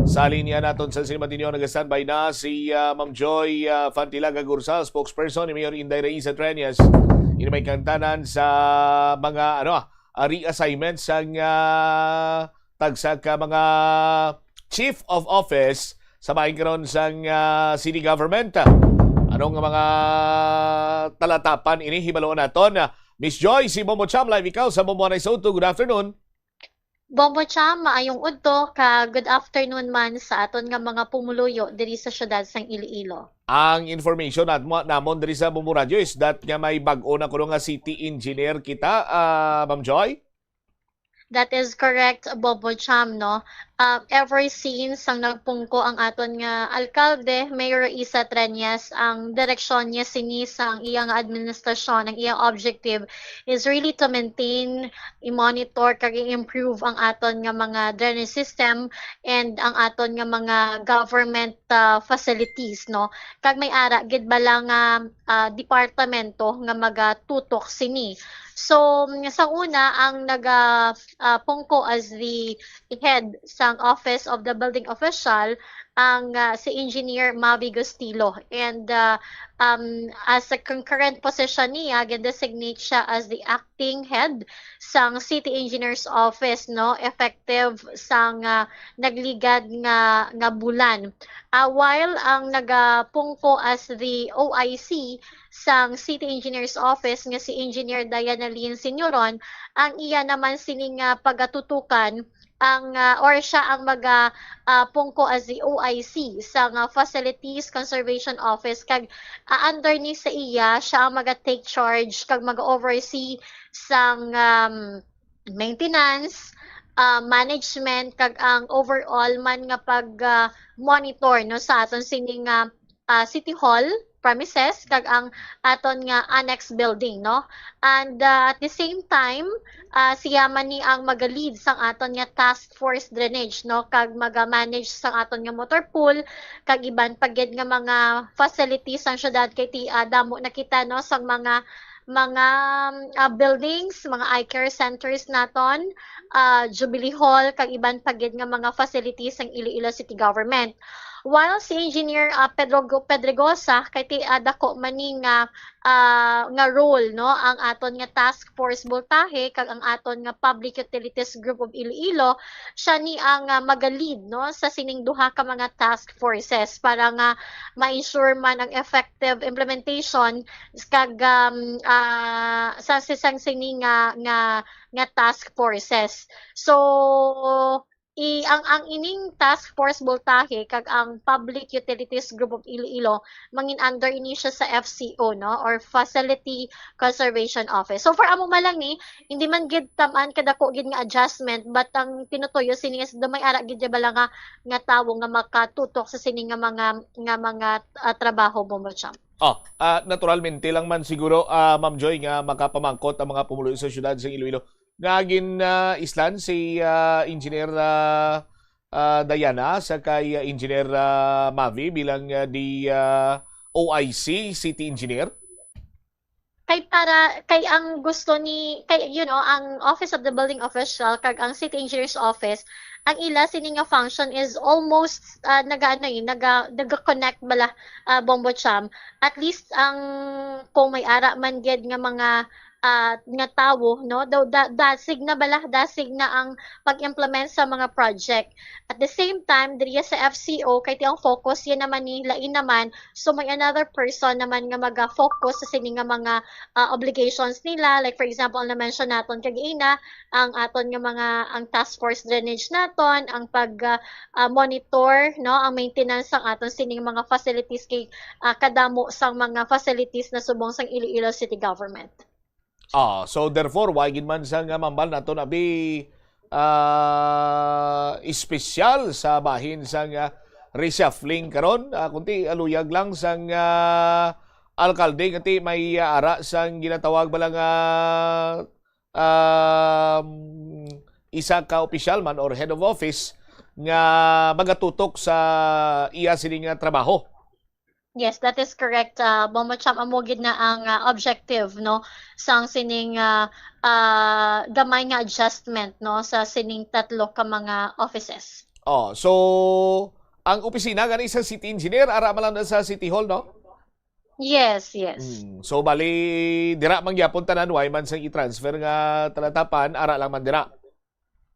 Sa linya naton sa Cinema Tinio, nag-standby na si ah, Ma'am Joy ah, Fantilaga Gursal, spokesperson ni Mayor Inday Raisa Treñas. Ini may kantanan sa mga ano, ah, reassignment sang ah, tagsa ka mga chief of office sa bahin karon sang ah, city government. Ano nga mga talatapan ini, hibaloon naton. Miss Joy, si Bombo Cham, live ikaw sa Bombo Hanay sa Udto. Good afternoon. Bombo Cham, maayong udto ka good afternoon man sa aton nga mga pumuluyo diri sa siyudad sang Iloilo. Ang information nat-, mo-, namon diri sa Bombo Radio is that nga may bag-o na kuno nga city engineer kita, ah, Ma'am Joy? That is correct, Bombo Cham, no? Ah, ever since ang nagpungko ang aton nga alkalde, Mayor Risa Treñas, ang direksyon niya sini sa ang iya nga administrasyon, ang iyang objective is really to maintain, i-monitor, kag i-improve ang aton nga mga drainage system and ang aton nga mga government, ah, facilities, no? Kag may ara gid bala nga, ah, departamento nga magatutok sini. So, sa una, ang naga, ah, pungko as the head sang Office of the Building Official, ang, ah, si Engineer Mavi Gustilo. And, ah, um, as a concurrent position niya, gin-designate siya as the acting head sang City Engineer's Office, no, effective sang, ah, nagligad nga, nga bulan. Ah, while ang nagapungko as the O I C sang City Engineer's Office nga si Engineer Diana Lynn Senioron, ang iya naman sini nga pagatutukan ang, ah, or siya ang maga, ah, pungko as the O I C sa nga Facilities Conservation Office, kag, ah, under ni sa iya, siya ang maga take charge kag maga oversee sang, um, maintenance, ah, management, kag ang overall man nga pag, ah, monitor, no, sa aton sini nga, ah, City Hall premises kag ang aton nga annex building, no? And, ah, at the same time, ah, siya man ni ang maga-lead sang aton nga task force drainage, no? Kag maga-manage sang aton nga motor pool, kag iban pa gid nga mga facilities sang syudad, kay ti, ah, damo na kita, no, sang mga, mga, ah, buildings, mga eye care centers naton, ah, Jubilee Hall, kag iban pa gid nga mga facilities sang Iloilo City Government. While si Engineer, ah, Pedro Gu-, Pedregosa, kay ti, ah, dako man ni nga, ah, nga role, no, ang aton nga task force Voltahe kag ang aton nga Public Utilities Group of Iloilo, siya ni ang, ah, maga-lead, no, sa sining duha ka mga task forces para nga ma-ensure man ang effective implementation kag, um, ah, sa sisang sini nga, nga, nga task forces. So, i-, ang, ang ining task force Voltahe kag ang Public Utilities Group of Iloilo, mangin under ini siya sa F C O, no, or Facility Conservation Office. So, for amo man lang ni, hindi man gid taman kadako gid nga adjustment, but ang tinutuyo sini is do may ara gid bala nga, nga tawo nga makatutok sa sini nga mga, nga mga, ah, trabaho, Bombo Cham. Oh, ah, naturalmente lang man siguro, ah, Ma'am Joy, nga makapamangkot ang mga pumuluyo sa siyudad sa Iloilo nga gin, ah, islan si, ah, Engineer, ah, ah, Diana sa kay, ah, Engineer, ah, Mavi bilang, ah, the, ah, O I C, City Engineer? Kay para, kay ang gusto ni, kay, you know, ang Office of the Building Official kag ang City Engineer's Office, ang ila sini nga function is almost, ah, nagaano, eh, naga-, naga-connect bala, ah, Bombo Cham. At least ang, kung may ara man gid nga mga, ah, nga tawo, no, daw da-, dasig na bala, dasig na ang pag-implement sa mga project. At the same time, diri sa F C O, kay ti ang focus yan naman ni, lain naman, so may another person naman nga maga-focus sa sini nga mga, ah, obligations nila. Like, for example, na-mention naton kagina, ang aton nga mga, ang task force drainage naton, ang pag, ah, ah, monitor, no, ang maintenance sang aton sining mga facilities kay, ah, kadamo sang mga facilities na subong sang Iloilo City Government. Ah, so therefore, why gid man sang, ah, mambal naton abi, ah, espesyal sa bahin sang, ah, reshuffling karon? Ah, kunti, ah, luyag lang sang, ah, alkalde nga ti may, ah, ara sang ginatawag bala nga, um, isa ka opisyal man or head of office nga magatutok sa iya sini nga trabaho. Yes, that is correct, ah, Bombo Cham. Amo gid na ang, ah, objective, no, sang sining, ah, ah, gamay nga adjustment, no, sa sining tatlo ka mga offices. Oh, so ang opisina gani sa city engineer ara man lang na sa City Hall, no? Yes, yes. Hmm. So, bali, dira man gyapon tanan, way man sang i-transfer nga talatapan, ara lang man dira.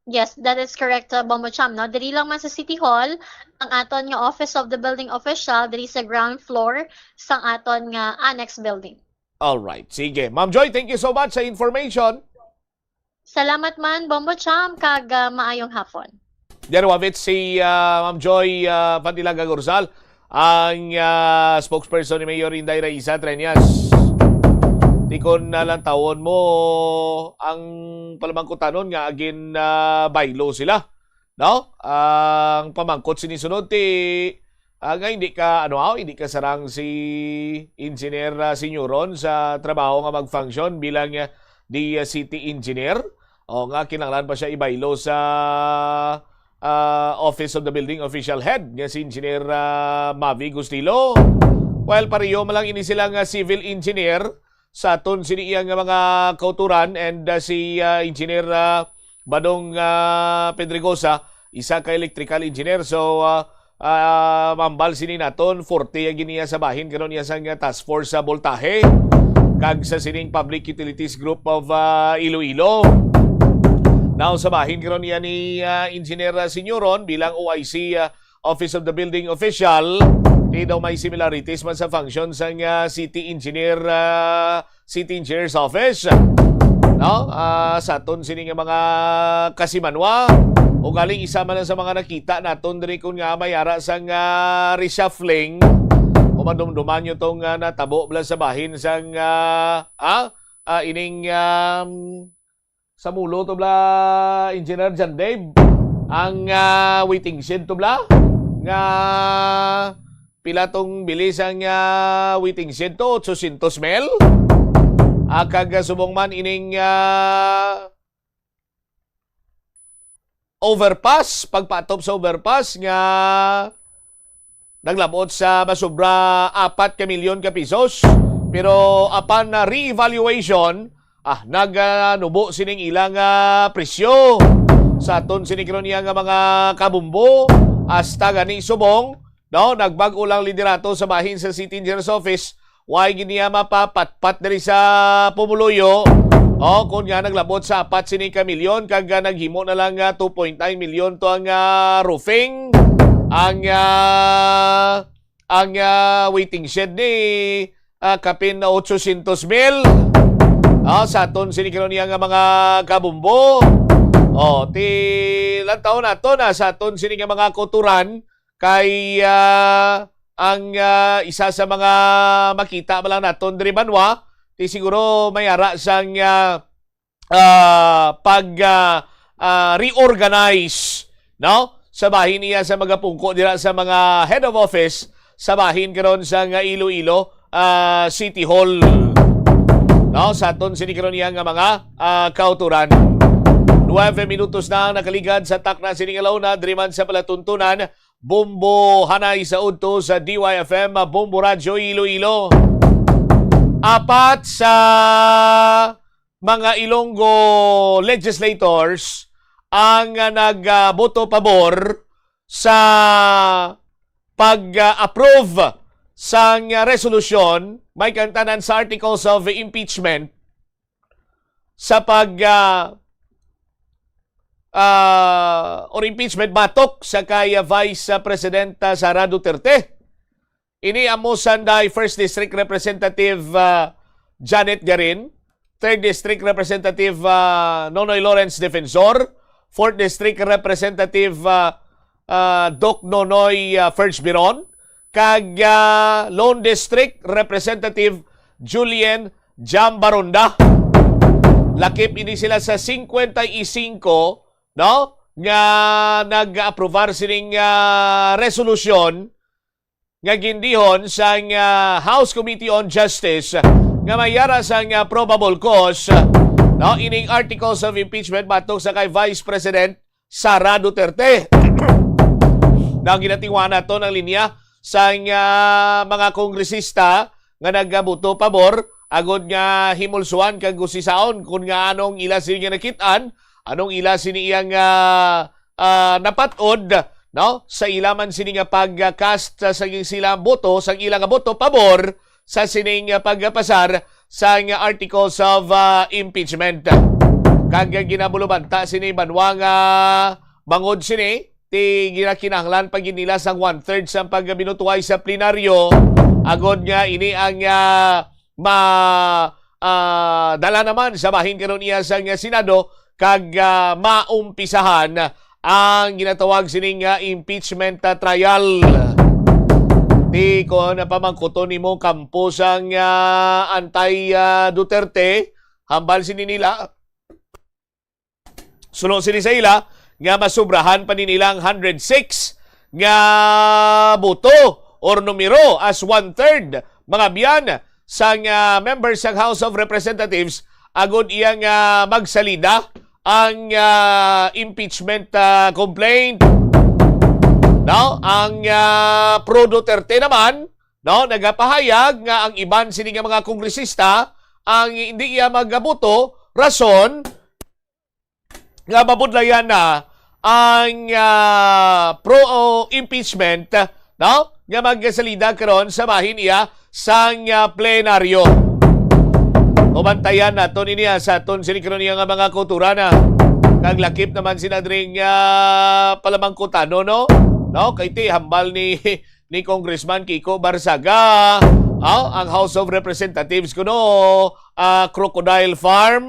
Yes, that is correct, uh, Bombo Cham, no? Diri lang man sa City Hall, ang aton nga Office of the Building Official, diri sa ground floor sang aton nga annex building. All right. Sige. Ma'am Joy, thank you so much sa information. Salamat man, Bombo Cham, kag, ah, maayong hapon. Diyan wavit si, ah, Ma'am Joy, ah, Pandilaga Gorzal, ang, ah, spokesperson ni Mayor Inday Raisa Treñas. Tikon na lang tawon mo ang palamangkutanon nga agin, ah, baylo sila, no? Ang pamangkot sini sunod ti, ah, nga hindi ka, ano, ah, hindi ka sarang si Engineer, ah, Senyoron sa trabaho nga mag-function bilang, ah, di, ah, city engineer. O nga, kinahanglan pa siya ibaylo sa, ah, Office of the Building Official Head nga si Engineer, ah, Mavi Gustilo. Well, pareho man lang ini sila nga civil engineer sa aton sini iya nga mga kauturan, and, ah, si, ah, Engineer, ah, Badong, ah, Pedregosa, isa ka electrical engineer. So, ah, ah, mambal sini naton, forte ya giniya sa bahin karon iya sang, ah, task force sa boltahe kag sa sining Public Utilities Group of, ah, Iloilo. Now, sa bahin karon iya ni, ah, Engineer, ah, Senyoron bilang O I C, ah, Office of the Building Official, kay daw may similarities man sa function sang, ah, city engineer, ah, city engineer's office. No? Ah, sa aton sini nga mga kasimanwa, o galing isa man lang sa mga nakita naton diri kun nga may ara sang, ah, reshuffling, o madumduman nyo tong, ah, natabo bala sa bahin sang, ah, ah, ah, ining, um, sa mulo to bala, Engineer John Dave, ang, ah, waiting shed to bala, nga pila tong bilis ang, ah, waiting shed to, otsosintos mil. Ah, kag, ah, subong man ining, ah, overpass, pagpatop sa overpass nga naglabot sa masobra apat ka milyon ka pisos. Pero apan na re-evaluation, ah, nag, ah, nubo sining ilang, ah, presyo. Sa aton sini karon iya nga mga kabumbo, hasta gani subong, no, nagbag-o lang liderato sa bahin sa City Engineer's Office, way gid niya mapapatpat diri sa pumuluyo. O, kun nga naglabot sa apat sini ka milyon, kag, ah, naghimo na lang nga two point nine milyon to ang, ah, roofing, ang, ah, ang, ah, waiting shed ni, ah, kapin na otsosintos mil. Ah, sa aton sini karon niya nga mga kabumbo. O, ti, lantaw nato na sa aton sini nga mga kuturan, kay, ah, ang, ah, isa sa mga makita man lang naton diri banwa, ti siguro may ara sang, ah, ah, pag, ah, ah, reorganize, no? Sa bahin niya sa mga pungko dira sa mga head of office sa bahin karon sa nga Iloilo, ah, City Hall. No, sa aton sini karon niya nga mga, ah, kauturan. Nuwebe minutos na ang nakaligad sa takna sini nga launa, diri man sa palatuntunan, Bombo Hanay sa udto sa D Y F M, Bombo Radyo Iloilo. Apat sa mga Ilonggo legislators ang, ah, nagboto pabor sa pag-approve sang resolusyon may kantanan sa articles of impeachment sa pag, ah, ah, or impeachment batok sa kay, ah, Vice, ah, President, ah, Sara Duterte. Ini amo sanday First District Representative, ah, Janet Garin, Third District Representative, ah, Nonoy Lawrence Defensor, Fourth District Representative, ah, ah, Doc Nonoy, ah, Ferge Biron, kag, ah, Lone District Representative Julian Jambaronda. Lakip ini sila sa singkwenta y singko, no, nga nag-aprobar sining, ah, resolusyon nga gindihon sang, ah, House Committee on Justice nga may ara sang, ah, probable cause, no, ining articles of impeachment batok sa kay Vice President Sara Duterte. Nang ginatingwa nato ang linya sang, ah, mga kongresista nga nagabuto pabor, agod nga himulsuan kag gusisaon kun nga anong ila sini nga nakit-an, anong ila sini iyang, ah, ah, napat-od, no? Sa ila man sini nga pag-cast sa, sa sila boto, sa ila nga boto pabor sa sining, ah, pagpasar sa nga articles of, ah, impeachment. Kag ginabulubanta sini banwa nga bangod sini, ti ginakinahanglan pa gid nila sang one-third sang pagbinutuhay sa plenaryo, agod nga ini ang, ah, ma-, ah, dala naman sa bahin karon iya sang, ah, Senado kag, ah, maumpisahan ang ginatawag sining, ah, impeachment, ah, trial. Di ko na pamangkuton nimo kampo sang, ah, anti, ah, Duterte, hambal sini nila. Suno sini sa ila nga masubrahan pa ni nila ang hundred six nga boto or numero as one-third mga biyan sang, ah, members sang House of Representatives agod iya nga magsalida ang, ah, impeachment, ah, complaint. No, ang, ah, pro Duterte naman, no, nagapahayag nga ang iban sini nga mga kongresista ang hindi iya magaboto, rason nga mabudlayan na ang, ah, pro impeachment, no, nga magsalida karon sa bahin iya sang, ah, plenaryo. Mabantayan naton ini, ah, sa aton sini karon iya nga mga kultura na. Kag lakip naman sina dring, ah, palamangkutano, no? No, kay ti hambal ni ni Congressman Kiko Barzaga, ah, ang House of Representatives kuno, ah, crocodile farm,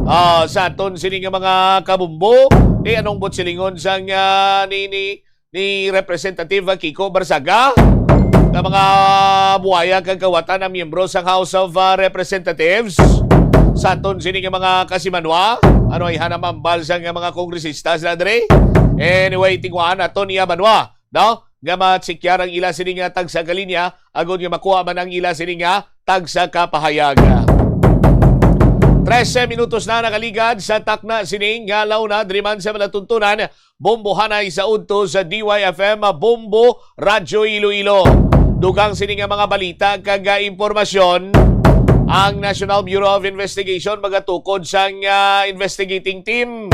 ah, sa aton sini nga mga kabumbo. Eh, anong buot silingon sang, ah, ni, ni, ni Representative Kiko Barzaga nga mga buaya kag kawatan ang miyembro sang House of, ah, Representatives sa aton sini nga mga kasimanwa? Ano ay hanamambal sa nga mga kongresista sila diri? Anyway, tingwaan naton iya banwa, no? Nga matsikyaran ang ila sini nga tagsa ka linya, agod nga makuha man ang ila sini nga tagsa ka pahayag. Trese minutos na nakaligad sa takna sini nga launa, diri man sa malatuntunan, Bombo Hanay sa udto sa D Y F M, Bombo Radyo Iloilo. Dugang sini nga mga balita kag, ah, impormasyon, ang National Bureau of Investigation magatukod sang, ah, investigating team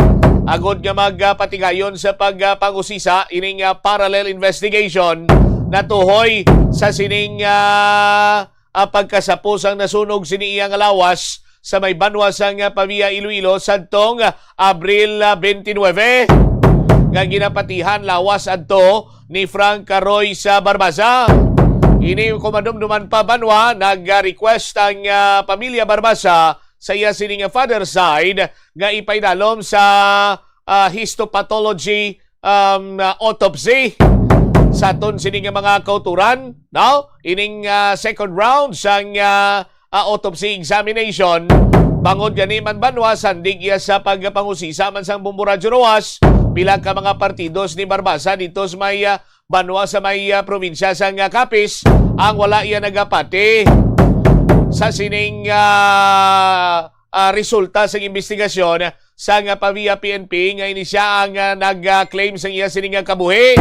agod nga magpatigayon sa pag, ah, pangusisa ining, ah, parallel investigation natuhoy sa sining, ah, ah, pagkasapo sang nasunog sini iya nga lawas sa may banwa sang, ah, Pavia, Iloilo, sadtong, ah, Abril, ah, twenty-nine, nga ginapatihan lawas adto ni Frank Roy sa Barbasa. Ini kumadumduman pa banwa, nag-request ang, ah, pamilya Barbasa sa iya sini nga father side nga ipainalom sa, ah, histopathology, um, ah, autopsy sa aton sini nga mga kauturan, no? Ining, ah, second round sang, ah, ah, autopsy examination. Bangod gani man banwa, sandig iya sa pagpangusisa man sang Bombo Radyo Roxas, pila ka mga partidos ni Barbasa dito sa may, ah, banwa sa may, ah, probinsya sang, ah, Capiz ang wala iya nagapati sa sining, ah, ah, resulta sang imbestigasyon sang, ah, Pavia P N P nga ini sia ang, ah, nag-claim sang iya sini nga kabuhi.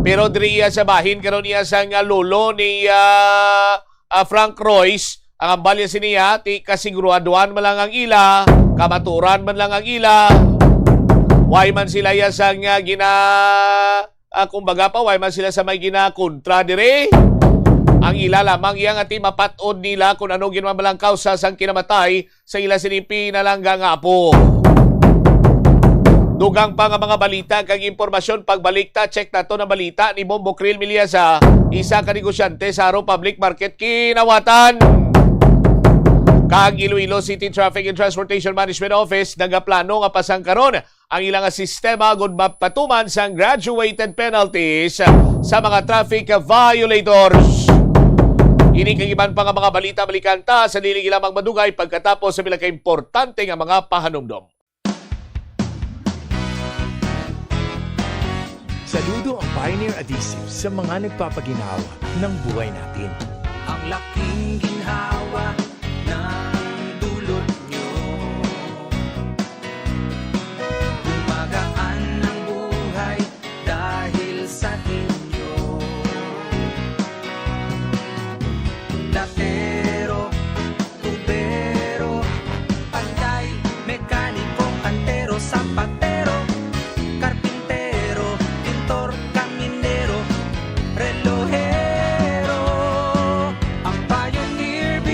Pero diri iya sa bahin karon iya sang, ah, lolo ni, ah, ah, Frank Royce, ang hambal niya sini iya, ti kasiguruhaduan man lang ang ila, kamaturan man lang ang ila. Way man sila iya sang, ah, gina-, ah, kumbaga pa, way man sila sa may ginakontra diri. Ang ila lamang iya nga ti mapat-od nila kung ano gid man lang kausa sang kinamatay sa ila sini pinalangga nga apo. Dugang pa nga mga balita kag impormasyon, pagbalik ta, check nato ang balita ni Bombo Krill Miliasa, isa ka negosyante sa Aro Public Market, Kinawatan. Kag Iloilo City Traffic and Transportation Management Office nagaplano nga pasangkaron ang ila nga sistema agud mapatuman sang graduated penalties sa mga traffic violators. Ini kag iban pa nga mga balita, balikan ta sa dili lamang madugay pagkatapos sa pila ka importante nga mga pahanumdom. Saludo ang Pioneer Adhesive sa mga nagpapaginhawa ng buhay natin. Ang laking ginhawa ng dulot nyo. Gumagaan ang buhay dahil sa inyo. Platero, tubero, panday, mekaniko, kantero, sapatero, karpintero, pintor, kaminero, relohero. Ang Pioneer B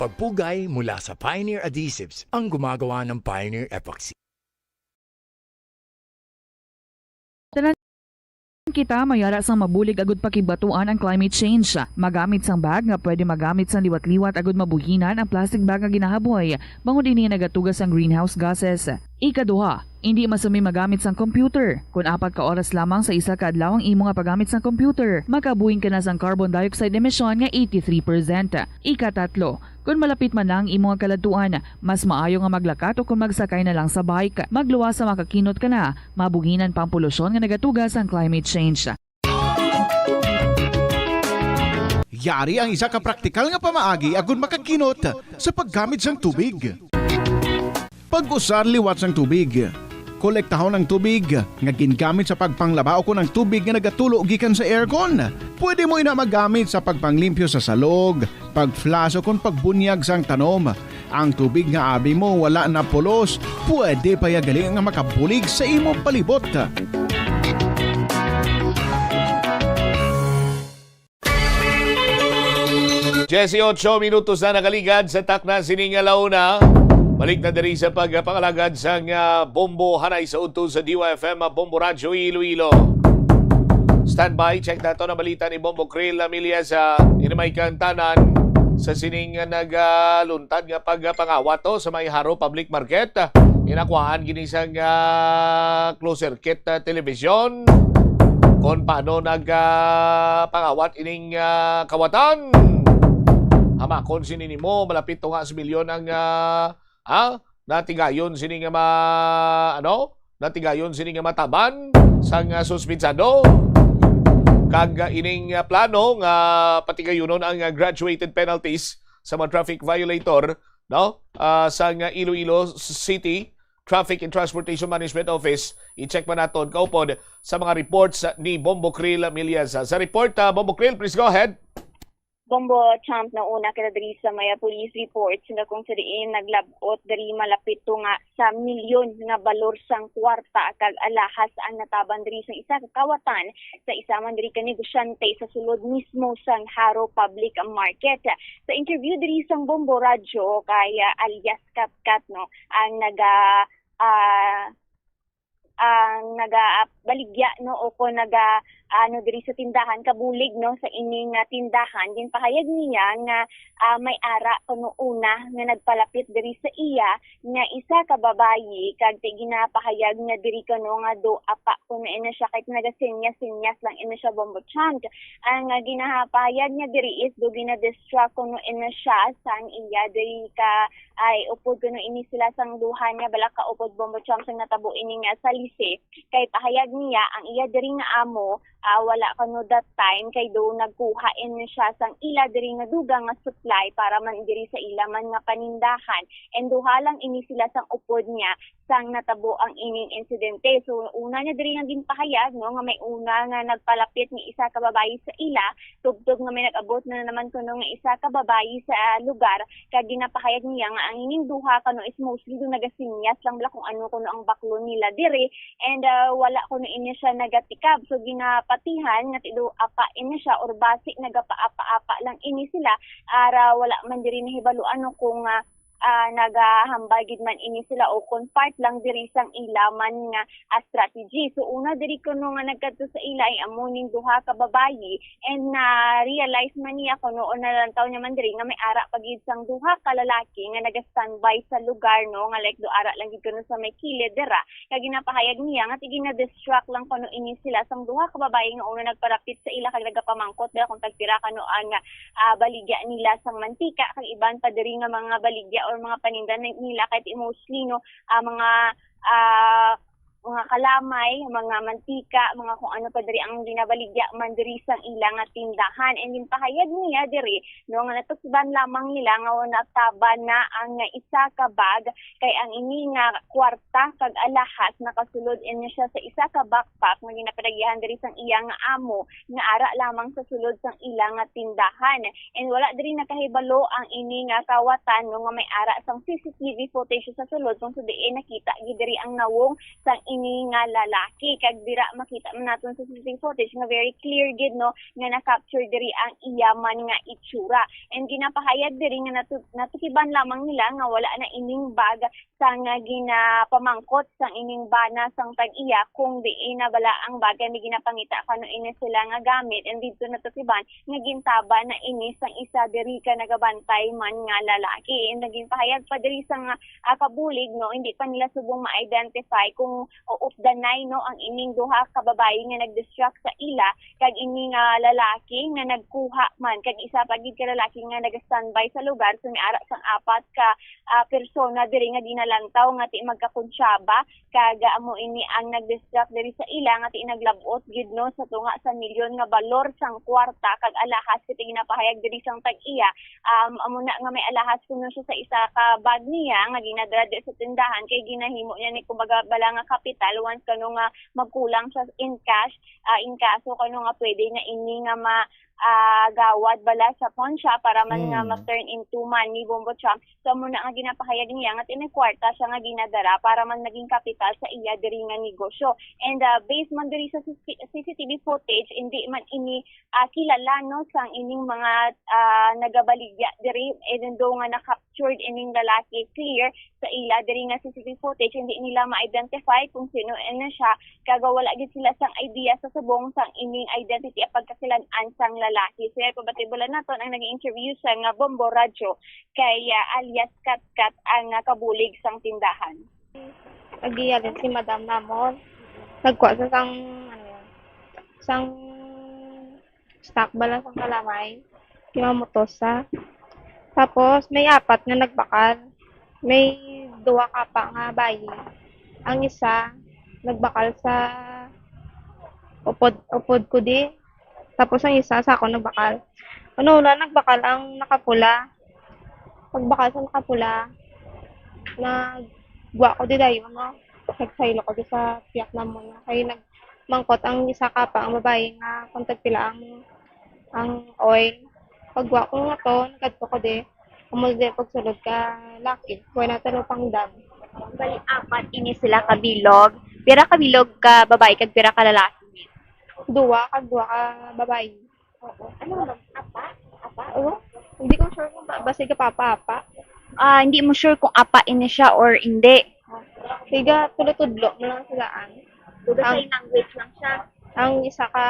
Pagpugay mula sa Pioneer Adhesives, ang gumagawa ng Pioneer Epoxy. Tanan kita may ara sang mabulig agud pakigbatuan ang climate change. Magamit sang bag nga pwede magamit sang liwat-liwat agud mabuhinan ang plastic bag nga ginahaboy, bangod ini nagatuga sang greenhouse gases. Ikaduha, indi masumi magamit sang computer. Kon apat ka oras lamang sa isa ka adlaw ang imo nga paggamit sang computer, makabuhin ka na sang carbon dioxide emission nga eighty-three percent. Ikatatlo, kon malapit man na ang imo nga kaladtuan, mas maayo nga maglakat o kon magsakay na lang sa bike. Magluwas sa makakinot ka na, mabuhinan pa ang polusyon nga nagatuga sang climate change. Yari ang isa ka praktikal nga pamaagi agud makakinot sa paggamit sang tubig. Pag-usar liwat sang tubig. Kolektahon ang tubig nga gingamit sa pagpanglaba ukon ang tubig nga nagatulo gikan sa aircon. Pwede mo ina magamit sa pagpanglimpyo sa salog, pag-flush ukon pagbunyag sang tanom. Ang tubig nga abi mo wala na pulos, pwede pa ya gali nga makabulig sa imo palibot. Dieciocho minutos na nakaligad sa takna sining alauna. Balik na diri sa pagpangalagad sang, ah, Bombo Hanay sa udto sa D Y F M, ah, Bombo Radyo Iloilo. Standby, check nato na balita ni Bombo Krill Lamillas, ah, ini may kantanan sa sining, ah, nagaluntad nga pagpangawat to sa may Jaro Public Market. Ah, inakuhaan gini sang, ah, closed circuit, ah, television. Kon paano nag, ah, pangawat ining, ah, kawatan. Hamakon sini nimo, malapit to nga sa milyon ang, ah, ah, natigayon sini nga ma-, ano? Natigayon sini nga mataban sang, ah, suspensado. Kag, ah, ining, ah, plano nga patigayunon ang, ah, graduated penalties sa mga traffic violator, no? Ah, sang, ah, Iloilo City Traffic and Transportation Management Office. I-check man naton kaupod sa mga reports ni Bombo Krill Milias. Sa report, ah, Bombo Krill, please go ahead. Bombo Champ, nauna kita diri sa maya police reports nga kung sa diin naglab-ot diri malapit to nga sa milyon nga balor sang kwarta kag alahas ang nataban diri sa isa ka kawatan sa isa man diri ka negosyante sa sulod mismo sang Jaro Public Market. Sa interview diri sang Bombo Radyo kay, ah, alias Katkat, no, ang naga, ah, ang nagabaligya, no, o kon naga, ano, diri sa tindahan, kabulig, no, sa ini nga tindahan. Ginpahayag niya nga, ah, may ara kuno una nga nagpalapit diri sa iya nga isa ka babayi, kag ti ginapahayag nga diri kuno nga do apa kuno ina siya, kay nagasinyas-sinyas lang ina siya, Bombo Champ. Ang, ah, ginapahayag niya diri is do gina-distract kuno ina siya sang iya diri ka ay upod kuno ini sila sang duha niya, bala ka upod, Bombo Champ, sang natabo ini nga sa Lise. Kay pahayag niya, ang iya diri nga amo, ah, wala kuno that time kay do nagkuha ini siya sang ila diri nga dugang nga supply para man diri sa ila man nga panindahan. And duha lang ini sila sang upod niya sang natabo ang ining insidente. So, una niya diri nga ginpahayag, no, nga may una nga nagpalapit nga isa ka babayi sa ila, tubtob nga may nag-abot na naman kuno nga isa ka babayi sa lugar, kag ginapahayag niya nga ang ining duha kano is mostly do nagasinyas lang bala kung ano kuno ang baklon nila diri, and, ah, wala kuno ini siya nagatikab. So, ginapatihan nga tido apa ini siya or basi nagapaapa-apa lang ini sila, ara wala man diri nahibalo ano kung, ah, ah, nagahambal gid man ini sila o kon part lang diri sang ila man nga, ah, strategy. So, una diri kuno nga nagkadto sa ila ay amo ning duha ka babayi, and na-realize man niya kuno o nalantaw niya man diri nga may ara pa gid sang duha ka lalaki nga naga-standby sa lugar, no, nga like do ara lang gid kuno sa may kilid dira. Kag ginapahayag niya nga ti gina-distract lang kuno ini sila sang duha ka babayi nga una nagparapit sa ila kag nagapamangkot dira kung tagpira kano ang, ah, baligya nila sang mantika kag iban pa diri nga mga baligya or mga paninda ni-, nila, kay ti mostly, no, ah, mga, ah, mga kalamay, mga mantika, mga kung ano pa diri ang ginabaligya man diri sang ila nga tindahan. And ginpahayag niya diri, no, nga natukban lamang nila nga nataban na ang isa ka bag, kay ang ini nga kwarta kag alahas nakasulod ini siya sa isa ka backpack nga ginapadagihan diri sang iya nga amo, nga ara lamang sa sulod sang ila nga tindahan. And wala diri nakahibalo ang ini nga kawatan, no, nga may ara sang C C T V footage sa sulod kung sa diin nakita gid diri ang nawong sang ini nga lalaki. Kag dira makita man naton sa C C T V footage nga very clear gid, no, nga na-capture diri ang iya man nga itsura. And ginapahayag diri nga natu-, natukiban lamang nila nga wala na ining bag sang ginapamangkot sang ining bana sang tag-iya, kung diin na bala ang bag kay may ginapangita kano ini sila nga gamit, and didto natukiban nga gintaba na ini sang isa diri ka nagabantay man nga lalaki. And naging pahayag pa diri sang, ah, kabulig, no, hindi pa nila subong ma-identify kung updanay, no, ang ining duha ka babayi nga nag-distract sa ila kag ini nga lalaki nga nagkuha man kag isa pa gid ka lalaki nga naga-standby sa lugar. So, may ara sang apat ka, ah, persona diri nga ginalantaw nga ti magkakunsyaba, kag amo ini ang nag-distract diri sa ila nga ti naglab-ot gid, no, sa tunga sa milyon nga balor sang kwarta kag alahas kay ti ginapahayag diri sang tag-iya. Um, amo na nga may alahas kuno siya sa isa ka bag niya nga ginadala diri sa tindahan kay ginahimo niya ni kumbaga bala nga kapital once kano nga magkulang siya in cash, ah, in kaso kano nga pwede na ini nga ma-, ah, gawad bala sa pawn shop para man nga Mm. ma-turn into money, Bombo Cham. So, amo na nga ginapahayag niya nga ti may kwarta siya nga ginadara para man naging kapital sa iya diri nga negosyo. And, ah, based man diri sa C C T V footage, hindi man ini, ah, kilala, no, sang ining mga, ah, nagabaligya diri, even though nga na-captured ining lalaki clear sa ila diri nga C C T V footage, hindi nila ma-identify kung sino ini siya, kag wala gid sila sang idea sa subong sang ining identity at pagkakilan-an sang lalaki. So, yan, pabatibulan naton ang naging interview sa nga Bombo Radyo kay, ah, alias Katkat ang, ah, kabulig sang tindahan. Nagiyalin si madam namon. Nagkuha sa sang, ano yun, sang stock bala sang kalamay. Kimamutos sa. Tapos, may apat nga nagbakal. May duha ka pa nga bayi. Ang isa, nagbakal sa upod, upod ko di. Tapos, ang isa, sa ako nagbakal. Ano, wala, nagbakal ang nakapula. Pagbakal sa nakapula, nagwa ko di dayon, no? Nagsaylo ko di sa tiyak namon, no? Kay nagmangkot ang isa ka pa, ang babayi nga kung tagpila ang, ang oil. Pagwa ko nga to, nagadto ko di. Amo di pagsulod ka laki. Wala na talo pang dam. Bali, apat ini sila kabilog. Pira kabilog ka babayi kag pira ka lalaki? Duwa kag duwa ka babayi. Oo. Ano naman? Apa? Apa? Oo. Hindi ko sure kung ba, basta ka papa, apa. Ah, hindi mo sure kung apa ini siya or hindi. Siga, tulo-tudlo mo lang sila ang. Buga Ang- sa language lang siya. Ang isa ka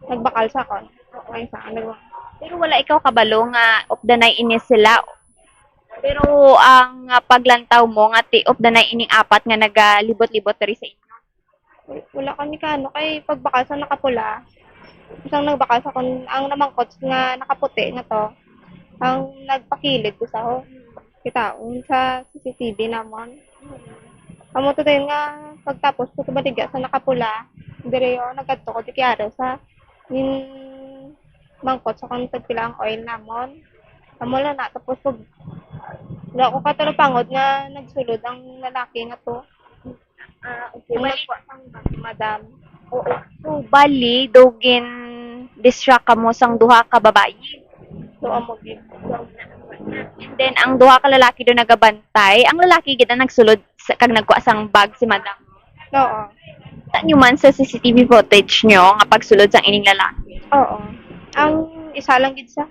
nagbakal sa kon. Ang isa ka nag- Pero wala ikaw kabalo nga updanay ini sila. Pero ang, ah, paglantaw mo nga ti updanay ining apat nga nagalibot-libot diri sa inyo. Wala kami ka, ano, kay pagbakal sa nakapula, isang nagbakal sa kon-, ang namangkot nga nakaputi nga to, ang nagpakilid ko sa ho. Kitaon sa C C T V namon. Amo to din nga, pagtapos ko sa baligya sa nakapula, dire yo, nagkadto ko di kiyaro sa nin mangkot sa kung tagpila ang oil namon. Amo lang na, tapos pag, wala ko katalupangod nga nagsulod ang lalaki nga to. Ah, okay. Ang Bali, nagkuha sang madam. Oo. So, bali, daw gin-distract kamo sang duha ka babayi. So, amo gid. And then, ang duha ka lalaki do nagabantay. Ang lalaki gid ang nagsulod sa, kag nagkuha sang bag si madam. Oo. Kita nyo man sa C C T V footage nyo nga pagsulod sang ining lalaki. Oo. Ang isa lang gid sa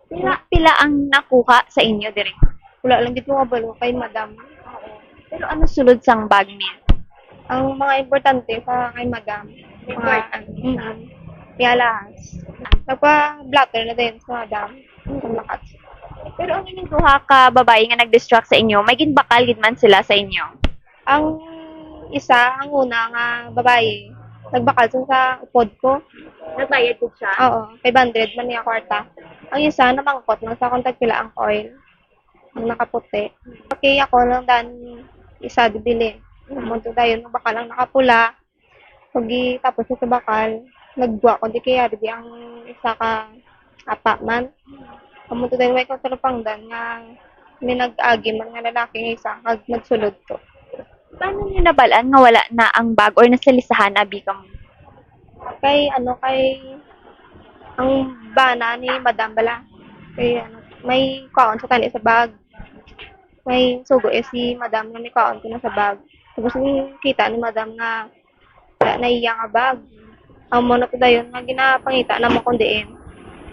Pila, pila ang nakuha sa inyo diri? Wala lang gid ko kabalo kay madam. Pero ano sulod sang bag niya? Ang mga importante sa kay madam. Mga, Important. Mm. May alahas. Nagpa-blotter na din sa madam. Ang lakas. Pero ang ining duha ka babayi nga nag-distract sa inyo, may ginbakal gid man sila sa inyo? Ang isa, ang una nga babayi, nagbakal sa, sa upod ko. Nagbayad gid siya? Oo, five hundred man niya kwarta. Ang isa, namangkot lang sa kung tagpila ang oil. Ang nakaputi. Okay, ako lang dan isa dibili. Amo to dayon, bakal ang nakapula. Pag tapos na sa bakal, nagwa ko di kaya di ang isa ka apa man. Amo to dayon, may ko talupangdan nga may nag-agi man nga lalaki nga isa, kag nagsulod to. Paano niyo nabal-an nga wala na ang bag or nasalisahan abi kamo? Kay, ano, kay ang bana ni madam bala. Kay, ano, may kwaon sa tali sa bag. May sugo, eh, si madam nga may kwaon ko na sa bag. Tapos kita ni madam nga wala na iya nga bag. Amo na pud dayon nga ginapangita naman kung diin.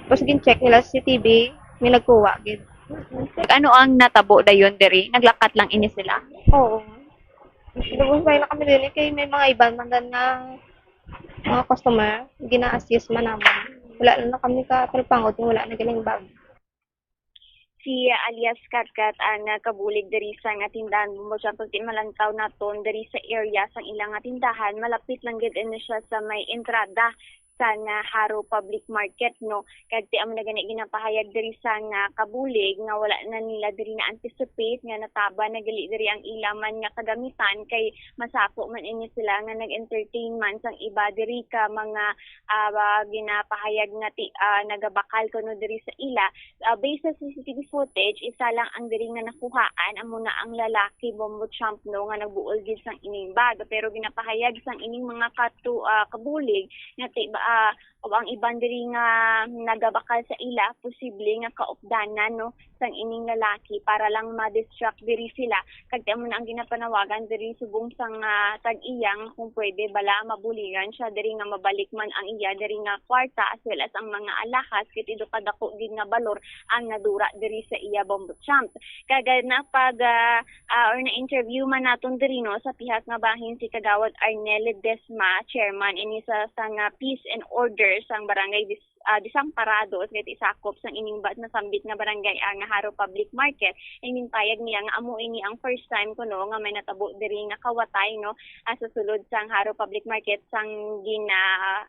Tapos gin-check nila sa C C T V, may nagkuha gid. Ano ang natabo dayon diri? Naglakat lang ini sila? Oo. Lubos na kami din kay may mga iban man dan nga mga customer, gina-assist man naman. Wala na kami ka palpangod kung wala na galing bag. Si alias Katkat ang ah, kabulig diri sa nga tindahan mo siya pag malantaw naton diri sa area sang ilang nga tindahan, malapit lang gid ini siya sa may entrada sa nga Haro Public Market, no? Kag ti amo na gani ginapahayag diri sa nga kabulig nga wala na nila diri na-anticipate nga nataba na gali diri ang ila man nga kagamitan kay masako man ini sila nga nag-entertain man sang iba diri ka mga ah, ginapahayag nga ti, ah, nagabakal kuno diri sa ila. Ah, based sa C C T V footage, isa lang ang diri nga nakuhaan, amo na ang lalaki Bombo Champ, no, nga nagbuol gid sang ining bag. Pero ginapahayag sang ining mga katu ah, kabulig nga ti ba ah, o ang iban diri nga nagabakal sa ila posible nga kaupdanan, no, sang ining lalaki para lang ma-distract diri sila. Kag ti amo na ang ginapanawagan diri subong sang ah, tag-iya nga kung pwede bala mabuligan siya diri nga mabalik man ang iya diri nga kwarta as well as ang mga alahas kay ti do kadako gid nga balor ang nadura diri sa iya Bombo Champ. Kag ah, napag ah, ah, or na-interview man naton diri, no, sa pihak nga bahin si Kagawad Arnel Ledesma, chairman ini sa, sa nga Peace and Order sang Barangay Dis, ah, Desamparados, kay ti sakop sang ining ba, nasambit nga barangay, ah, nga Haro Public Market. Ang ginpayag niya nga amo ini ang first time kuno nga may natabo diri nga kawatay, no, ah, sa sulod sang Haro Public Market sang gina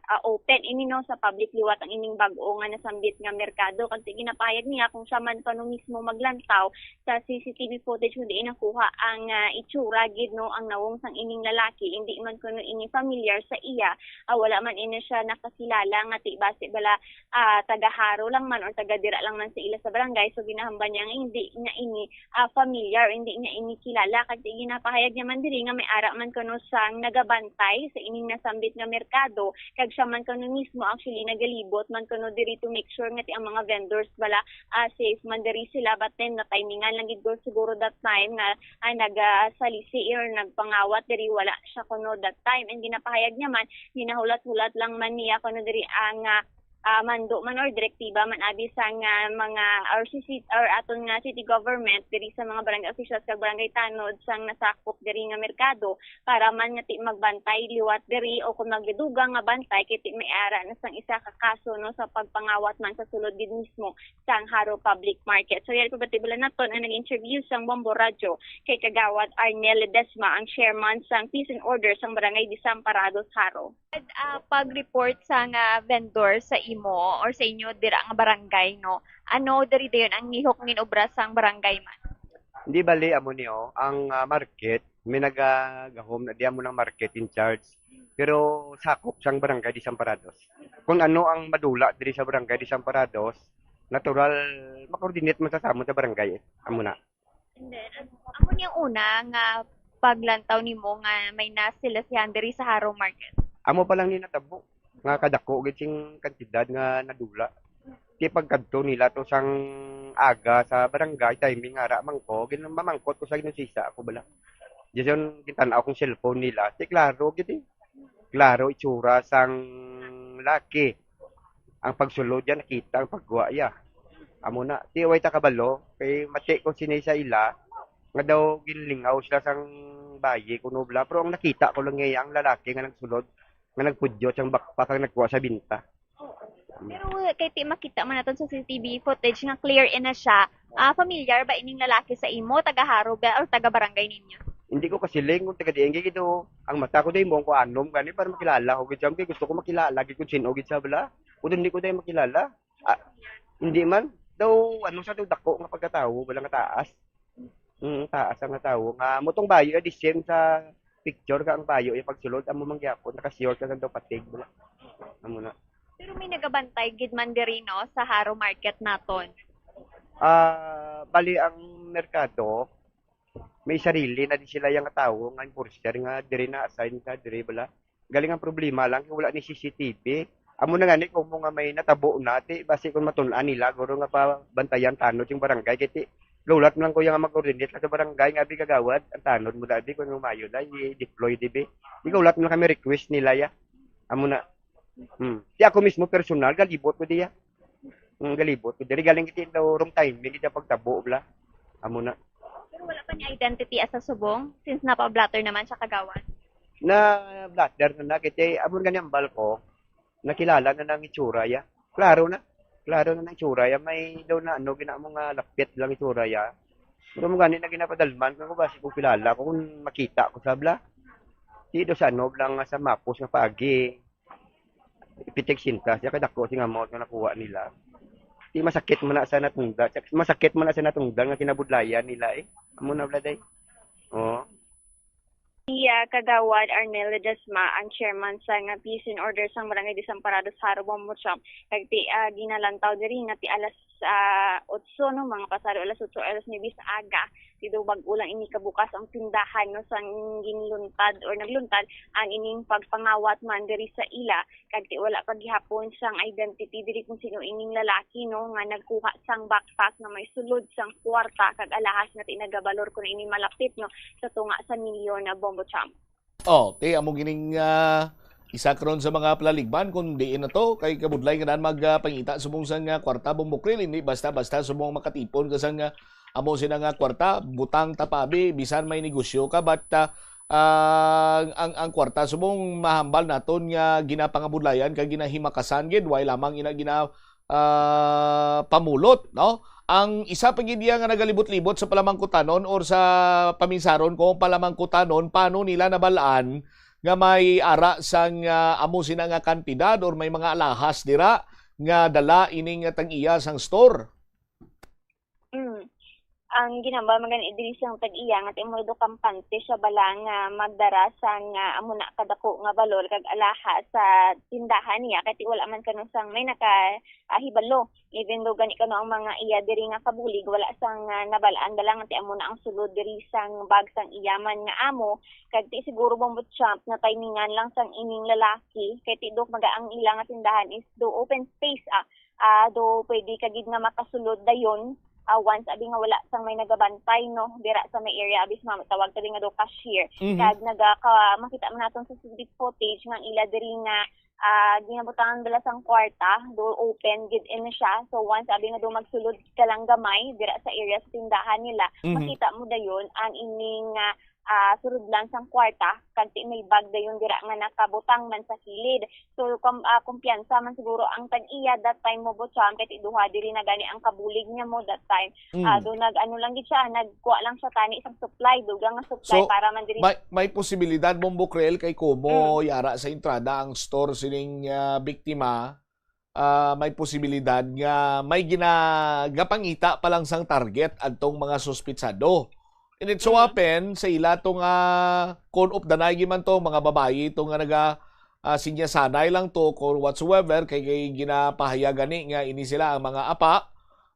ah, open ini, no, sa public liwat ang ining bag-o nga nasambit nga merkado. Kag ti ginapayag niya kung siya man kuno mismo maglantaw sa C C T V footage kung diin nakuha ang ah, itsura gid, no, ang nawong sang ining lalaki, indi man kuno ini familiar sa iya, ah, wala man ini siya nakakilala nga ti basi bala ah, taga Haro lang man or taga dira lang man sa ila sa barangay, so ginahambal niya nga hindi niya ini ah, familiar, hindi niya ini kilala. Kag ti ginapahayag niya man diri nga may ara man kuno sang nagabantay sa ining nasambit nga merkado, kag siya man kuno mismo actually nagalibot man kuno diri to make sure nga ti ang mga vendors bala ah, safe man diri sila. But then natimingan lang gid ko siguro that time nga ah, nagasalisi or nagpangawat diri, wala siya kuno that time. And ginapahayag niya man, ginahulat-hulat lang man niya kuno diri ang ah, ah, mando man or direktiba man abi sang ah, mga or C C or aton nga city government diri sa mga barangay officials kag barangay tanod sang nasakop diri nga merkado para man nga ti magbantay liwat diri o kung magdugang nga bantay kay ti may ara na sang isa ka kaso, no, sa pagpangawat man sa sulod gid mismo sang Haro Public Market. So, yan po ba tibulan naton ang nag-interview sang Bombo Radyo kay Kagawad Arnel Ledesma, ang chairman sang Peace and Order sang Barangay Desamparados, Haro. Ah, pag-report sa nga vendor sa imo or sa inyo dira nga barangay, no? Ano diri dayon ang ngihok ginobra sang barangay man? Hindi bali amo niyo ang ah, market, may nagagahom na di amo ng market in charge. Pero sakop sang barangay Desamparados. Kung ano ang madula diri sa barangay Desamparados, natural ma-coordinate man sa samon sa barangay. Eh. Amo na. And then, ano, amo niyang una nga paglantaw nimo nga may nasilasihan diri sa Haro Market? Amo pa lang ni natabo nga kadako gid sing kantidad nga nadula. Ti pagkadto nila to sang aga sa barangay, timing ara man ko, gin mamangkot ko sa ginusisa ako bala. Jason gintan-aw kong cellphone nila. Ti klaro gid eh. Klaro itsura sang laki. Ang pagsulod yan nakita ang pagguwa ya. Amo na, ti way ta kabalo kay mati ko sini sa ila nga daw ginlingaw sila sang bayi kuno bla, pero ang nakita ko lang nga ang lalaki nga nagsulod nga nagpudyo sang backpack ang nagkuha sa binta. Pero kay ti makita man naton sa C C T V footage nga clear ina siya. Ah, familiar ba ining lalaki sa imo, taga Haro ba or taga barangay ninyo? Hindi ko kasiling kung taga diin gid o ang mata ko dahil mo ko anom gani para makilala ko gid siya. Kay gusto ko makilala gid kung sino gid siya bala. Kung hindi ko dahil makilala. Ah, hindi man. Daw ano sa daw dako nga pagkatawo, wala nga taas. Mm, taas ang tawo nga mo tong bayo di same sa picture ka ang bayo yung pagsulod amo man gyapon nakasure ka sa daw patig bala. Amo na. Pero may nagabantay gid man diri no sa Haro Market naton. Ah, bali ang merkado may sarili na di sila yung tawo nga enforcer nga diri na assign sa diri bala. Galing ang problema lang kay wala ni C C T V. Amo na nga ni kung mo nga may natabo na ti basi kung matun-an nila guro nga pabantayan tanod yung barangay kay ti Gaulat man lang ko yung mag-coordinate sa barangay nga, abi, kagawad, ang tanod mo da, abi, kung umayo da, i-deploy, di, bi. Di gaulat man lang kami request nila, ya. Amo na. Hmm. Di ako mismo personal, galibot ko diya. Hmm, galibot ko. Diri galing iti daw wrong timing, iti pagtabo, bla. Amo na. Pero wala pa ni identity as sa subong, since napa-blotter naman siya, kagawad. Na blotter na na, kaya amo gani ang bal ko, nakilala na nang itsura ya. Klaro na. Klaro na nang itsura ya. May daw na ano, gina mo nga lapit lang itsura ya. Pero mo gani na ginapadalman ko, basi kung kilala ko, kung makita ko sa bla. Di do sa ano, lang sa mapos nga paagi. Ipitik sintas, ya kadako sing amount nga nakuha nila. Di masakit man na sa natungdan. Masakit man na sa natungdan nga kinabudlayan nila eh. Amo na bla day. Oh. Iya, Kagawad Arnel Ledesma, ang chairman sang Peace and Order sang Barangay Desamparados, Jaro, Bombo Chat. Kag ti, ah, ginalantaw diri nga ti alas, ah, otso, no, mga pasado alas otso, alas nuebe sa aga. Dito bag-o lang ini kabukas ang tindahan, no, sang ginluntad or nagluntad ang ining pagpangawat man diri sa ila. Kag ti wala pa gihapon sang identity diri kung sino ining lalaki, no, nga nagkuha sang backpack nga may sulod sang kwarta kag alahas nga ti nagabalor kuno ini malapit, no, sa tunga sa milyon na, Bombo Cham. Oh, ti amo gining, ah, isa karon sa mga palaligban kung diin na to kay kabudlay nga daan magpangita subong sang, ah, kwarta, Bombo Krill, hindi basta-basta subong makatipon ka sang, ah, amo sina nga kwarta, butang ta pa abi, bisan may negosyo ka, but, ah, ang, ang, ang kwarta subong mahambal naton nga ginapangabudlayan kag ginahimakasan gid, way lamang ina gina, ah, pamulot, no? Ang isa pa gid iya nga nagalibot-libot sa palamangkutanon or sa paminsaron kung palamangkutanon, paano nila nabal-an nga may ara sang, ah, amo sina nga kantidad or may mga alahas dira nga dala ining tag-iya sang store? Mm. Ang ginhambal man gani diri sang tag-iya nga ti amo daw kampante siya bala nga magdara sang, ah, amo na kadako nga balor kag alahas sa tindahan niya, kay ti wala man kano sang may naka, ah, hibalo. Even though gani kano ang mga iya diri nga kabulig, wala sang, ah, nabal-an bala nga ti amo na ang sulod diri sang bag sang iya man nga amo, kag ti siguro, Bombo Cham, na timingan lang sang ining lalaki, kay ti do maga ang ila nga tindahan is do open space, ah, ah, do pwede ka gid nga makasulod dayon, ah, once abi nga wala sang may nagabantay, no, dira sa may area, abi sa mga tawag tabi nga do cashier. Mhm. Kag naga-, ka-, makita man naton sa C C T V footage nga ang ila diri nga, ah, ginabutangan bala sang kwarta, do open gid ini siya. So, once abi nga do magsulod ka lang gamay dira sa area sa tindahan nila, Mhm. makita mo dayon ang ining, ah, ah, surudlan sang kwarta, kag ti may bag dayon dira nga nakabutang man sa kilid. So, kam-, ah, kumpiyansa man siguro ang tag-iya that time, Bombo Cham, kay ti duha diri na gani ang kabulig niya mo that time. Mm. Ah, do nag-ano lang gid siya, nagkuha lang siya tani sang supply, dugang nga supply So, para man diri. may, may posibilidad, Bombo Krill, kay kumo Mm. yara sa entrada ang store sining, ah, biktima, ah, may posibilidad nga may ginagapangita pa lang sang target adtong mga suspitsado. And it so Mm. happen, sa ila to nga kon updanay gyud man to, mga babayi to nga naga, ah, sinyasanay lang to, or whatsoever, kay, kay ginapahayag gani nga ini sila ang mga apa,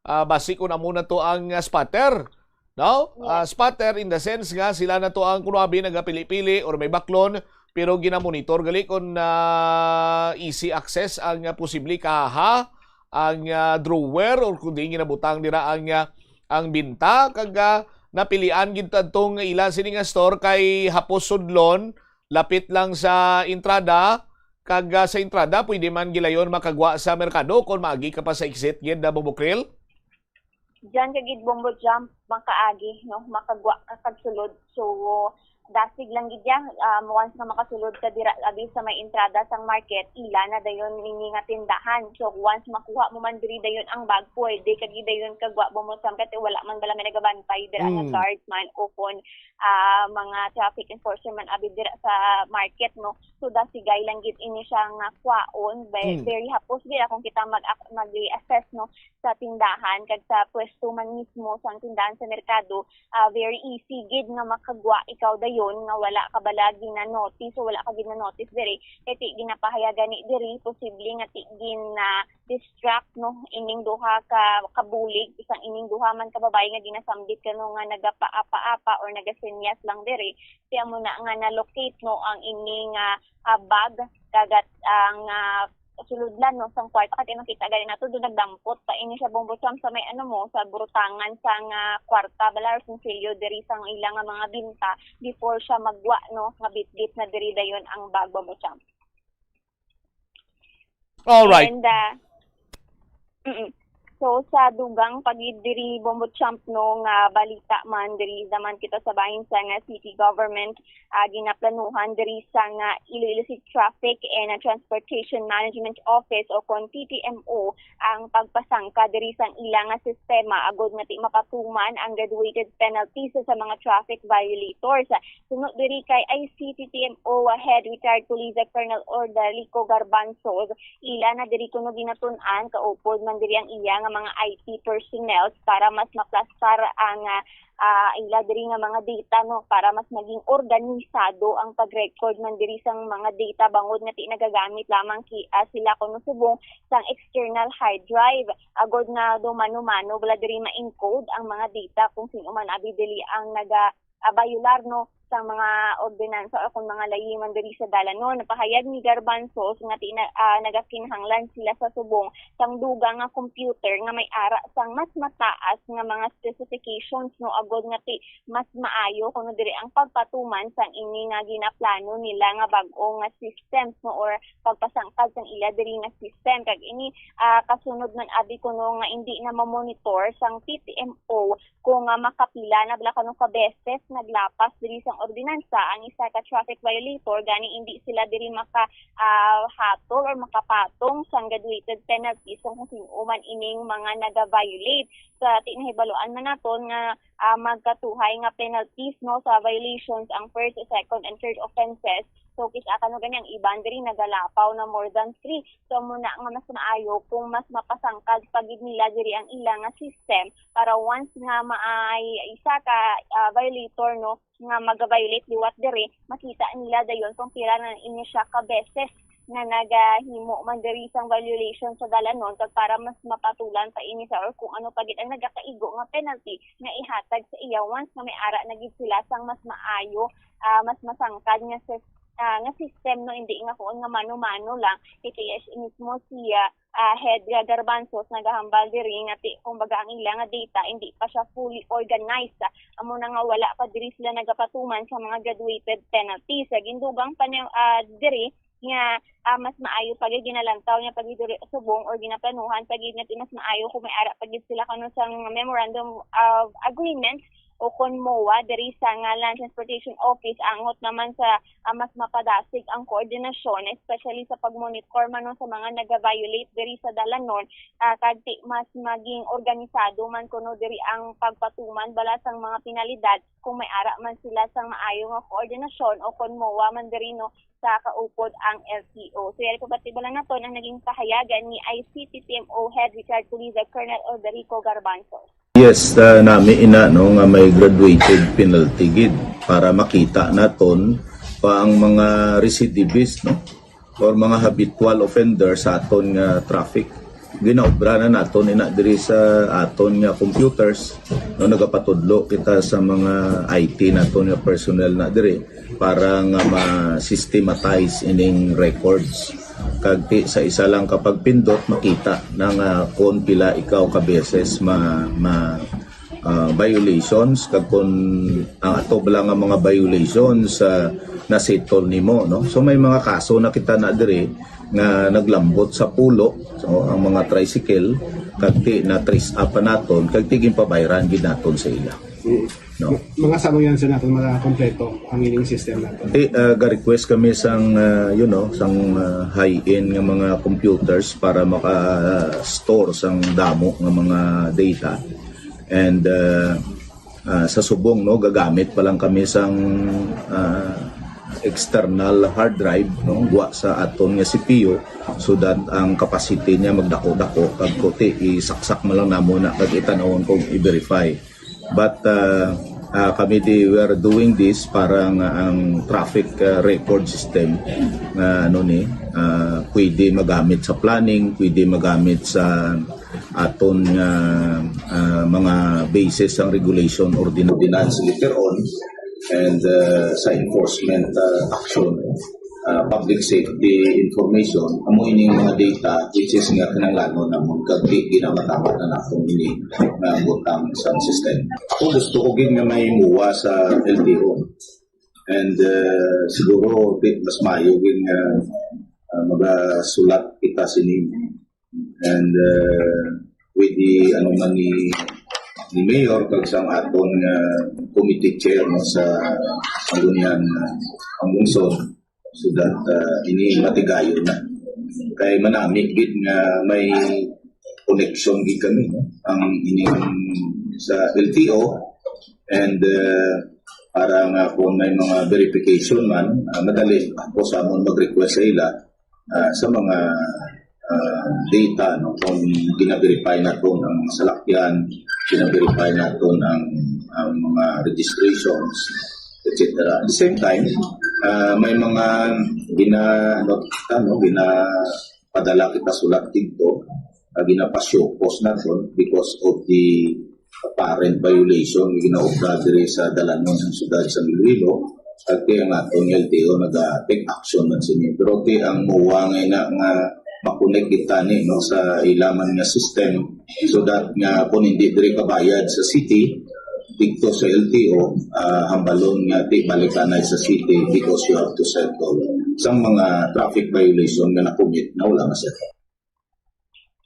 ah, basi kun amo na to ang, ah, spotter. No? Ah, Yes. spotter in the sense nga sila na to ang kuno abi nagapili-pili or may baklon, pero ginamonitor gali kung, ah, easy access ang, ah, posible kaha, ang, ah, drawer, or kung diin ginabutang dira ang, ah, ang binta, kag, ah, napilian gid adtong ila sini nga store kay hapos sudlon, lapit lang sa entrada, kag, ah, sa entrada pwede man gilayon makagwa sa merkado kung maagi ka pa sa exit gid, ah, Bombo Krill. Diyan ka gid, Bombo Cham, makaagi, no? Makagwa ka kag sulod. So, dasig lang gid yan. Um, once nga makasulod ka dira, abi sa may entrada sang market, ila na dayon nini nga tindahan. So, once makuha mo man diri dayon ang bag, pwede ka gid dayon kagwa, Bombo Cham, kay wala man bala may nagabantay dira nga Mm. guard man o kon, ah, mga traffic enforcer man abi dira sa market, no? So, dasigay lang gid ini siya nga kwaon. Ve-, Mm. very hapos gid kung kita mag-, mag-assess, no? Sa tindahan kag sa pwesto man mismo sang tindahan sa merkado, ah, very easy gid nga makagwa ikaw dayon nga wala ka bala gina-notice o wala ka gina-notice diri. Kay ti ginapahayag gani diri, posible nga ti gina-distract, no, ining duha ka kabulig, isang ining duha man ka babayi nga ginasambit kano nga nagapaapa-apa or nagasenyas lang diri. Ti amo na nga na-locate, no, ang ining, ah, ah, bag, kag at ang, ah, suludlan, no, sang kwarta, kay makita gani nato, doon nagdampot pa ini siya, Bombo Champ, sa may, ano mo, sa burutangan sang, ah, kwarta, bala, or sinsilyo diri sang ila nga mga binta before siya magwa, no, nga bitbit na diri dayon ang bag, Bombo Champ. All right. And, ah, mm-mm. So, sa dugang pa gid diri, Bombo Champ, no, nga balita man, diri naman kita sa bahin sa nga city government, ah, ginaplanuhan diri sa nga Iloilo City Traffic and, ah, Transportation Management Office o kon T T M O ang pagpasangka diri sang ila nga sistema agod nga ti mapatuman ang graduated penalties sa mga traffic violators. Suno diri kay I C T T M O Head Retired Police Colonel Orderico Garbanzo, ila na diri kuno ginatun-an, kaupod man diri ang iya nga mga I T personnel para mas maplastar ang, ah, ah, ila diri nga mga data, no, para mas maging organisado ang pag-record man diri sang mga data, bangod nga ti nagagamit lamang ki, ah, sila kuno subong sang external hard drive, agod nga daw mano-mano bala diri ma-encode ang mga data kung sino man abi dili ang naga, ah, bayular, no, sang mga ordinansa o kung mga layi man diri sa dalanon. Napahayag ni Garbanzos nga ti-, na, ah, nagakinahanglan sila sa subong sang dugang nga computer nga may ara sang mas mataas nga mga specifications, no, agod nga ti mas maayo kuno diri ang pagpatuman sang ini nga ginaplano nila nga bag-o nga systems, no, or pagpasangkad sang ila diri nga system. Kag ini, ah, kasunod man abi kuno nga indi na ma-monitor sang T T M O kung, ah, makapila na bala kuno ka beses naglapas diri sang ordinansa ang isa ka traffic violator, gani indi sila diri maka, ah, hatol or makapatong sang graduated penalties kung sino man ining mga naga-violate. Sa ti nahibaluan man naton nga, ah, magkatuhay nga penalties, no, sa violations ang first, second, and third offenses. So, kis-a kuno gani ang iban diri nagalapaw na more than three. So, amo na nga mas maayo kung mas mapasangkad pa gid nila diri ang ila nga system para once nga maay isa ka, ah, violator, no, nga mag-violate liwat diri, makita nila dayon kung pila na ini siya ka beses na nagahimo man diri sang violation sa dalanon, kag para mas mapatulan pa ini sa or kung ano pa gid ang nagakaigo nga penalty nga ihatag sa iya once nga may ara na gid sila sang mas maayo, ah, mas masangkad nga sis-, ah, nga system, no, hindi nga kuon nga mano-mano lang. Kay kay mismo siya, ah, Head nga Garbanzos nagahambal diri nga ti, kumbaga, ang ila nga data hindi pa siya fully organized. Amo na nga wala pa diri sila nagapatuman sa mga graduated penalties. Sa gindugang pa ni, ah, diri nga, ah, mas maayo pa gid ginalantaw niya pa gid diri subong or ginaplanuhan pa gid nga ti mas maayo kung may ara pa gid sila kuno sang memorandum of agreement o kon MOA diri sa nga Land Transportation Office, angot naman sa, ah, mas mapadasig ang koordinasyon, especially sa pagmonitor man, no, sa mga naga-violate diri sa dalanon, ah, kag ti mas maging organisado man kuno diri ang pagpatuman bala sang mga penalidad kung may ara man sila sang maayo nga koordinasyon o kon MOA man diri, no, sa kaupod ang L T O. So, yari po, bati bala naton ang naging pahayagan ni I C T T M O Head Retired Police Colonel Orderico Garbanzos. Yes, ah, nami ina, no, nga may graduated penalty gid para makita naton pa ang mga recidivist, no, or mga habitual offender sa aton nga traffic. Ginaobra na naton ina diri sa aton nga computers, no, nagapatudlo kita sa mga I T naton nga personnel na diri para nga ma-systematize ining records. Kag ti, sa isa lang ka pagpindot, makita na nga kon pila ikaw ka beses ma, ma, ah, violations, kag kon ang ato bala nga mga violations, ah, na-settle nimo, no? So may mga kaso na kita na diri nga naglambot sa pulo, so ang mga tricycle, kag ti na-trace up pa naton, kag ti ginpabayran gid naton sa ila. No? Mga sano yan sa natin, mga kompleto ang ining system natin? Ti, ah, ga-request kami sang, ah, you know, sang, ah, high-end nga mga computers para maka-store sang damo nga mga data. And, ah, ah, sa subong, no, gagamit pa lang kami sang, ah, external hard drive, no, gwa sa aton nga C P U, so that ang capacity niya magdako-dako, kag kuti isaksak man lang namo na kag itanawon kung i-verify. But, ah, ah, kami di, we are doing this para nga ang traffic, ah, record system nga, ano ni, ah, pwede magamit sa planning, pwede magamit sa aton nga, ah, mga basis sang regulation, ordin-, ordinance later on, and, ah, sa enforcement, ah, action. uh, public safety information, amo ini nga mga data which is nga kinahanglanon namon kag di ginamatama na naton ini nga butang sa sistema. Ako gusto ko gid nga may muwa sa L T O. And uh, siguro di, mas maayo gid nga uh, magasulat kita sini. And uh, with the ano man ni ni Mayor kag sa aton nga committee chair no, sa Sangguniang uh, ang lungsod so that uh, ini matigayon na. Kay manami gid nga may connection gid kami no, ang ining sa L T O and uh, para nga kung may mga verification man, uh, madali ako sa amon mag-request sa ila ah, sa mga ah, data no kung gina-verify naton ang mga salakyan, gina-verify naton ang ang mga registrations, et cetera. At the same time, ah, may mga gina ano, ano gina padala kita sulat dito, ah, gina-show cause naton because of the apparent violation nga ginaobra diri sa dalanon sa siyudad sa Iloilo, at kaya nga aton L T O naga-take action man sini. Pero ti ang muwa nga ina nga makonek kita ni no sa ilaman nga system so that nga kung hindi diri kabayad sa city dito sa L T O, ah, hambalon nga ti balikanay sa city because you have to settle sa mga traffic violation nga na-commit na wala ma-settle.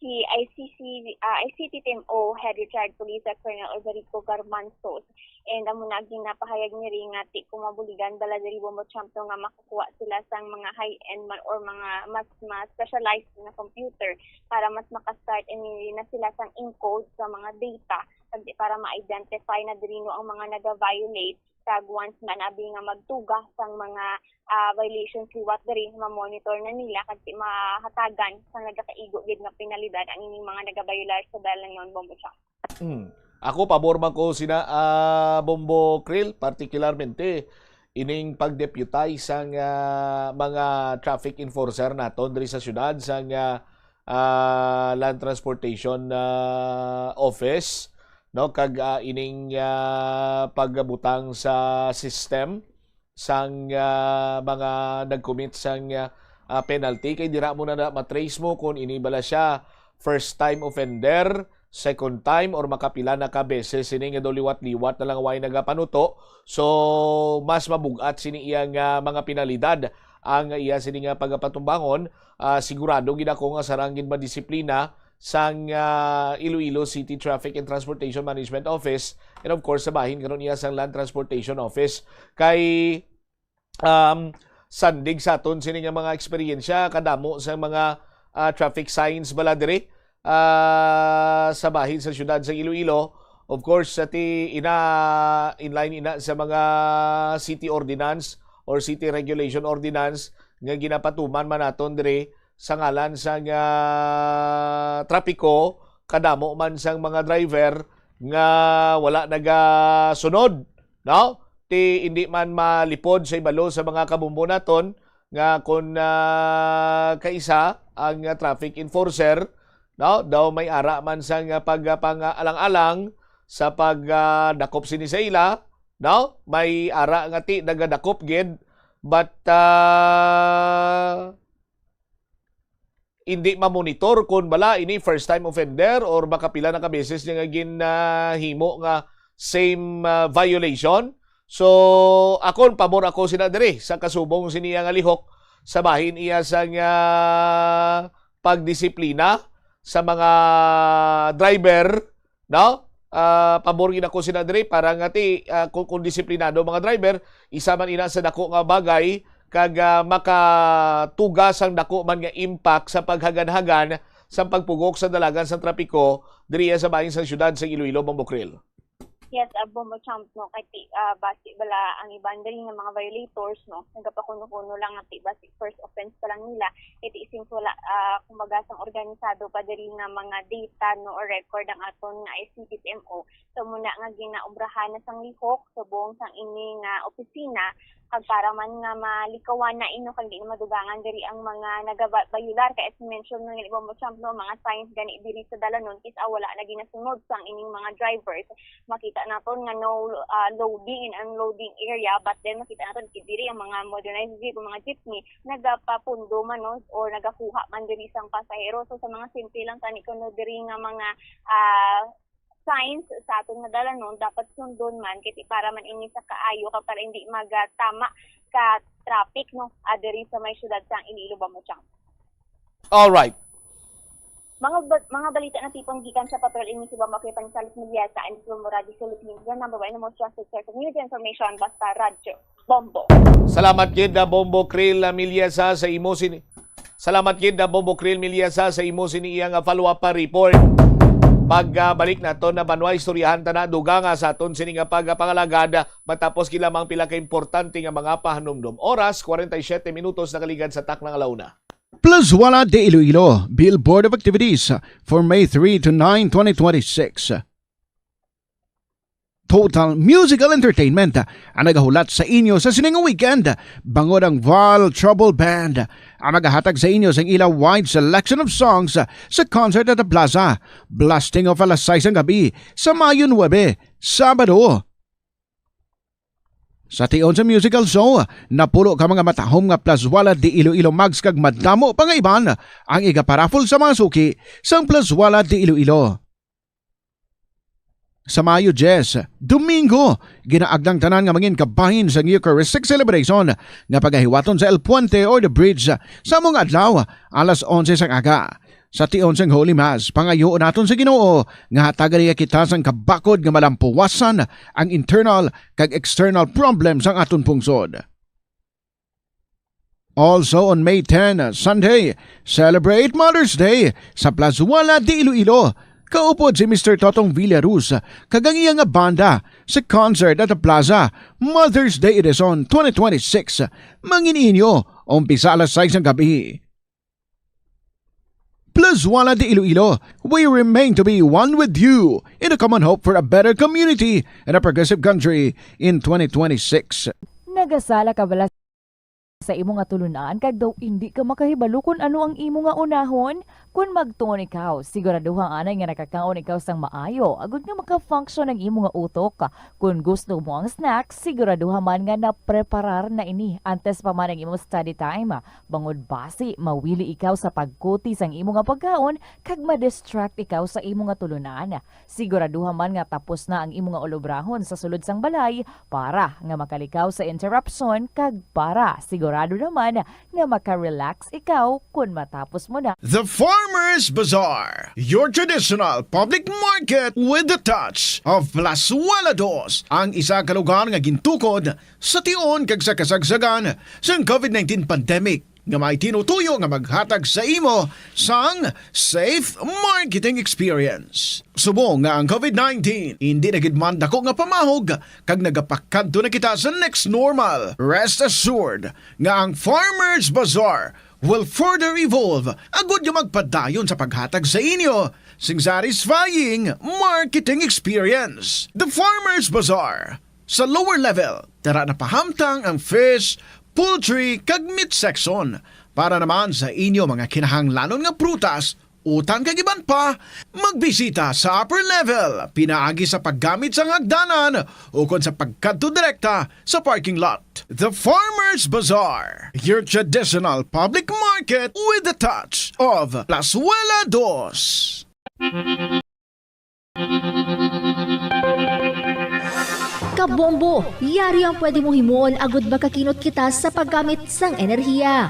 Si I C C, ah, I C T T M O Head Retired Police Colonel Orderico Garmanzos. And amo na ginapahayag ni Ring nga ti ko mabuligan bala diri Bombo Champ no nga makukuha sila sang mga high-end man or mga mas mas specialized na computer para mas maka-start and na sila sang encode sa mga data kag di para ma-identify na diri no ang mga naga-violate kag once man abi nga magtuga sang mga ah, violations liwat diri ma-monitor na nila kag di mahatagan sang nagakaigo gid nga penalidad ang ining mga nagabayolar sa dalanon Bombo Champ. Hmm. Ako pabor man ko sina ah, Bombo Krill, particularmente ining pag-deputize sang ah, mga traffic enforcer naton diri sa syudad sang ah, ah, Land Transportation ah, Office no kag ah, ining ah, pagbutang sa system sang ah, mga nag-commit sang ah, ah, penalty kay dira mo na, na matrace mo kung ini bala siya first time offender, second time or makapila na ka beses sini nga daw liwat-liwat na lang way nagapanuto. So mas mabugat sini iya nga mga penalidad ang iya sini nga pagapatumbangon. Ah, sigurado gid ako nga sarang gid madisiplina sang ah, Iloilo City Traffic and Transportation Management Office and of course sa bahin karon iya sang Land Transportation Office kay um, sandig sa aton sini nga mga eksperyensya kadamo sa mga ah, traffic signs bala diri ah, sa bahin sa siyudad sa Iloilo. Of course, sa ti ina in line ina sa mga city ordinance or city regulation ordinance nga ginapatuman man naton diri sa ngalan sang ah, trapiko, kadamo man sang mga driver nga wala nagasunod, no? Ti hindi man malipod sa ibalo sa mga kabombo naton nga kon ah, kaisa ang ah, traffic enforcer, no? Daw may ara man sang ah, pagpang-alang-alang sa pagdakop sini sa ila, no? May ara nga ti nagadakop gid, but ah, hindi ma-monitor kon bala ini first time offender or makapila na ka beses niya nga ginahimo nga same ah, violation. So, akon pabor ako sina diri sa kasubong sini nga lihok sa bahin iya sang ah, pagdisiplina sa mga driver, no? Ah, pabor gid ako sina diri para nga ti ah, kung, kung disiplinado mga driver, isa man ina sa dako nga bagay kag ah, makatuga sang dako man nga impact sa paghagan-hagan sa pagpugok sa dalagan sa trapiko diri sa bahin sa siyudad sa Iloilo, Bombo Krill. Yes, uh, Bombo Champ, no, kay ti, ah, basi bala ang iban diri nga mga violators, no, nagapakuno-kuno lang nga ti basi first offense pa lang nila, kay ti since wala, ah, kumbaga sang organisado pa diri nga mga data, no, or record ang aton nga I C T T M O, so muna nga ginaobrahan na sang lihok subong sang ini nga opisina, Para man nga malikawan na ino kag di na madugangan diri ang mga nagabayular, kay as mention nga ni Bombo Champ, no, mga signs gani diri sa dalanon, kis-a wala na ginasunod sang ining mga drivers. Makita naton nga no, ah, loading and unloading area, but then makita naton diri ang mga modernized jeep, ang mga jeepney, nagapapundo man, no, or nagakuha man diri sang pasahero. So, sa mga simple lang tani kuno diri nga mga, ah, signs sa aton nga dalanon, dapat sundon man, kay para man ini sa kaayo, kag para hindi magatama ka traffic, no, ah, diri sa may siyudad sang Iloilo, Bombo Champ. All right. Mga ba- mga balita natipon gikan sa patrol ini si Bombo kay Panisalis Media sa Antico Radyo Philippines, the number one most trusted source of news and information, basta Radyo Bombo. Salamat gid na Bombo Krill na Milyasa sa imo sini. Salamat gid na Bombo Krill Milyasa sa imo sini iya nga follow-up pa report. Pagbalik naton na banwa, istoryahan ta na dugang nga sa aton sini nga pagpangalagad matapos gid lamang pila ka importante nga mga pahanumdom. Oras, kwarenta y siyete minutos nakaligad sa takna nga launa. Plazuela de Iloilo, Billboard of Activities for May three to nine, twenty twenty-six. Total Musical Entertainment ang nagahulat sa inyo sa sining weekend, bangod ang Val Trouble Band ang magahatag sa inyo sang ila wide selection of songs sa concert at the plaza. Blasting off alas sais ang gabi sa Mayo nuebe, Sabado. Sa tion sa musical show, napulo ka mga matahom nga Plazuela de Iloilo mugs kag madamo pa nga iban ang igaparaffle sa mga suki sang Plazuela de Iloilo. Sa Mayo diyes, Domingo, ginaagdang tanan nga mangin kabahin sang Eucharistic celebration nga pagahiwaton sa El Puente or the Bridge sa among adlaw, alas onse sang aga. Sa tion sang Holy Mass, pangayoon naton sa Ginoo nga hatagan niya kita sang kabakod nga malampuwasan ang internal kag external problem sang aton pungsod. Also on May ten, Sunday, celebrate Mother's Day sa Plazuela de Iloilo. Kaupod si Mister Totong Villaruz kag ang iya nga banda sa concert at the plaza, Mother's Day Edition twenty twenty-six. Mangin inyo, umpisa alas sais ang gabi. Plazuela de Iloilo, we remain to be one with you in a common hope for a better community and a progressive country in twenty twenty-six. Nagasala ka bala sa imo nga tulunan kag daw indi ka makahibalo kon ano ang imo nga unahon? Kon magtuon ikaw, siguraduha anay nga nakakaon ikaw sang maayo agod nga maka-function ang imo nga utok. Kon gusto mo ang snack, siguraduha man nga napreparar na ini antes pa man ang imo study time. Bangod basi mawili ikaw sa pagkuti sang imo nga pagkaon kag ma-distract ikaw sa imo nga tulunan. Siguraduha man nga tapos na ang imo nga ulobrahon sa sulod sang balay para nga makalikaw sa interruption kag para sigurado naman nga maka-relax ikaw kon matapos mo na. The Farmers Bazaar, your traditional public market with the touch of Plazuela Dos, ang isa ka lugar nga gintukod sa tion kag sa kasagsagan sang COVID nineteen pandemic nga may tinutuyo nga maghatag sa imo sang safe marketing experience. Subong nga ang COVID nineteen indi na gid man dako nga pamahog kag nagapakadto na kita sa next normal, rest assured nga ang Farmers Bazaar will further evolve agud nga magpadayon sa paghatag sa inyo sing satisfying marketing experience. The Farmers Bazaar, sa lower level, tara na pahamtang ang fish, poultry, kag meat section. Para naman sa inyo mga kinahanglanon nga prutas, utan kag iban pa, magbisita sa upper level pinaagi sa paggamit sang hagdanan ukon sa pagkadto direkta sa parking lot. The Farmers Bazaar, your traditional public market with the touch of Plazuela Dos. Kabombo, yari ang pwede mo himuon agud makakinot kita sa paggamit sang enerhiya.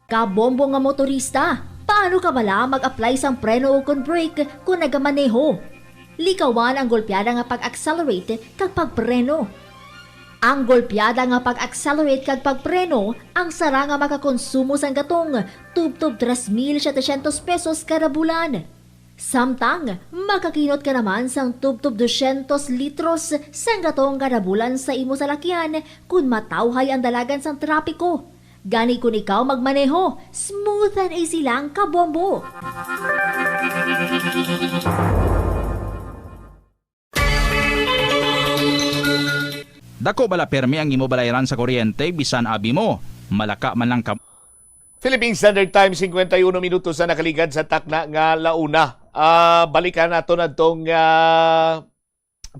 Kabombo nga motorista, paano ka bala mag-apply sang preno ukon brake kon nagamaneho? Likawan ang golpeada nga pag-accelerate kag pagpreno. Ang golpeada nga pag-accelerate kag pagpreno ang sara nga makakonsumo sang gatong tubtob tres mil setecientos pesos kada bulan. Samtang makakinot ka naman sang tubtob dosyentos litros sang gatong kada bulan sa imo salakyan kon matawhay ang dalagan sang trapiko. Gani kon ikaw magmaneho, smooth and easy lang, kabombo. Dako bala permi ang imo balayran sa kuryente bisan abi mo. Malaka man lang ka. Philippine Standard Time, cincuenta y uno minutos na nakaligad sa takna nga launa. Ah, balikan nato na tong ah,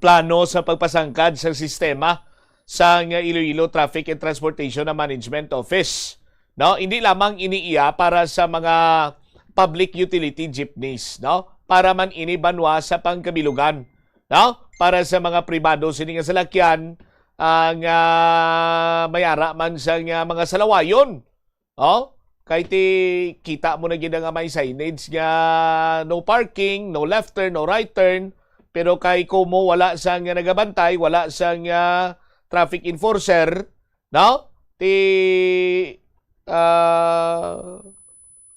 plano sa pagpasangkad sa sistema sang Iloilo Traffic and Transportation Management Office. No, hindi lamang ini iya para sa mga public utility jeepneys, no? Para man ini banwa sa pangkabilugan, no? Para sa mga pribado sini nga salakyan, ah, nga may ara man sa nga mga salawayon. Oh, kay ti kita mo na gid nga may signage nga no parking, no left turn, no right turn, pero kay kumo wala sang nagabantay, wala sang traffic enforcer, no? Ti ah,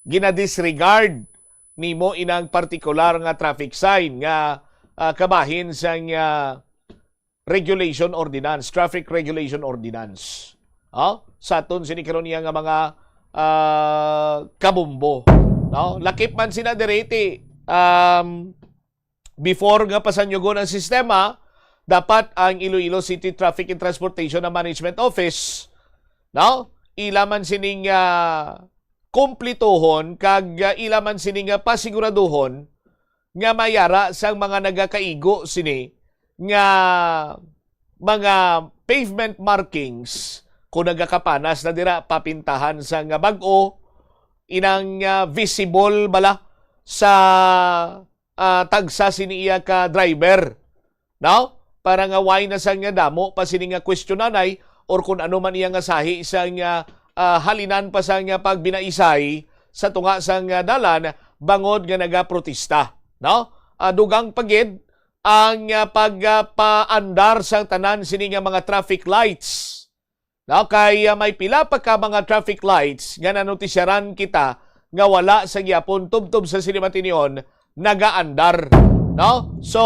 ginadisregard nimo inang partikular nga traffic sign nga ah, kabahin sang ah, regulation ordinance, traffic regulation ordinance. Oh, sa aton sini karon iya nga mga ah, kabumbo, no? Lakip man sila diri ti um, before nga pasanyugon ang sistema, dapat ang Iloilo City Traffic and Transportation Management Office, no? Ila man sining ah, kumplituhon kag ah, ila man sining ah, pasiguraduhon nga mayara sang mga nagakaigo sini nga mga pavement markings kung nagakapanas na dira papintahan sa nga bag-o, inang ah, visible bala sa ah, tagsa sini iya ka driver, no? Para nga way na sa nga damo pa sini nga questionanay or kung ano man iya nga sahi sa nga ah, halinan pa sa nga pagbinaisay sa tunga sa nga dalan bangod nga nagaprotesta, no? Ah, dugang pa gid ang ah, pagpaandar sang tanan sini nga mga traffic lights. No, kay ah, may pila pa ka mga traffic lights nga nanotisyaran kita nga wala sa gyapon tubtob sa sini matinihon nagaandar, no? So,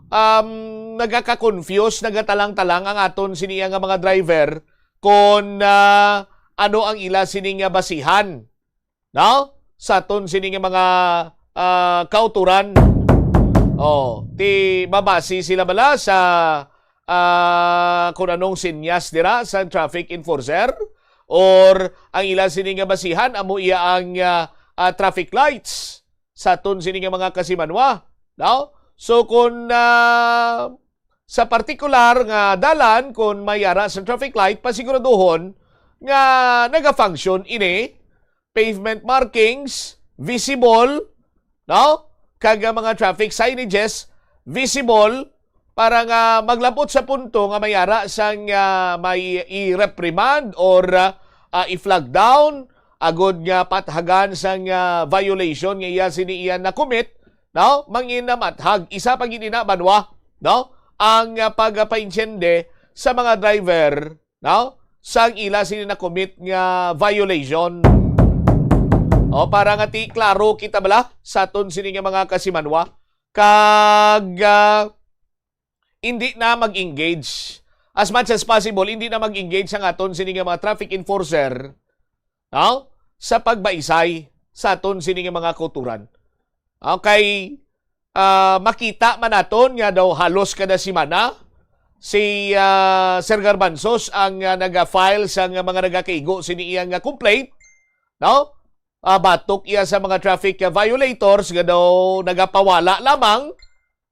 um, nagaka-confuse, nagatalang-talang ang aton sini nga mga driver kung ah, ano ang ila sini nga basihan, no? Sa aton sini nga mga ah, kauturan. Oh, ti mabasi sila bala sa ah, kung anong sinyas dira sa traffic enforcer or ang ila sini nga basihan amo iya ang ah, ah, traffic lights sa aton sini nga mga kasimanwa, no? So kung ah, sa partikular nga dalan, kung may ara sa traffic light, pasiguraduhon nga nagafunction ini, pavement markings visible, no? Kag ang mga traffic signages visible para nga maglabot sa punto nga may ara sang ah, may i-reprimand or ah, i-flag down agod nga pathagan sang ah, violation nga iya sini iya na-commit, no? Mangin na mathag. Isa pa gid ina, banwa, no? Ang ah, pagpainsyende sa mga driver, no? Sang ila sini na-commit nga violation. O, para nga ti klaro kita bala sa aton sini nga mga kasimanwa kag ah, hindi na mag-engage as much as possible, hindi na mag-engage ang aton sini nga mga traffic enforcer, no? Sa pagbaisay sa aton sini nga mga kauturan. Okay, ah, makita man naton nga daw halos kada semana si ah, Sir Garbanzos ang ah, naga-file sa nga mga nagakaigo sini iya nga complaint, no? Ah, batok iya sa mga traffic ah, violators nga daw nagapawala lamang.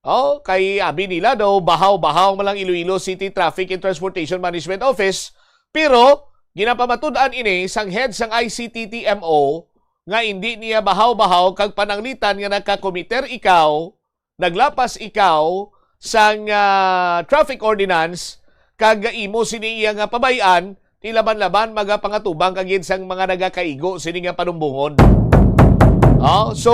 Oh, kay abi nila daw bahaw-bahaw man lang Iloilo City Traffic and Transportation Management Office, pero ginapamatud-an ini sang head sang I C T T M O nga indi niya bahaw-bahaw kag pananglitan nga nakakomiter ikaw, naglapas ikaw sang ah, traffic ordinance kag imo sini iya nga pabay-an, ti laban-laban magapangatubang ka gid sang mga nagakaigo sini nga panumbongon. Oh, so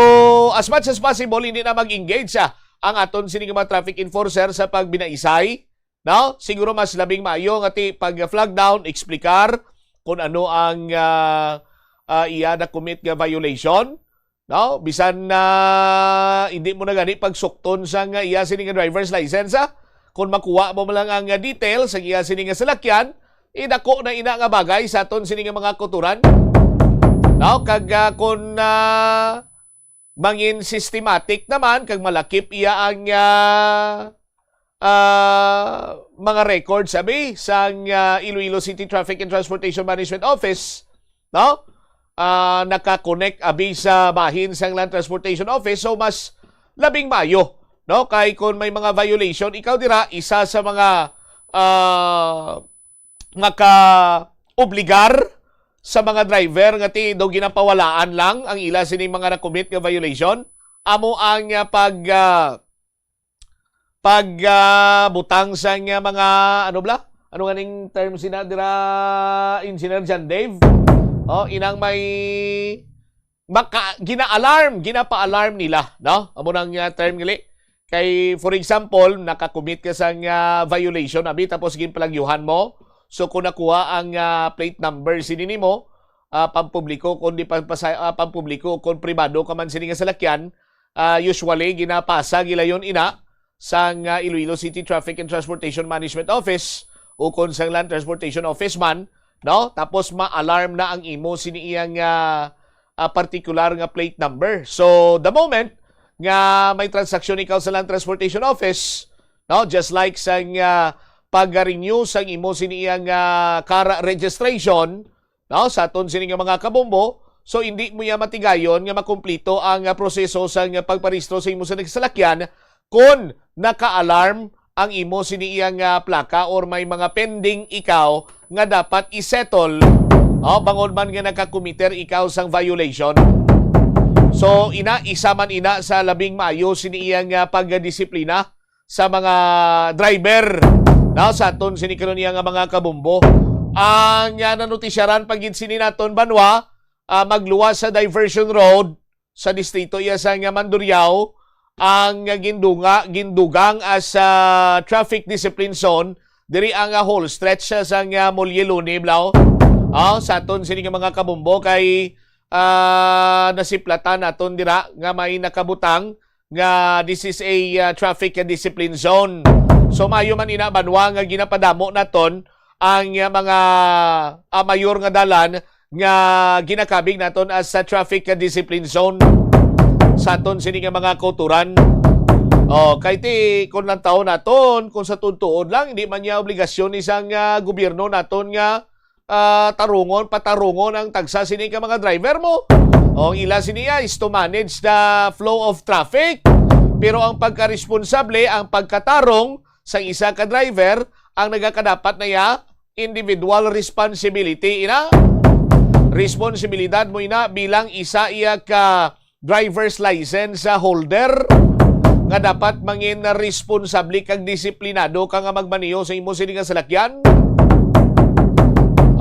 as much as possible hindi na mag-engage ah, ang aton sini nga mga traffic enforcer sa pagbinaisay, no? Siguro mas labing maayo nga ti pag flag down, eksplikar kung ano ang ah, ah, iya na-commit nga violation, no? Bisan na hindi mo na gani pagsukton sa nga iya sini nga driver's license, ah. Kung makuha mo man lang ang ah, details sa iya sini nga salakyan, idako na ina nga bagay sa aton sini nga mga kauturan, no? Kag ah, kung ah, mangin systematic naman kag malakip iya ang ah, ah, mga records abi sang, ah, Iloilo City Traffic and Transportation Management Office, no? Ah, naka-connect abi sa bahin sang Land Transportation Office, so mas labing maayo, no? Kay kung may mga violation ikaw dira, isa sa mga, ah, maka-obligar sa mga driver nga ti daw ginapawalaan lang ang ila sining mga na-commit nga violation, amo ang, ah, pag, ah, pag, ah, butang sang, ah, mga, ano bala? Ano nga ning term sina dira, Engineer John Dave? Oh, inang may maka-, gina-alarm, ginapa-alarm nila, no? Amo nang, ah, term gali. Kay, for example, naka-commit ka sang, ah, violation, abi, tapos ginpalagyuhan mo. So, kung nakuha ang, ah, plate number sini nimo, ah, pampubliko, kung di pa, pasa-, ah, pampubliko, kung pribado ka man sini nga salakyan, ah, usually, ginapasa gilayon ina sang, ah, Iloilo City Traffic and Transportation Management Office o kung sang Land Transportation Office man, no? Tapos ma-alarm na ang imo sini iyang, ah, ah, particular nga plate number. So, the moment nga may transaksyon ikaw sa Land Transportation Office, no? Just like sang, ah, pag-renew sang imo sini iyang, ah, car registration, no, sa aton sini nga mga kabombo, so hindi mo ya matigayon nga makumplito ang, ah, proseso sang, ah, pagparehistro sa imo sa nagsalakyan kon naka-alarm ang imo sini iyang, ah, plaka or may mga pending ikaw nga dapat i-settle, oh, bangod man nga nakakomiter ikaw sang violation. So, ina, isa man ina sa labing maayo sini iyang, ah, pagdisiplina sa mga driver, no, sa aton sini karon iya nga mga kabombo. Ang, ah, nanotisyaran pa gid sini naton banwa, ah, magluwas sa diversion road sa distrito iya sa nga Mandurriao, ang, ah, gindunga, gindugang as, ah, traffic discipline zone diri ang, ah, whole stretch sa, sa nga Mulyeloni, blaw. Ah, sa aton sini nga mga kabombo kay, ah, nasiplatan naton dira nga may nakabutang nga this is a, uh, traffic discipline zone. So, maayo man ina banwa nga ginapadamo naton ang, uh, mga, uh, mayor nga dalan nga ginakabig naton as sa traffic discipline zone sa aton sini nga mga kauturan. Oh, kay ti, kung lang taon naton, kung sa tuod-tuod lang, hindi man niya obligasyon isang, uh, gobyerno naton nga ah, tarungon, patarungon ang tagsa sini ka mga driver mo. O, ang ila sini, ah, is to manage the flow of traffic. Pero ang pagkaresponsable, ang pagkatarong sa isa ka driver, ang nagakadapat na iya individual responsibility, ina. Responsibilidad mo, ina, bilang isa iya ka driver's license, ah, holder nga dapat mangin responsable kag disiplinado ka nga magmaneho sa imo sini nga salakyan.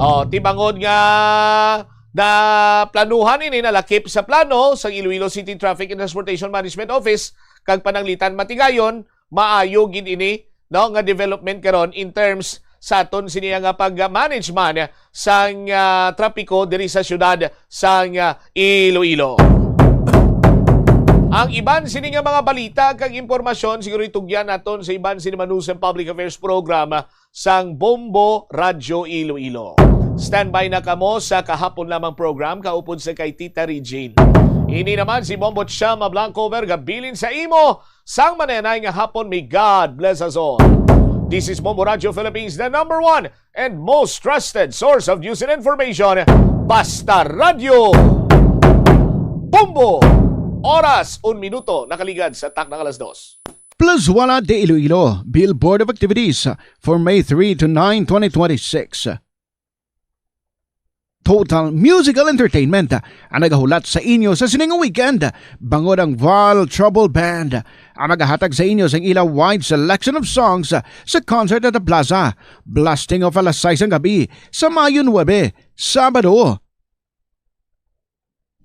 Oh, tibangon nga naplanuhan ini, nalakip sa plano sa Iloilo City Traffic and Transportation Management Office kag pananglitan matigayon, maayo gid ini, no, nga development karon in terms sa aton sini nga pag-manage man sang, ah, trapiko diri sa siyudad sang, ah, Iloilo. Ang iban sini nga mga balita kag impormasyon siguro itugyan naton sa iban sini Manusang Public Affairs Program sang Bombo Radyo Iloilo. Standby na kamo sa kahapon lamang program kaupod sa kay Tita Regine. Ini naman si Bombo Chama Blanco Vergabilin sa imo sang manenay nga hapon. May God bless us all. This is Bombo Radyo Philippines, the number one and most trusted source of news and information. Basta Radyo Bombo. Oras, un minuto, nakaligad sa takna nga alas dos. Plazuela de Iloilo, Billboard of Activities for May three to nine, twenty twenty-six. Total Musical Entertainment ang nagahulat sa inyo sa sining weekend, bangod ang Val Trouble Band ang magahatag sa inyo sang ila wide selection of songs sa concert at the plaza. Blasting off alas sais ang gabi sa Mayo nuebe, Sabado.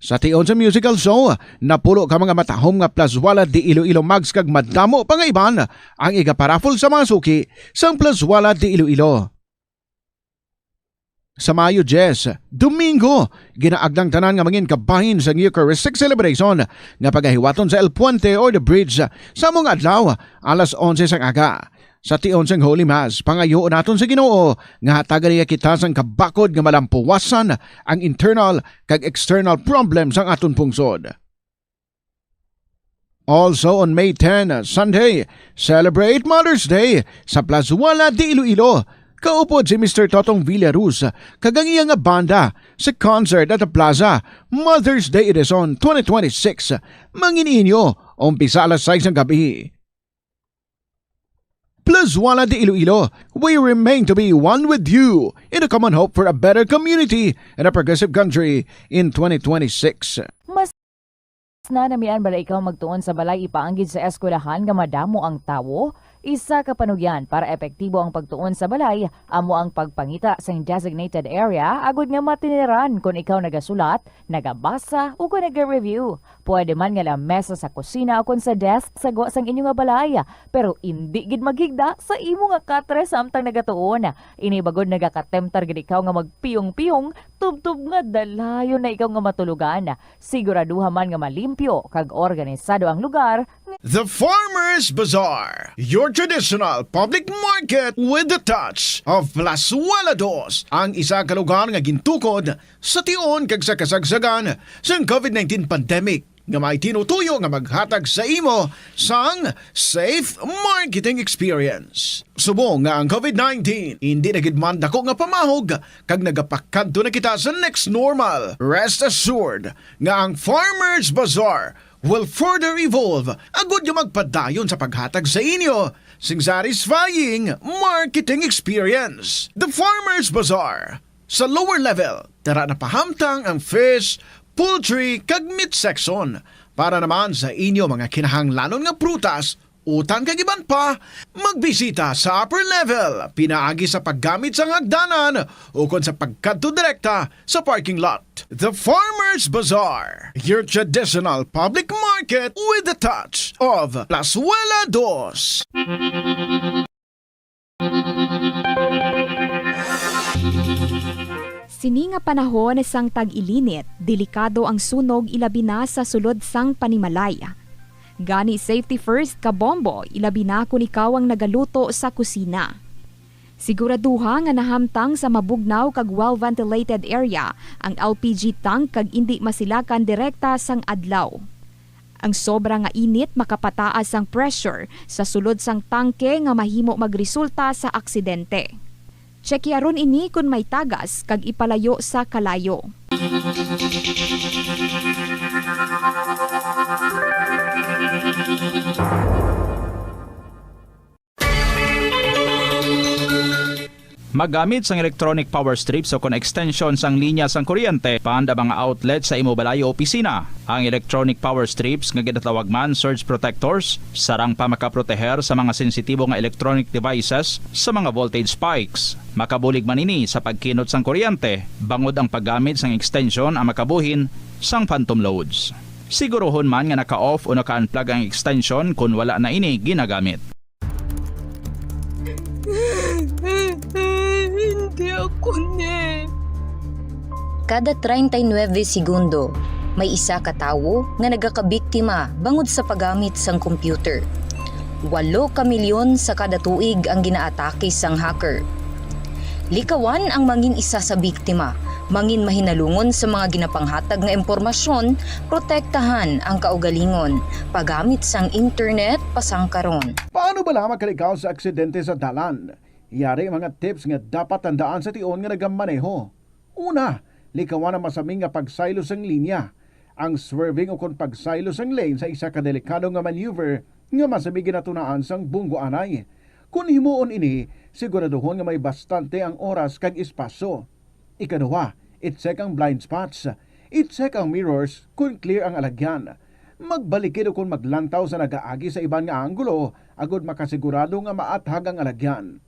Sa tion sa musical show, napulo ka mga matahom nga Plazuela de Iloilo mugs kag madamo pa nga iban ang igaparaffle sa mga suki sang Plazuela de Iloilo. Sa Mayo diyes, Domingo, ginaagdang tanan nga mangin kabahin sang Eucharistic Celebration nga pagahiwaton sa El Puente or The Bridge sa amo nga adlaw, alas onse sang aga. Sa tion sang Holy Mass, pangayoon naton sa Ginoo nga hatagan niya kita sang kabakod nga malampuwasan ang internal kag external problem sang aton pungsod. Also on May ten, Sunday, celebrate Mother's Day sa Plazuela de Iloilo. Kaupod si Mister Totong Villaruz kag ang iya nga banda sa concert at the Plaza, Mother's Day Edison twenty twenty-six. Mangin inyo, umpisa alas sais ng gabi. Plazuela de Iloilo, we remain to be one with you in a common hope for a better community and a progressive country in twenty twenty-six. Mas nanamian bala ikaw magtuon sa balay ipaanggid sa eskwelahan nga madamo ang tawo? Isa ka panugyan para epektibo ang pagtuon sa balay amo ang pagpangita sang designated area agud nga matiniran kon ikaw nagasulat, nagabasa, o kon naga-review. Pwede man nga lamesa sa kusina o kon sa desk sa gwa sang inyo nga balay, pero indi gid maghigda sa imo nga katre samtang nagatuon. Ini bagod nagakatemptar gid ikaw nga magpiyong-piyong, tubtob nga dalayon na ikaw nga matulogan. Siguraduha man nga malimpyo kag organisado ang lugar. The Farmers Bazaar, your traditional public market with the touch of Plazuela Dos, ang isa ka lugar nga gintukod sa tion kag sa kasagsagan sang covid nineteen pandemic, nga may tinutuyo nga maghatag sa imo sang safe marketing experience. Subong nga ang covid nineteen indi na gid man dako nga pamahog kag nagapakadto na kita sa next normal, rest assured nga ang Farmers Bazaar will further evolve agud nga magpadayon sa paghatag sa inyo sing satisfying marketing experience. The Farmers Bazaar, sa lower level, tara na pahamtang ang fish, poultry, kag meat section. Para naman sa inyo mga kinahanglanon nga prutas, utan kag iban pa, magbisita sa upper level pinaagi sa paggamit sang hagdanan ukon sa pagkadto direkta sa parking lot. The Farmers Bazaar, your traditional public market with the touch of Plazuela Dos. Sini nga panahon sang tag-ilinit, delikado ang sunog, ilabi na sa sulod sang panimalay. Gani, safety first, kabombo, ilabi na kon ikaw ang nagaluto sa kusina. Siguraduha nga nahamtang sa mabugnaw kag well-ventilated area ang L P G tank kag indi masilakan direkta sang adlaw. Ang sobra nga init makapataas sang pressure sa sulod sang tangke nga mahimo magresulta sa aksidente. Tsyekearon ini kon may tagas kag ipalayo sa kalayo. Maggamit sang electronic power strips o kon extension sang linya sang kuryente banda mga outlet sa imo balay o opisina. Ang electronic power strips, nga ginatawag man surge protectors, sarang pa makaproteher sa mga sensitibo nga electronic devices sa mga voltage spikes. Makabulig man ini sa pagkinot sang kuryente bangod ang paggamit sang extension ang makabuhin sang phantom loads. Siguruhon man nga naka-off o naka-unplug ang extension kon wala na ini ginagamit. Hindi ako ni. Kada treinta y nueve segundo, may isa ka tawo nga nagakabiktima bangod sa paggamit sang computer. Walo ka milyon sa kada tuig ang ginaatake sang hacker. Likawan ang mangin isa sa biktima, mangin mahinalungon sa mga ginapanghatag nga impormasyon, protektahan ang kaugalingon, paggamit sang internet pasangkaron. Paano bala makalikaw sa aksidente sa dalan? Yari ang mga tips nga dapat tandaan sa tion nga nagamaneho. Una, likawan ang masami nga pagsaylo sang linya. Ang swerving ukon pagsaylo sang lane sa isa ka delikado nga maneuver nga masami ginatunaan sang bunggoanay. Kon himuon ini, siguraduhon nga may bastante ang oras kag espasyo. Ikaduha, i-check ang blind spots. I-check ang mirrors kon clear ang alagyan. Magbalikid ukon maglantaw sa nagaagi sa iban nga anggulo agod makasigurado nga maathag ang alagyan.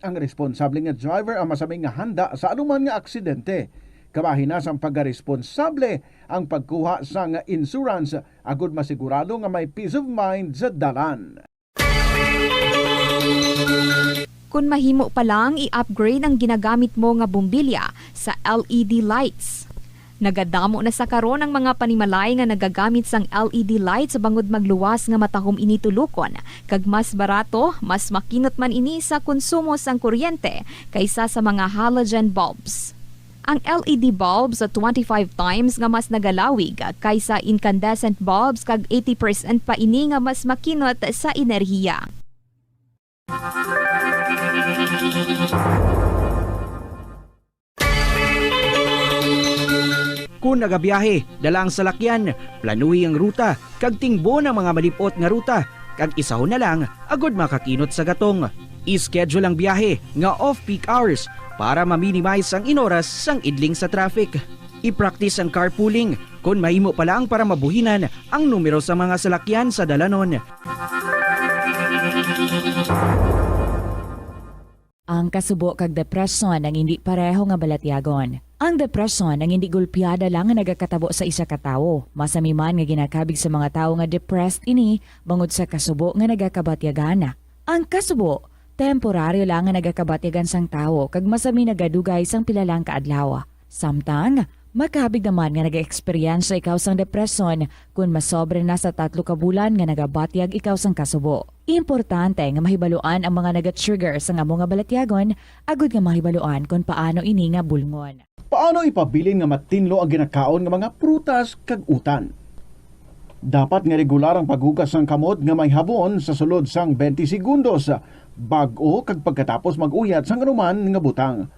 Ang responsable nga driver ang masami nga handa sa anuman nga aksidente. Kabahin na sang pagkaresponsable ang pagkuha sang insurance agod masigurado nga may peace of mind sa dalan. Kon mahimo pa lang, i-upgrade ang ginagamit mo nga bombilya sa L E D lights. Nagadamo na sa karon ang mga panimalay nga nagagamit sang L E D lights bangod magluwas nga matahom ini tulokon, kag mas barato, mas makinot man ini sa konsumo sang kuryente kaysa sa mga halogen bulbs. Ang L E D bulbs twenty-five times nga mas nagalawig kaysa incandescent bulbs kag eighty percent pa ini nga mas makinot sa enerhiya. Kon nagabiyahe, dala ang salakyan, planuhi ang ruta, kag tingbon ang mga malip-ot nga ruta, kag isahon na lang agud makakinot sa gatong. I-schedule ang biyahe nga off-peak hours para ma-minimize ang inoras sang idling sa traffic. I-practice ang carpooling kon mahimo pa lang para mabuhinan ang numero sa mga salakyan sa dalanon. Ang kasubo kag depresyon ang indi pareho nga balatyagon. Ang depresyon ang indi gulpiada lang nga nagakatabo sa isa ka tawo. Masami man nga ginakabig sa mga tawo nga depressed ini bangod sa kasubo nga nagakabatyagan. Ang kasubo, temporaryo lang nga nagakabatyagan sang tawo kag masami nagadugay sang pila lang ka adlaw. Samtang, makabig naman nga nag-eksperyensya ikaw sang depresyon kon masobra na sa tatlo ka bulan nga nagabatyag ikaw sang kasubo. Importante nga mahibaluan ang mga naga-trigger sang amo nga balatyagon agud nga mahibaluan kon paano ini nga bulngon. Paano ipabilin nga matinlo ang ginakaon nga mga prutas kag utan? Dapat nga regular ang paghugas sang kamot nga may habon sa sulod sang twenty segundos bag-o kag pagkatapos mag-uyat sang anuman nga butang.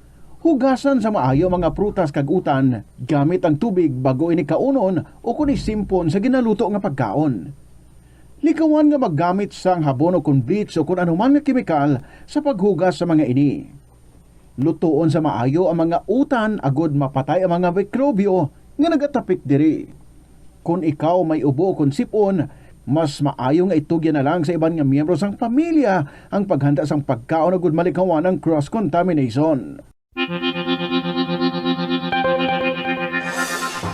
Hugasan sa maayo ang mga prutas kag utan gamit ang tubig bag-o ini kaunon o kon isimpon sa ginaluto nga pagkaon. Likawan nga maggamit sang habon o kon bleach o kon anuman nga kemikal sa paghugas sa mga ini. Lutoon sa maayo ang mga utan agud mapatay ang mga mikrobyo nga nagatapik diri. Kon ikaw may ubo kon sip-on, mas maayo nga itugyan na lang sa iban nga miyembro sang pamilya ang paghanda sang pagkaon agud malikawan ang cross-contamination.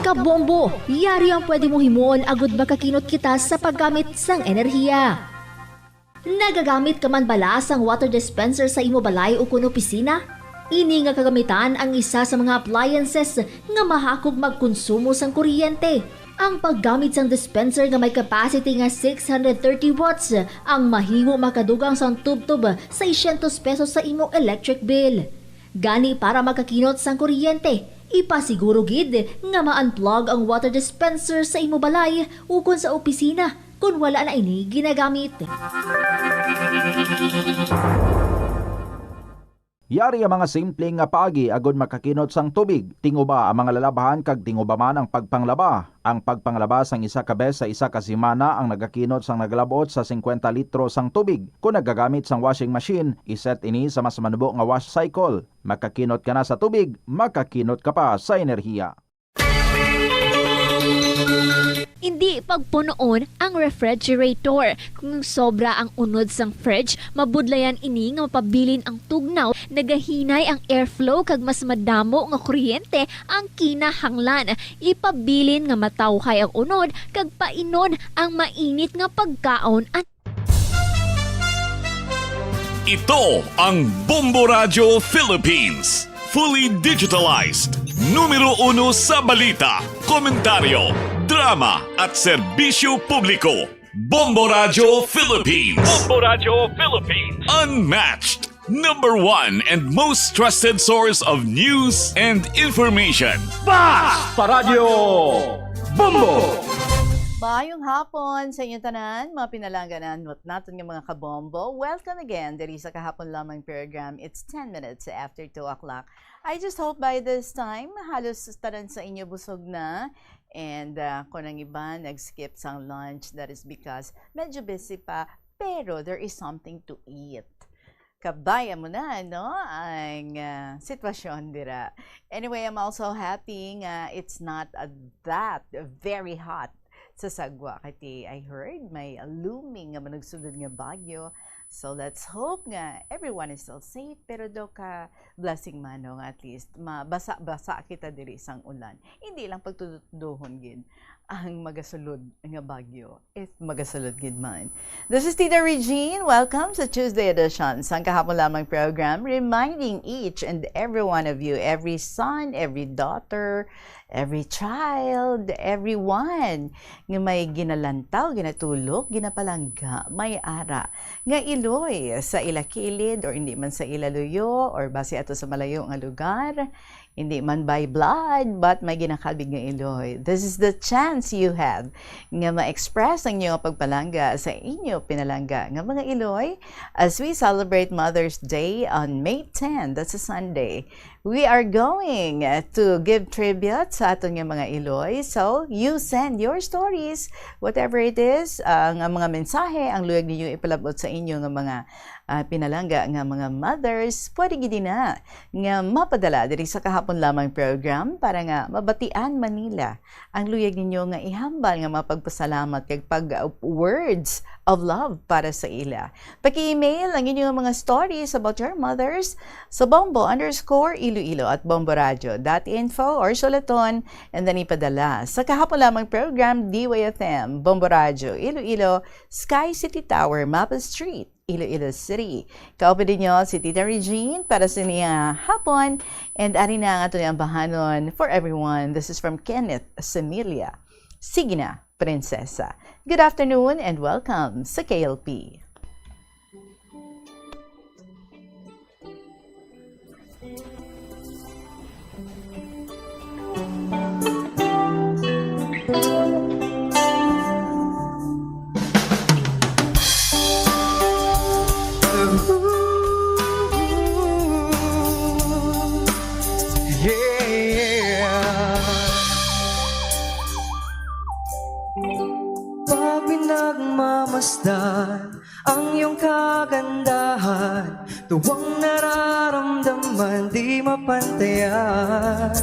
Kabombo, yari ang pwede mo himuon agud makakinot kita sa paggamit sang enerhiya. Nagagamit ka man bala sang water dispenser sa imo balay ukon opisina? Ini nga kagamitan ang isa sa mga appliances nga mahakog magkonsumo sang kuryente. Ang paggamit sang dispenser nga may capacity nga six hundred thirty watts ang mahimo makadugang sang tubtob seiscientos pesos sa imo electric bill. Gani, para makakinot sang kuryente, ipasiguro gid nga ma-unplug ang water dispenser sa imo balay ukon sa opisina kon wala na ini ginagamit. Yari ang mga simple nga paagi agud makakinot sang tubig. Tinguba ang mga lalabhan kag tinguba man ang pagpanglaba. Ang pagpanglaba sang isa ka bes sa isa ka semana ang nagakinot sang nagalab-ot sa singkwenta litro sang tubig. Kon nagagamit sang washing machine, iset ini sa mas manubo nga wash cycle. Makakinot ka na sa tubig, makakinot ka pa sa enerhiya. Indi pagpunoon ang refrigerator. Kung sobra ang unod sang fridge, mabudlayan ini nga mapabilin ang tugnaw, nagahinay ang airflow, kag mas madamo nga kuryente ang kinahanglan. Ipabilin nga matawhay ang unod kag painon ang mainit nga pagkaon. Ito ang Bombo Radyo Philippines. Fully digitalized. Numero uno sa balita, komentaryo, drama, at serbisyo publiko. Bombo Radyo Philippines. Bombo Radyo Philippines. Unmatched. Number one and most trusted source of news and information. Bas pa Radyo Bombo! Maayong hapon sa inyo tanan, mga pinalangganan naton nga mga kabombo. Welcome again diri sa kahapon lamang program. It's ten minutes after two o'clock. I just hope by this time, halos tanan sa inyo busog na. And, ah, kung ang iba nag-skip sang lunch, that is because medyo busy pa, pero there is something to eat. Kabay-an mo na, no, ang, ah, sitwasyon dira. Anyway, I'm also happy nga it's not, ah, that very hot sa Sagwa. Kay I heard may looming nga manugsunod nga bagyo. So, let's hope nga everyone is still safe. Pero daw ka blessing man, no, nga at least mabasa-basa kita diri sang ulan. Hindi lang pagtuduhon gid ang magasulod nga bagyo, if magasulod gid man. This is Tita Regine. Welcome sa Tuesday edition sang kahapon lamang program, reminding each and every one of you, every son, every daughter, every child, everyone, nga may ginalantaw, ginatulok, ginapalangga, may ara nga iloy sa ila kilid or hindi man sa ila luyo or basi ato sa malayo nga lugar, Hindi man by blood, but may ginakalbig nga iloy. This is the chance you have nga ma-express ang inyong pagpalangga sa inyo pinalangga nga mga iloy as we celebrate Mother's Day on May ten. That's a Sunday. We are going to give tribute sa aton nga mga iloy. So, you send your stories, whatever it is, ang, ang mga mensahe, ang luyag ninyo ipalabot sa inyo nga mga ah, pinalangga nga mga mothers, pwede gid na nga mapadala diri sa Kahapon Lamang program para nga mabatian man nila ang luyag ninyo nga ihambal nga mga pagpasalamat kag pag, uh, words of love para sa ila. Paki-email ang inyong mga stories about your mothers sa bombo underscore iloilo at bomboradio dot info or sulaton and then ipadala sa Kahapon Lamang program, D Y F M, Bombo Radio, Iloilo, Sky City Tower, Maple Street, Iloilo City. Kauban ninyo si Tita Regine para sa niya hapon. And ari na ang aton ambahanon for everyone. This is from Kenneth Semilia. Sige na, Prinsesa. Good afternoon and welcome sa K L P. Yeah. Pag pinagmamasdan ang iyong kagandahan, tuwang nararamdaman di mapantayan.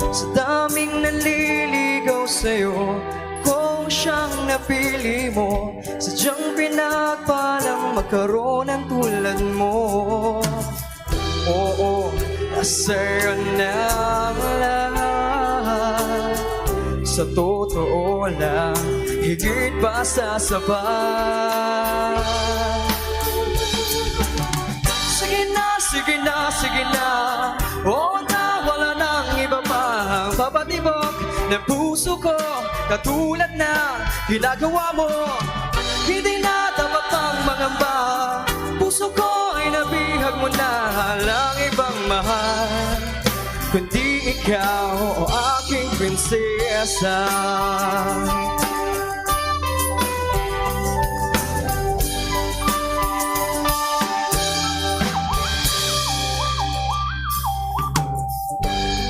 Sa daming nanliligaw sa'yo, kung siyang napili mo, sadyang pinagpalang magkaroon ng tulad mo. Oo, nasa'yo na ang lahat. Sa totoo lang, higit pa sa sapat. Sige na, sige na, sige na. Oo na, wala nang iba pang papatibok ng puso ko. Katulad na ginagawa mo, hindi na dapat pang mangamba. Puso ko ay nabihag mo na, walang ibang mahal kundi ikaw, o aking prinsesa.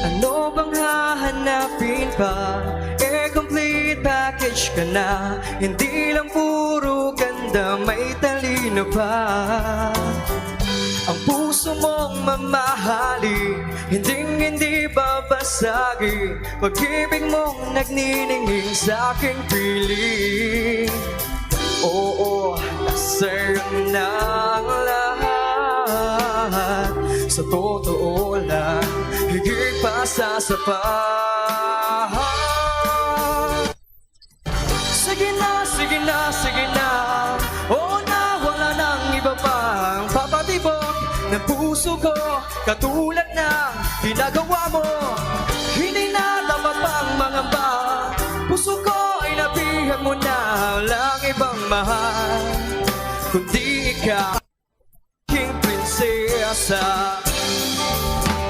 Ano bang hahanapin pa? Eh, complete package ka na. Hindi lang puro ganda, may talino pa. Ang puso mong mamahalin, hinding hindi babasagin. Pag-ibig mong nagniningning sa aking piling. Oo, nasa'yo na ang lahat. Sa totoo lang, higit pa sa sapat. Sige na, sige na, sige na. Oo na, wala nang iba pang papatibok ng puso ko. Katulad na ginagawa mo, hindi na dapat pang mangamba. Puso ko ay nabihag mo na, walang ibang mahal kundi ikaw, aking prinsesa.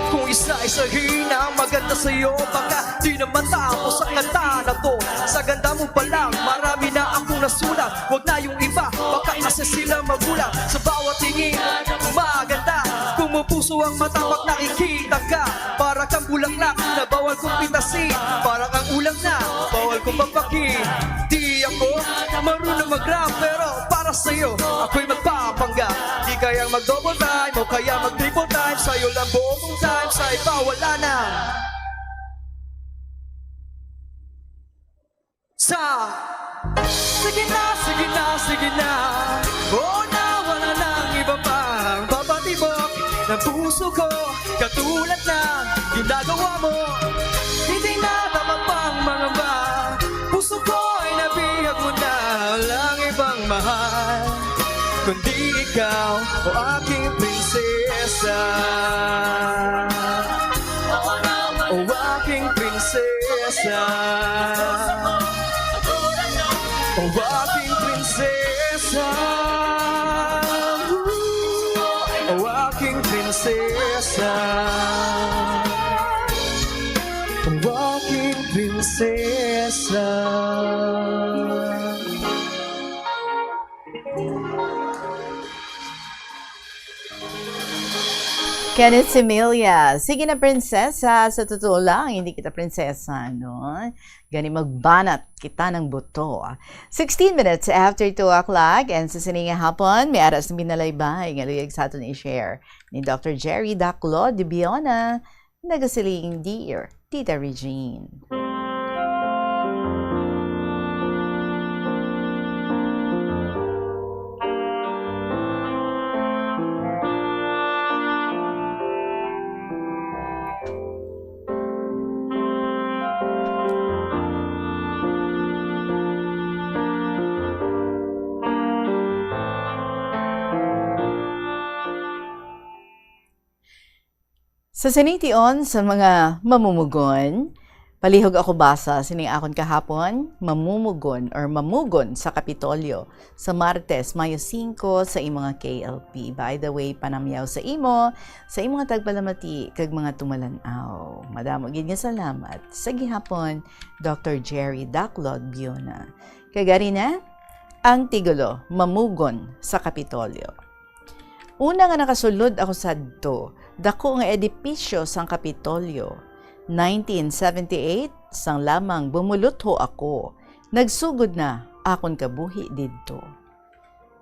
Kung isa-isahin ang maganda sa'yo, baka di na matapos ang kanta na to. Sa ganda mo pa lang, marami na akong nasulat. Wag na yung iba, baka kasi sila magulat. Sa bawat tingin, maganda. Pumupuso ang mata pag nakikita ka. Para kang bulaklak na bawal kong pitasin. Para kang ulam na bawal kong papakin. Di ako marunong mag-rap, pero para sa'yo, ako'y magpapanggap. Di kayang mag-double time o kaya mag-triple time. Sa'yo lang buong time, sa iba wala na. Sa, sige na, sige na, sige na. Oo na, wala nang iba pang papatibok ng puso ko. Katulad na ginagawa mo, hindi na dapat pang mangamba. Puso ko ay nabihag mo na, walang ibang mahal kundi ikaw, o aking prinsesa. O aking prinsesa. O aking prinsesa. O aking prinsesa. Kenneth Similia, sige na, prinsesa. Sa totoo lang, hindi kita prinsesa, no? Gani magbanat kita ng buto. Sixteen minutes after two o'clock, and sa sini nga hapon, may aras na binalaybay nga luyag sa aton i-share ni Doctor Jerry Daclo de Biona, nagasiling, Dear Tita Regine. Sa sining tion sa mga mamumugon, palihog ako basa sining akon kahapon, mamumugon or mamugon sa Kapitolyo sa Martes, Mayo singko, sa imo nga K L P. By the way, panamyaw sa imo, sa imo nga tagpalamati kag mga tumalan-aw. Madamo gid nga salamat sa gihapon, Doctor Jerry Daclod Biona. Kag ari na ang titulo, Mamugon sa Kapitolyo. Una nga nakasulod ako sadto, dako nga edipisyo sang Kapitolyo. Nineteen seventy-eight, sang lamang bumulutho ako, nagsugod na akon kabuhi didto.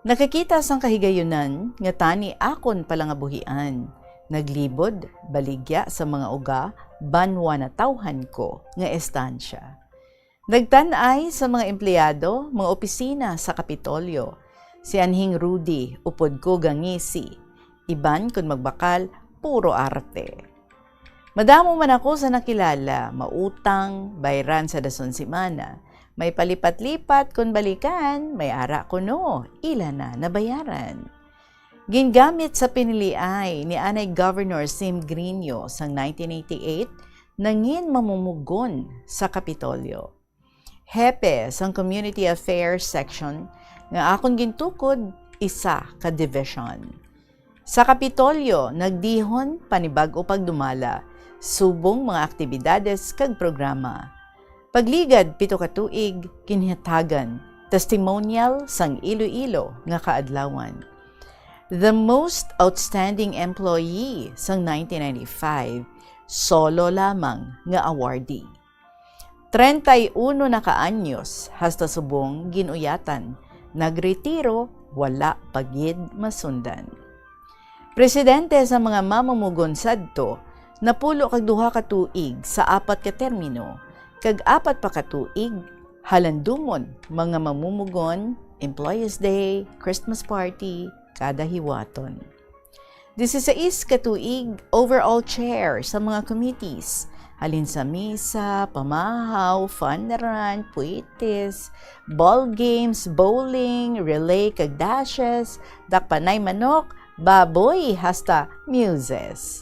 Nakakita sang kahigayunan nga tani akon palangabuhian. Naglibod, baligya sa mga uga, banwa natawhan ko nga estansya. Nagtan-ay sa mga empleyado, mga opisina sa Kapitolyo. Si Anhing Rudy, upod ko gangisi. Iban, kon magbakal, puro arte. Madamo man ako sa nakilala, mautang, bayran sa dason simana. May palipat-lipat, kon balikan, may ara kuno, ila na nabayaran. Gingamit sa piniliay ni anay Governor Sim Grino sang nineteen eighty-eight, nangin mamumugon sa Kapitolyo. Hepe sang Community Affairs Section nga akon gintukod, isa ka division. Sa Kapitolyo, nagdihon panibag-o pagdumala, subong mga aktibidades kag programa. Pagligad pito ka tuig, ginhatagan testimonial sang Iloilo nga kaadlawan. The most outstanding employee sang nineteen ninety-five, solo lamang nga awardee. Treinta y uno na ka anyos hasta subong gin-uyatan, nagretiro, wala pa gid masundan. Presidente sa mga mamumugon sadto, napulo kag duha ka tuig sa apat ka termino, kag apat pa ka tuig, halandumon, mga mamumugon, Employees Day, Christmas Party, kada hiwaton. Disisais ka tuig, overall chair sa mga committees, halin sa misa, pamahaw, fun run, puitis, ball games, bowling, relay kag dashes, dakpanay manok, baboy, hasta muses.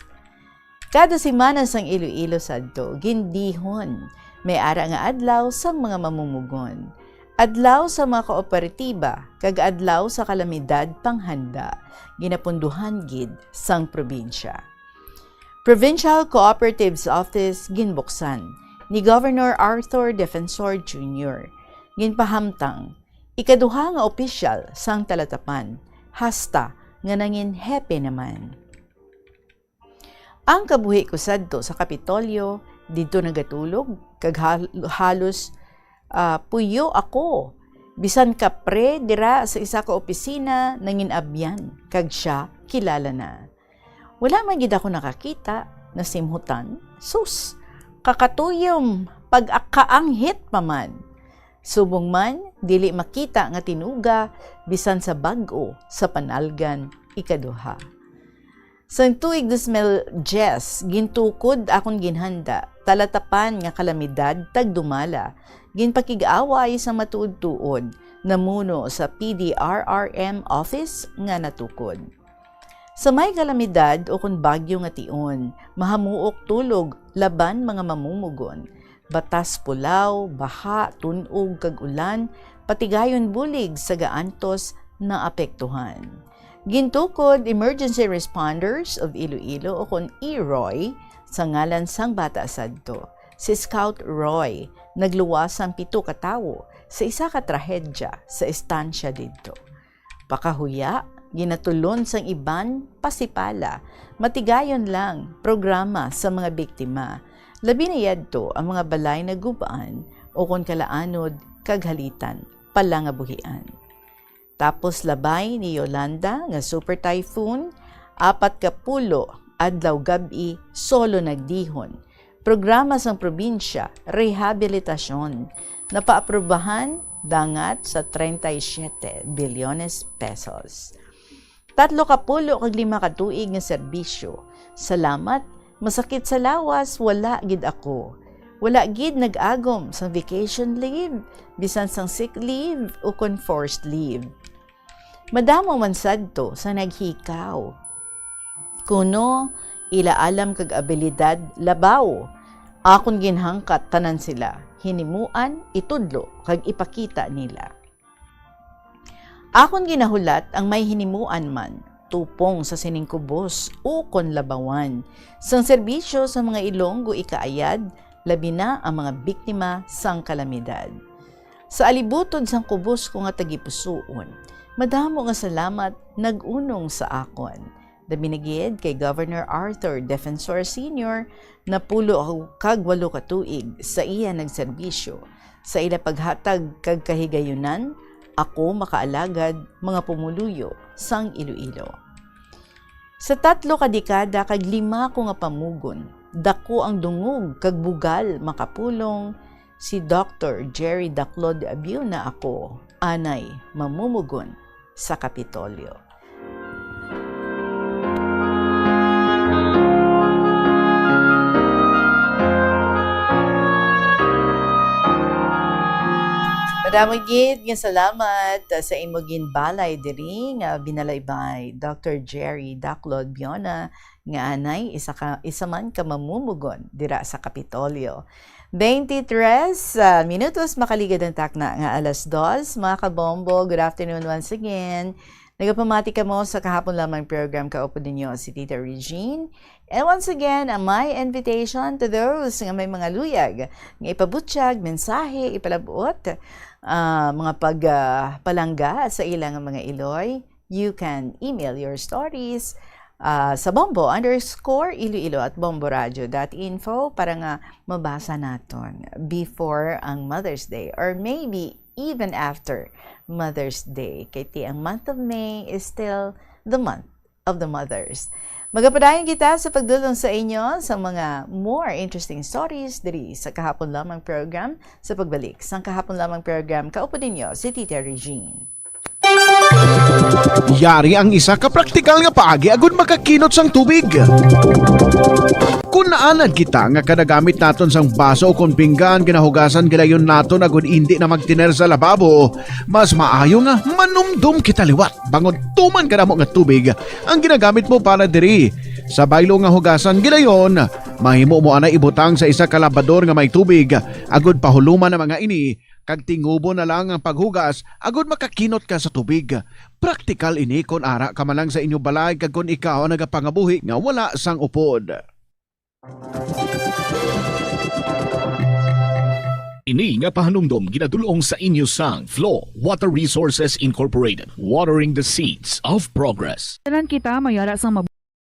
Kada semana sang Iloilo sadto, gindihon, may ara nga adlaw sang mga mamumugon, adlaw sa mga kooperatiba, kag adlaw sa kalamidad panghanda, ginapunduhan gid sang probinsya. Provincial Cooperatives Office ginbuksan ni Governor Arthur Defensor Junior. Ginpahamtang, ikaduha nga opisyal sang Talatapan, hasta nga nangin hepe naman. Ang kabuhi ko sadto sa Kapitolyo, didto nagatulog, kag hal-, halos, ah, puyo ako. Bisan kapre dira sa isa ka opisina, nangin-abyan, kag sia kilala na. Wala man gid ako nakakita, nasimhutan. Sus, kakatuyom, pag-akaanghit pa man. Subong man, dili makita nga tinuga, bisan sa bag-o sa panalgan ikaduha. Sang tuig dos mil diyes, gintukod akon ginhanda, talatapan nga kalamidad tagdumala, ginpakig-away sa matuod-tuod, namuno sa P D R R M office nga natukod. Sa may kalamidad o kon bagyo nga tion, mahamuok tulog laban mga mamumugon, batas pulaw, baha, tun-og, kag ulan, patigayon bulig sa gaantos naapektuhan. Gintukod Emergency Responders of Iloilo o kon E R O Y sa ngalan sang bata sadto, si Scout Roy, nagluwas sang pito ka tawo sa isa ka trahedya sa estansya didto. Pakahuya, ginatulon sang iban, pasipala, matigayon lang, programa sa mga biktima, labi na yadto ang mga balay nagub-an o kon kalaanod kag halitan, palangabuhian. Tapos labay ni Yolanda nga super typhoon, apat ka pulo adlaw gab-i solo nagdihon. Programa sang probinsya, rehabilitasyon, napaaprubahan dangat sa treinta y siete bilyones pesos. Tatlo ka pulo kag lima ka tuig nga serbisyo. Salamat, masakit sa lawas, wala gid ako. Wala gid nag-agom sang vacation leave, bisan sang sick leave o kon forced leave. Madamo man sadto sa naghikaw. Kuno, ila alam kag abilidad labaw. Akon ginhangkat tanan sila, hinimuan, itudlo, kag ipakita nila. Akon ginahulat ang may hinimuan man, tupong sa sining kubos ukon labawan, sang serbisyo sa mga Ilonggo ikaayad, labi na ang mga biktima sang kalamidad. Sa alibutod sang kubos ko nga tagipusoon, madamo nga salamat nag-unong sa akon. Labi na gid kay Governor Arthur Defensor Senior, napulo kag walo ka tuig sa iya nagserbisyo. Sa ila paghatag kag kahigayunan, ako makaalagad mga pumuluyo sang Iloilo. Sa tatlo ka dekada kag lima ko nga pamugon, dako ang dungog kag bugal makapulong si Doctor Jerry Daclod Abiuna, ako anay mamumugon sa Kapitolyo. Madamo gid nga salamat, ah, sa imo ginbalay diri nga binalaybay, Doctor Jerry Daclod Biona, nga anay isa ka, isa man ka mamumugon dira sa Kapitolyo. Twenty-tres, ah, minutos makaligad ang takna nga alas dos. Mga kabombo, good afternoon once again. Nagapamati kamo sa kahapon lamang program, kaupod ninyo si Tita Regine. And once again, ah, my invitation to those nga may mga luyag nga ipabutyag, mensahe, ipalabot, ah, mga pag, ah, palangga sa ilang mga iloy. You can email your stories, ah, sa bombo underscore iloilo at bomboradio dot info para nga mabasa naton before ang Mother's Day or maybe even after Mother's Day. Kay ti ang month of May is still the month of the mothers. Magapadayon kita sa pagdulong sa inyo sa mga more interesting stories diri sa kahapon lamang program. Sa pagbalik sang kahapon lamang program, kaupod ninyo si Tita Regine. Yari ang isa ka praktikal nga paagi agud makakinot sang tubig. Kon naanad kita nga kada gamit naton sang baso ukon pinggan ginahugasan gilayon naton agud indi na magtiner sa lababo, mas maayo nga manumdom kita liwat bangod tuman kadamo nga tubig ang ginagamit mo para diri. Sa baylo nga hugasan gilayon, mahimo mo anay ibutang sa isa ka labador nga may tubig agud pahuluman ang mga ini kag tingubo na lang ang paghugas agud makakinot ka sa tubig. Praktikal ini kon ara ka man lang sa inyo balay kag kon ikaw ang nagapangabuhi nga wala sang upod. Ini nga pahanumdom ginadul-ong sa inyo sang Flow Water Resources Incorporated, watering the seeds of progress. Tanan kita mayara sang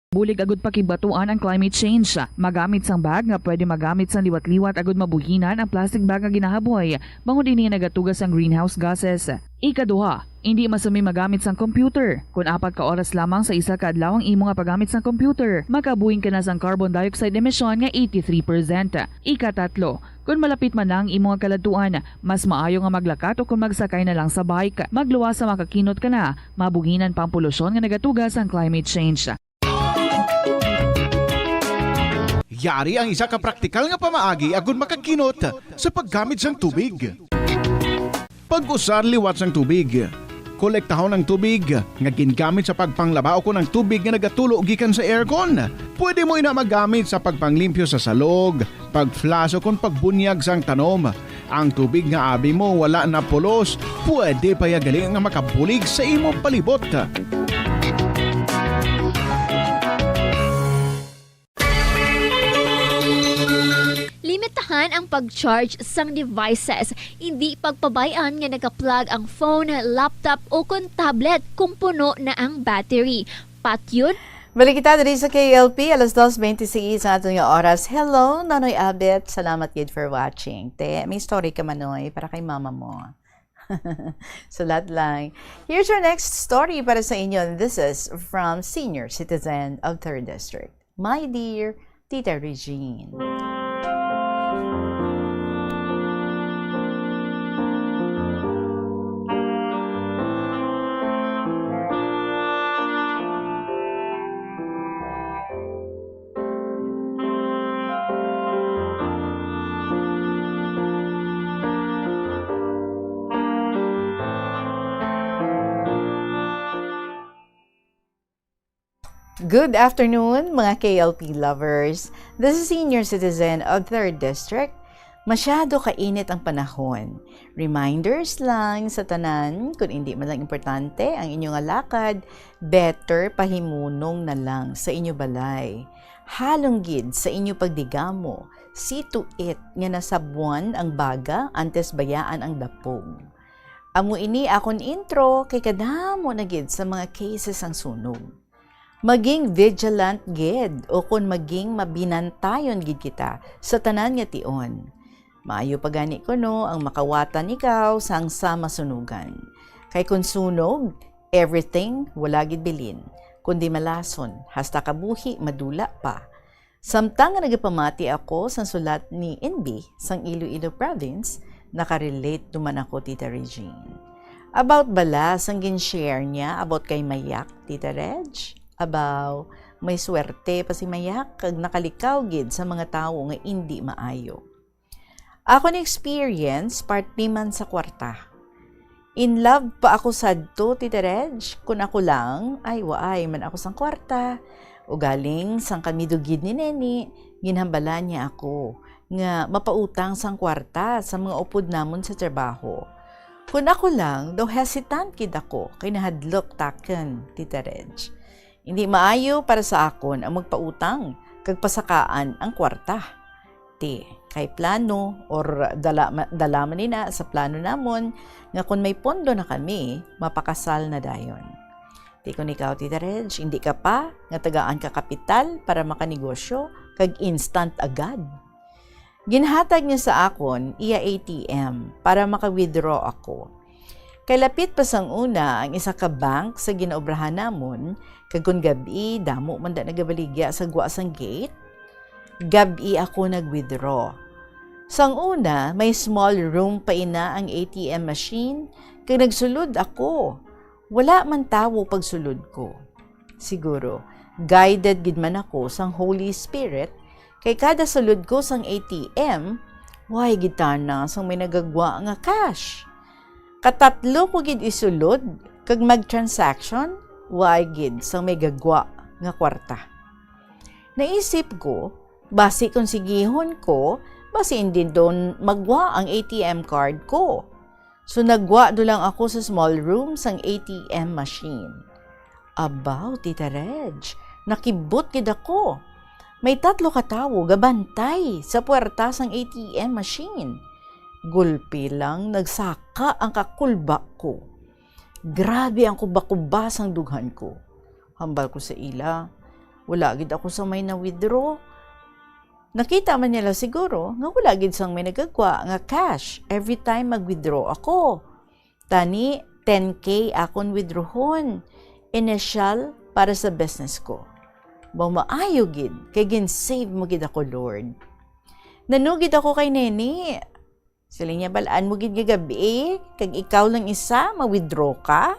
bulig agud pakibatuan ang climate change. Magamit sang bag nga pwede magamit sang liwat-liwat agud mabuhinan ang plastic bag nga ginahaboy, bangod ini nagatuga sang greenhouse gases. Ikaduha, indi masami magamit sang computer. Kon apat ka oras lamang sa isa ka adlaw ang imo nga paggamit sang computer, makabuhing ka na sang carbon dioxide emission nga eighty-three percent. Ikatatlo, kon malapit man na ang imo nga kaladtuan, mas maayo nga maglakat o kon magsakay na lang sa bike. Magluwas sa makakinot ka na, mabuhinan pa ang polusyon nga nagatuga sang climate change. Yari ang isa ka praktikal nga pamaagi agud makakinot sa paggamit sang tubig. Pag-usar liwat sang tubig. Kolektahon ang tubig nga gingamit sa pagpanglaba ukon ang tubig nga nagatulo gikan sa aircon. Pwede mo ina magamit sa pagpanglimpyo sa salog, pag-flush ukon pagbunyag sang tanom. Ang tubig nga abi mo wala na pulos, pwede pa ya gali nga makabulig sa imo palibot. Limit ta. Kan ang pag-charge sang devices, indi pagpabay-an nga naka-plug ang phone, laptop, o kon tablet kung puno na ang battery. Patyon. Balik kita diri sa K L P, alas dos bente seis ang aton nga oras. Hello, Nonoy Abet. Salamat gid for watching. Te, may story ka, Manoy, para kay mama mo. Sulat lang. Here's your next story para sa inyo. This is from Senior Citizen of Third District. My dear Tita Regine. Good afternoon, mga K L P lovers. This is Senior Citizen of Third District. Masyado kainit ang panahon. Reminders lang sa tanan, kung hindi man lang importante ang inyo nga lakad, better pahimunong na lang sa inyo balay. Halong gid sa inyo pagdigamo, see to it nga nasabwan ang baga antes bayaan ang dapog. Amo ini akon intro kay kadamo na gid sa mga cases ang sunog. Maging vigilant gid, o kon maging mabinantayon gid kita sa tanan nga tion. Maayo pa gani kuno ang makawatan ikaw sang sa masunugan. Kay kon sunog, everything, wala gid bilin, kundi malason, hasta kabuhi, madula pa. Samtang nga nagapamati ako sang sulat ni N B sang Iloilo Province, nakarelate duman ako, Tita Regine. About bala sang gin-share niya about kay Mayak, Tita Reg? Abaw, may swerte pa si Mayak kag nakalikaw gid sa mga tawo nga indi maayo. Akon experience, parte man sa kwarta. In love pa ako sadto, Tita Reg. Kun ako lang, ay, waay man ako sang kwarta. Ugaling, sang kami dugid ni Neni, ginhambalan niya ako nga mapautang sang kwarta sa mga upod namon sa trabaho. Kun ako lang, daw hesitant gid ako kay nahadlok takon, Tita Reg. Hindi maayo para sa akon ang magpautang kag pasakaan ang kwarta. Ti, kay plano or dala, ma-, dala man ina sa plano namon nga kon may pondo na kami, mapakasal na dayon. Ti, kon ikaw, Tita Reg, hindi ka pa nga tagaan ka kapital para makanegosyo kag instant agad. Ginhatag niya sa akon iya A T M para maka-withdraw ako. Kay lapit pa sang una ang isa ka bank sa ginaobrahan namon, kag kon gab-i, damo man da nagabaligya sa gwa sang gate. Gab-i ako nag-withdraw. Sang una, may small room pa ina ang A T M machine, kag nagsulod ako. Wala man tawo pagsulod ko. Siguro, guided gid man ako sang Holy Spirit, kay kada sulod ko sang A T M, way gid tana sang may nagagwa nga cash. Katatlo ko gid isulod kag mag-transaction, way gid sang may gagwa nga kwarta. Naisip ko, basi kon sigihon ko, basi indi don magwa ang A T M card ko. So, nagwa do lang ako sa small room sang A T M machine. Abaw, Tita Reg, nakibot gid ako. May tatlo ka tawo gabantay sa puwerta sang A T M machine. Gulpi lang, nagsaka ang kakulba ko. Grabe ang kuba-kuba sang dughan ko. Hambal ko sa ila, wala gid ako sa may na-withdraw. Nakita man nila siguro nga wala gid sang may nagagwa nga cash every time mag-withdraw ako. Tani, ten K akon withdrawhon, initial para sa business ko. Mao maayo gid, kay gin-save mo gid ako, Lord. Nanugid ako kay Neni. Siling niya, "Balaan mo gid nga gab-i, kag ikaw lang isa, ma-withdraw ka."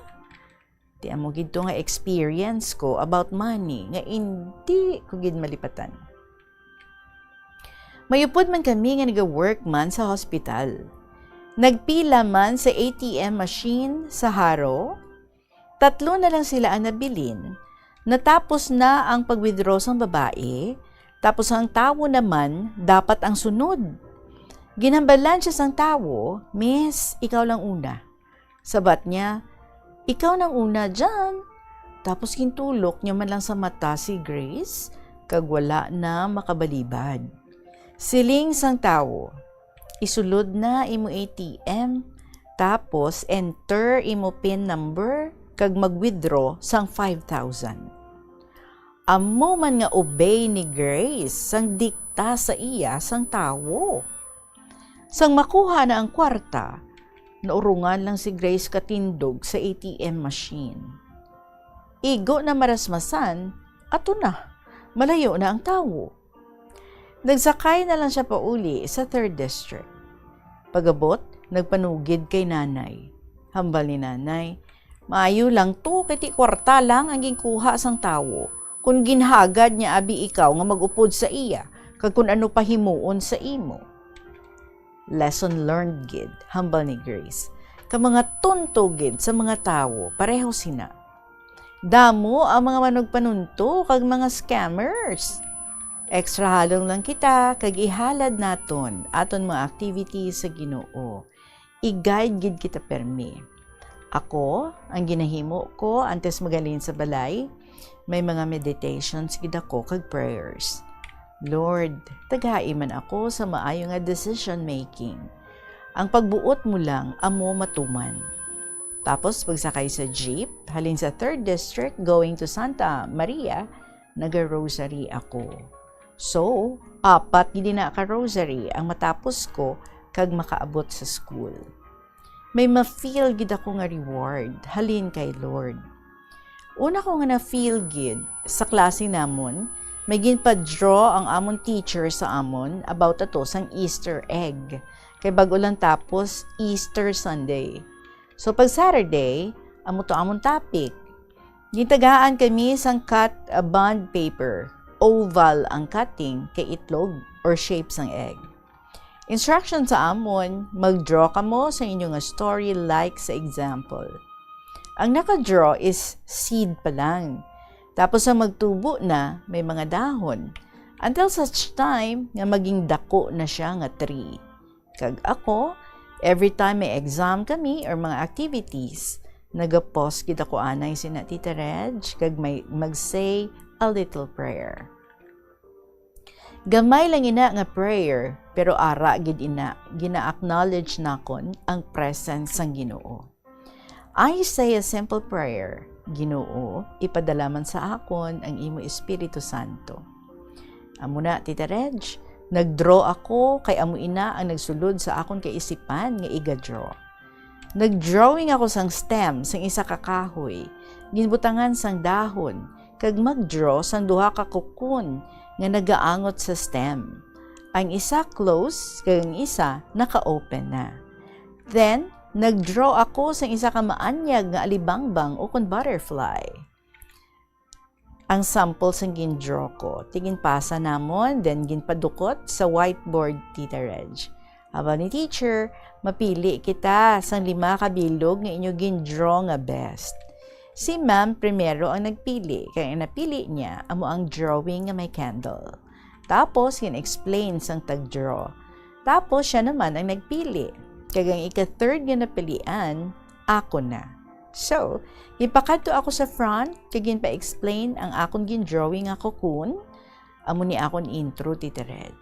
Ti amo gid to nga experience ko about money nga indi ko gid malipatan. May upod man kami nga naga-work man sa hospital. Nagpila man sa A T M machine sa Jaro, tatlo na lang sila ang nabilin. Natapos na ang pag-withdraw sang babae, tapos ang tawo naman dapat ang sunod. Ginhambalan siya sang tawo, "Miss, ikaw lang una." Sabat niya, "Ikaw nang una dyan." Tapos gintulok niya man lang sa mata si Grace, kag wala na makabalibad. Siling sang tawo, "Isulod na imo A T M, tapos enter imo pin number kag mag-withdraw sang five thousand." Amo man nga obey ni Grace sang dikta sa iya sang tawo. Sang makuha na ang kwarta, naurungan lang si Grace katindog sa A T M machine. Igo na marasmasan, ato na, malayo na ang tawo. Nagsakay na lang siya pauli sa third district. Pag-abot, nagpanugid kay nanay. Hambal ni nanay, "Maayo lang to, kay ti kwarta lang ang ginkuha sang tawo. Kon ginhagad niya abi ikaw nga mag-upod sa iya, kag kon ano pa himuon sa imo." Lesson learned gid, hambal ni Grace. Ka mga tunto gid sa mga tawo, pareho sina. Damo ang mga manugpanunto kag mga scammers. Extra halong lang kita kag ihalad naton aton mga activities sa Ginoo. I-guide gid kita permi. Ako, ang ginahimo ko antes magalin sa balay, may mga meditations gid ako kag prayers. "Lord, tagai man ako sa maayo nga decision making. Ang pagbuot mo lang amo matuman." Tapos pagsakay sa jeep, halin sa third district going to Santa Maria, naga-rosary ako. So, apat gid na ka rosary ang matapos ko kag makaabot sa school. May ma-feel gid ako nga reward halin kay Lord. Una ko nga na-feel gid, sa klase namon, may ginpa-draw ang amon teacher sa amon about ato sang Easter egg, kay bag-o lang tapos Easter Sunday. So, pag Saturday, amo to amon topic. Gintagaan kami sang cut a bond paper. Oval ang cutting, kay itlog or shape sang egg. Instruction sa amon, mag-draw kamo sa inyo nga story like sa example. Ang naka-draw is seed pa lang. Tapos ang magtubo na, may mga dahon. Until such time nga maging dako na siya nga tree. Kag ako, every time may exam kami or mga activities, nagapos gid ako anay sina Tita Reg, kag may mag-say a little prayer. Gamay lang ina nga prayer, pero ara gid ina, gina-acknowledge nakon ang presence sang Ginoo. I say a simple prayer, "Ginoo, ipadala man sa akon ang imo Espiritu Santo." Amo na, Tita Reg, nag-draw ako kay amo ina ang nagsulod sa akon kaisipan nga iga-draw. Nag-drawing ako sang stem sang isa ka kahoy, ginbutangan sang dahon, kag mag-draw sang duha ka cocoon nga nagaangot sa stem. Ang isa close, kag ang isa naka-open na. Then, nag-draw ako sang isa ka maanyag nga alibangbang ukon butterfly. Ang sample sang gin-draw ko, ti ginpasa namon, then ginpadukot sa whiteboard, Tita Reg. Habang ni teacher, mapili kita sang lima ka bilog nga inyo gin-draw nga best. Si ma'am primero ang nagpili, kay ang napili niya amo ang drawing nga may candle. Tapos, gin-explain sang tag-draw. Tapos, siya naman ang nagpili. Kag ang ika-third nga napilian, ako na. So, ginpakadto ako sa front, kag ginpa-explain ang akon gin-drawing nga cocoon. Amo ni akon intro, Tita Reg.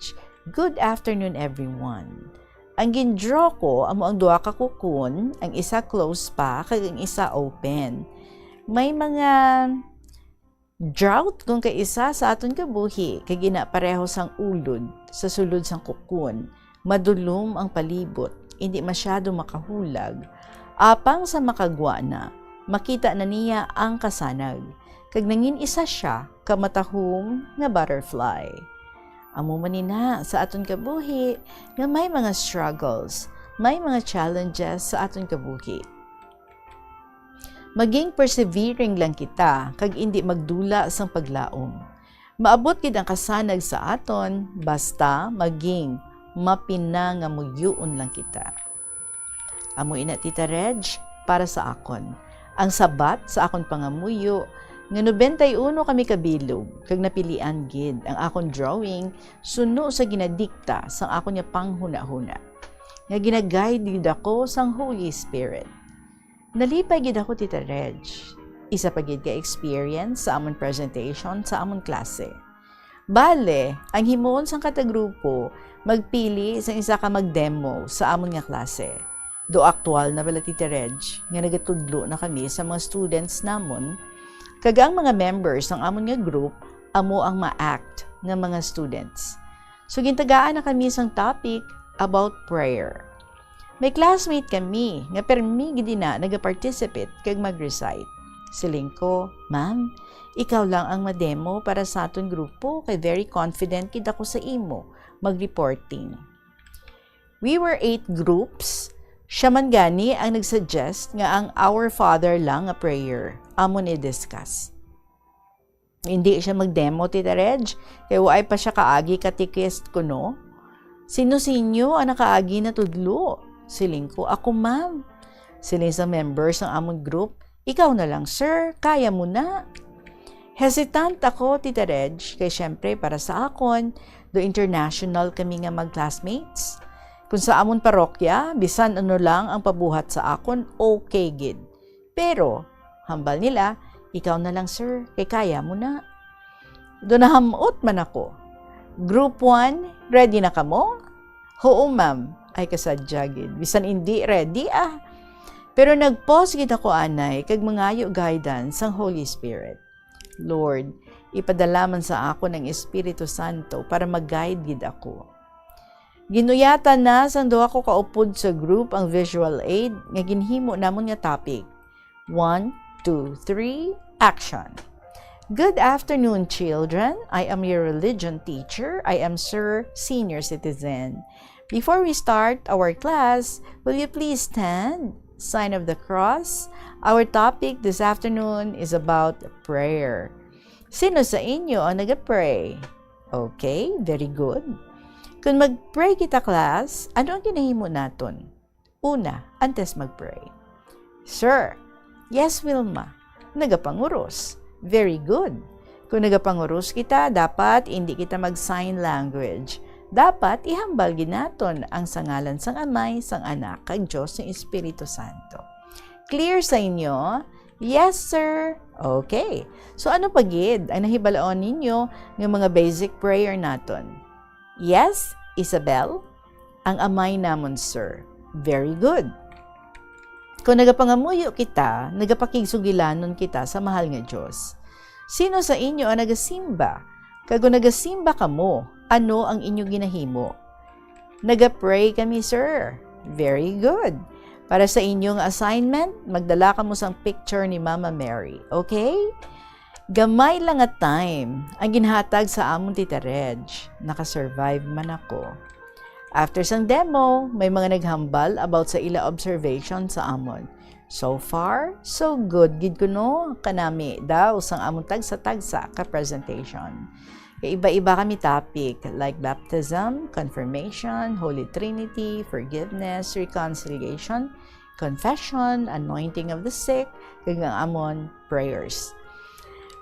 Good afternoon, everyone. Ang gin-draw ko, amo ang duha ka cocoon, ang isa close pa, kag ang isa open. May mga drought kon kaisa sa aton kabuhi, kay ginapareho sang ulod sa sulod sang cocoon, madulom ang palibot, indi masyado makahulag. Apang sa makagwa na, makita na niya ang kasanag, kag nangin-isa sia ka matahom nga butterfly. Amo man ina sa aton kabuhi nga may mga struggles, may mga challenges sa aton kabuhi. Maging persevering lang kita kag indi magdula sang paglaom. Maabot gid ang kasanag sa aton basta maging mapinangamuyoon lang kita. Amo ina, Tita Reg, para sa akon. Ang sabat sa akon pangamuyo nga nobenta y uno kami ka bilog kag napilian gid ang akon drawing suno sa ginadikta sang akon nga panghunahuna, nga ginaguide gid ako sang Holy Spirit. Nalipay gid ako, Tita Reg. Isa pa gid ka experience sa amon presentation sa amon klase. Bale, ang himuon sang kada grupo, magpili sang isa ka mag-demo sa amon nga klase. Do aktual na bala, Tita Reg, nga nagatudlo na kami sa mga students namon, kag ang mga members sang amon nga group amo ang ma-act nga mga students. So, gintagaan na kami sang topic about prayer. May classmate kami nga permi gid ina nagaparticipate kag mag-recite. Siling ko, "Ma'am, ikaw lang ang ma-demo para sa aton grupo kay very confident gid ako sa imo mag-reporting." We were eight groups. Siya man gani ang nag-suggest nga ang Our Father lang nga prayer amon i-discuss. Hindi siya mag-demo, Tita Reg, kay waay pa siya kaagi katikist kuno. Sino sa inyo ang nakaagi na tudlo? Siling ko, "Ako, ma'am." Siling sa member sang amon group, "Ikaw na lang, sir. Kaya mo na." Hesitant ako, Tita Reg, kay syempre para sa akon, do international kami nga mag-classmates. Kung sa amon parokya, bisan ano lang ang pabuhat sa akon, okay gid. Pero, hambal nila, "Ikaw na lang, sir, kay kaya mo na." Do nahamot man ako. "Group one, ready na kamo?" "Huo, ma'am." Ay, kasadya gid. Bisan indi ready, ah. Pero nag-pause gid ako anay kag mangayo guidance sang Holy Spirit. "Lord, ipadala man sa akon ang Espiritu Santo para mag-guide gid ako." Ginuyatan na sang duha ko ka upod sa group ang visual aid nga ginhimo namon nga topic. One, two, three, action. "Good afternoon, children. I am your religion teacher. I am Sir Senior Citizen. Before we start our class, will you please stand? Sign of the cross. Our topic this afternoon is about prayer." Sino sa inyo ang nag-pray? Okay, very good. Kung mag-pray kita, class, ano ang ginahimo naton? Una, antes mag-pray. "Sir." "Yes, Wilma." Nagapanguros. Very good. Kung nagapanguros kita, dapat hindi kita mag-sign language. Dapat ihambal gid naton ang sa ngalan sang Amay, sang Anak, kag Dios nga Espiritu Santo. Clear sa inyo? Yes, sir. Okay. So, ano pa gid ang nahibal-on ninyo nga mga basic prayer naton? Yes, Isabel? "Ang Amay namon, sir." Very good. Kung nagapangamuyo kita, nagapakigsugilanon kita sa mahal nga Dios. Sino sa inyo ang nagasimba? Kag kung nagasimba kamo, ano ang inyo ginahimo? "Nagapray kami, sir." Very good. Para sa inyo nga assignment, magdala kamo sang picture ni Mama Mary. Okay? Gamay lang nga time ang ginhatag sa amon, Tita Reg. Naka-survive man ako. After sang demo, may mga naghambal about sa ila observation sa amon. So far, so good gid kuno kanami daw sang amon tagsa-tagsa ka presentation. Kay iba-iba kami topic, like baptism, confirmation, Holy Trinity, forgiveness, reconciliation, confession, anointing of the sick, kag ang amon prayers.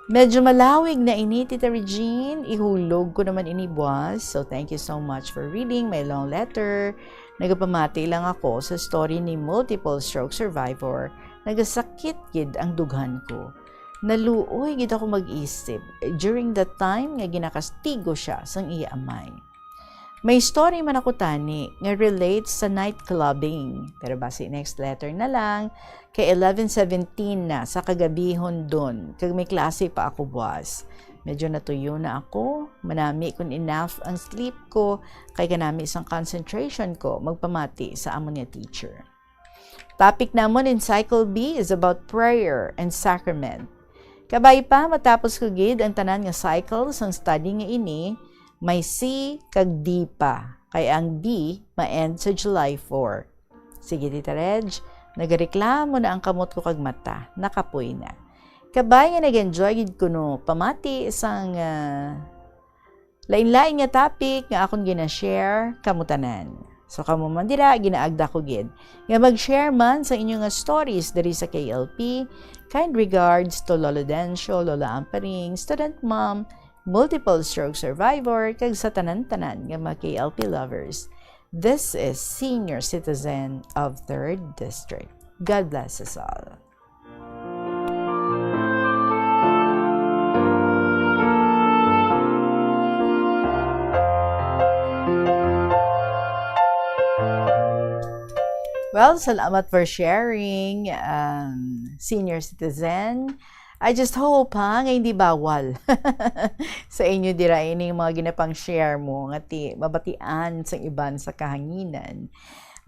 Medyo malawig na ini, Tita Regine. Ihulog ko naman ini buwas. So, thank you so much for reading my long letter. Nagapamati lang ako sa story ni multiple stroke survivor. Nagasakit gid ang dughan ko. Naluoy gid ako mag-isip during the time nga ginakastigo siya sang iya amay. May story man ako tani nga relates sa night clubbing. Pero basi next letter na lang, kay eleven seventeen na sa kagabihon dun, kag may klase pa ako buwas. Medyo natuyo na ako, manami kun enough ang sleep ko, kay kanami sang concentration ko magpamati sa amon nga teacher. Topic namon in Cycle B is about prayer and sacrament. Kabay pa, matapos ko gid ang tanan nga cycle sang study nga ini, may C kag D pa, kay ang B ma-end sa July four. Sige, Tita Reg, nagareklamo na ang kamot ko kag mata, nakapoy na. Kabay nga nag-enjoy gid kuno pamati sang, ah, lain-lain nga topic nga akon gina-share kamo tanan. So, kamo man dira, ginaagda ko gid nga mag-share man sa inyo nga stories diri sa K L P. Kind regards to Lolo Dencio, Lola Amparing, student mom, multiple stroke survivor, kag sa tanan-tanan nga mga K L P lovers. This is Senior Citizen of Third District. God bless us all. Well, salamat for sharing, um, senior citizen. I just hope, ha, nga hindi bawal sa inyo dira ining mga ginapang-share mo nga ti mabatian sang iban sa kahanginan.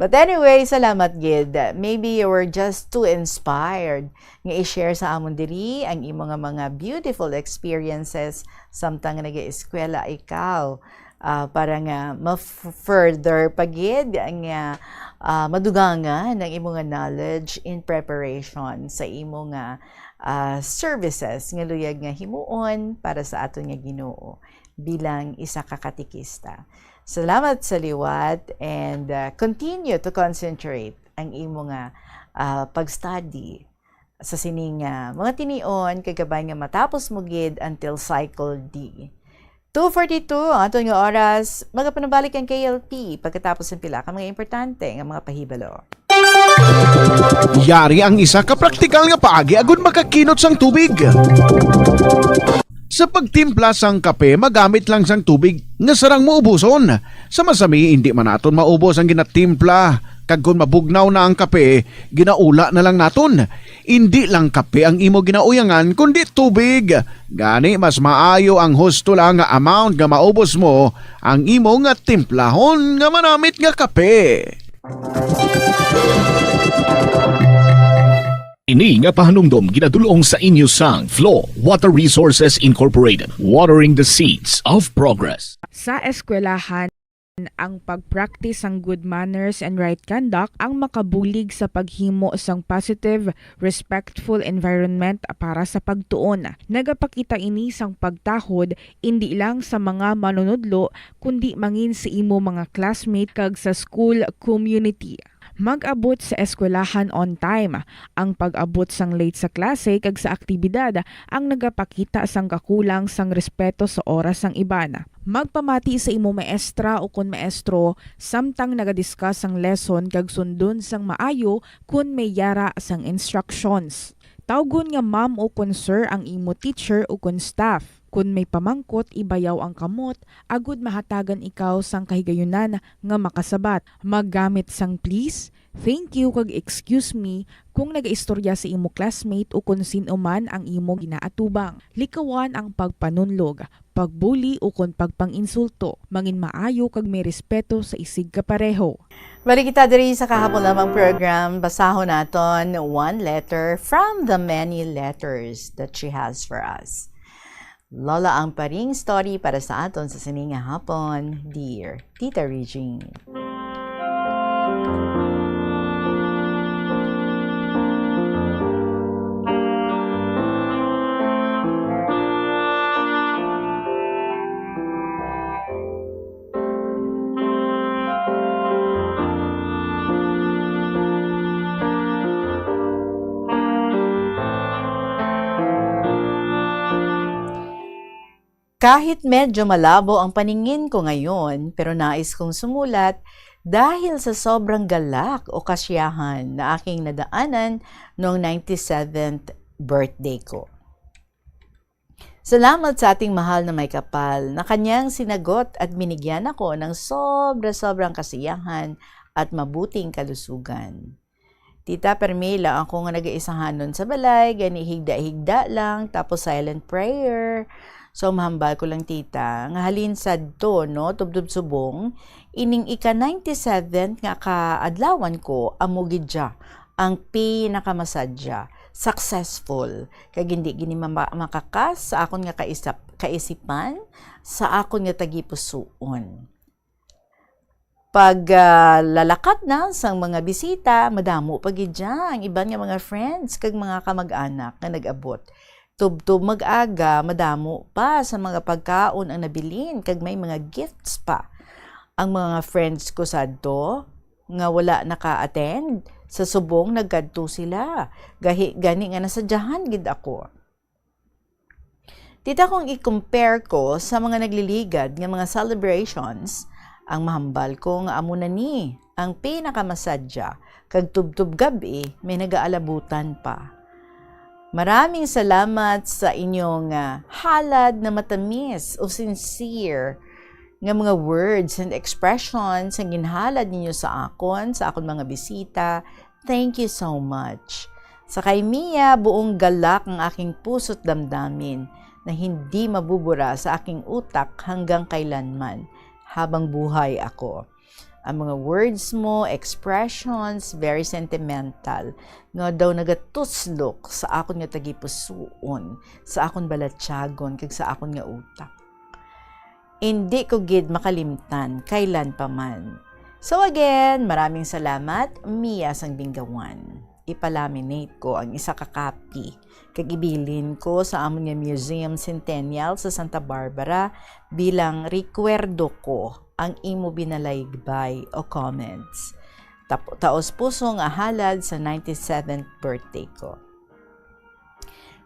But anyway, salamat gid. Maybe you were just too inspired nga i-share sa amon diri ang imo nga mga beautiful experiences samtang nag-eskwela ikaw, ah, para nga ma-further pa gid nga, ah, madugangan ang imo nga knowledge in preparation sa imo nga, ah, services nga luyag nga himuon para sa aton nga Ginoo bilang isa ka katekista. Salamat sa liwat and, ah, continue to concentrate ang imo nga, ah, pag-study sa sining, ah, mga tinion kay kabay nga matapos mo gid until cycle D. Two forty-two ang aton nga oras. Magapanabalik ang K L P pagkatapos ng pila ka mga importante nga mga pahibalo. Yari ang isa ka praktikal nga paagi agud makakinot sang tubig. Sa pagtimpla sang kape, magamit lang sang tubig nga sarang maubuson. Sa masami, indi man naton maubos ang ginatimpla, kag kon mabugnaw na ang kape, ginaula na lang naton. Indi lang kape ang imo ginauyangan, kundi tubig. Gani, mas maayo ang husto lang nga amount nga maubos mo ang imo nga timplahon nga manamit nga kape. Ini nga pahanumdom ginadul-ong sa inyo sang Flow Water Resources Incorporated, watering the seeds of progress. Sa eskwelahan, ang pag-practice sang good manners and right conduct ang makabulig sa paghimo sang positive, respectful environment para sa pagtuon. Nagapakita ini sang pagtahod indi lang sa mga manunudlo, kundi mangin sa imo mga classmate kag sa school community. Mag-abot sa eskwelahan on time. Ang pag-abot sang late sa klase kag sa aktibidad ang nagapakita sang kakulang sang respeto sa oras sang iban. Magpamati sa imo maestra ukon maestro samtang naga-discuss sang lesson kag sundon sang maayo kon may yara sang instructions. Tawgon nga ma'am ukon sir ang imo teacher ukon staff. Kon may pamangkot, ibayaw ang kamot agud mahatagan ikaw sang kahigayunan nga makasabat. Maggamit sang please, thank you, kag excuse me kung nagaistorya sa imo classmate ukon sin-o man ang imo ginaatubang. Likawan ang pagpanunlog, pagbuli ukon pagpang-insulto. Mangin maayo kag may respeto sa isigkapareho. Balik kita diri sa kahapon lamang program. Basahon naton one letter from the many letters that she has for us. Lola Ang Paring story para sa aton sa sini nga hapon, dear Tita Regine. Kahit medyo malabo ang paningin ko ngayon, pero nais kong sumulat dahil sa sobrang galak o kasiyahan na aking nadaanan noong ninety-seventh birthday ko. Salamat sa ating mahal na may kapal na kanyang sinagot at binigyan ako ng sobra-sobrang kasiyahan at mabuting kalusugan. Tita, permi lang ako nga nagaisahanon sa balay, gani higda-higda lang, tapos silent prayer. So, mahambal ko lang, tita, nga halin sadto, no, tubtob subong, ining ika ninety-seven nga kaadlawan ko, amo gid siya ang pinakamasadya, successful, kag hindi gini mama-, makakas sa akon nga kaisap-, kaisipan, sa akon nga tagipusoon. Pag, ah, lalakat na sang mga bisita, madamo pa gid dya ang iban nga mga friends kag mga kamag-anak nga nag-abot. Tubtob mag-aga, madamo pa sa mga pagkaon ang nabilin kag may mga gifts pa. Ang mga friends ko sadto nga wala naka-attend, sa subong nagkadto sila. Gahi, gani nga nasadyahan gid ako. Tita, kung i-compare ko sa mga nagliligad nga mga celebrations, ang mahambal ko nga amo na ni ang pinakamasadya, kag tubtob gab-i may nagaalabutan pa. Maraming salamat sa inyong, ah, halad na matamis o sincere nga mga words and expressions ang ginhalad ninyo sa akon, sa akon mga bisita. Thank you so much. Sa kay Mia, buong galak ang aking puso't damdamin na hindi mabubura sa aking utak hanggang kailanman habang buhay ako. Ang mga words mo, expressions, very sentimental, nga daw nagatuslok sa akon nga tagipusoon, sa akon balatyagon, kag sa akon nga utak. Indi ko gid makalimtan kailan pa man. So again, maraming salamat, Mia sang Binggawan. Ipalaminate ko ang isa ka copy, kag ibilin ko sa amon nga Museum Centennial sa Santa Barbara bilang rekwerdo ko ang imo binalaybay o comments. Tap-, taos puso nga halad sa ninety-seventh birthday ko.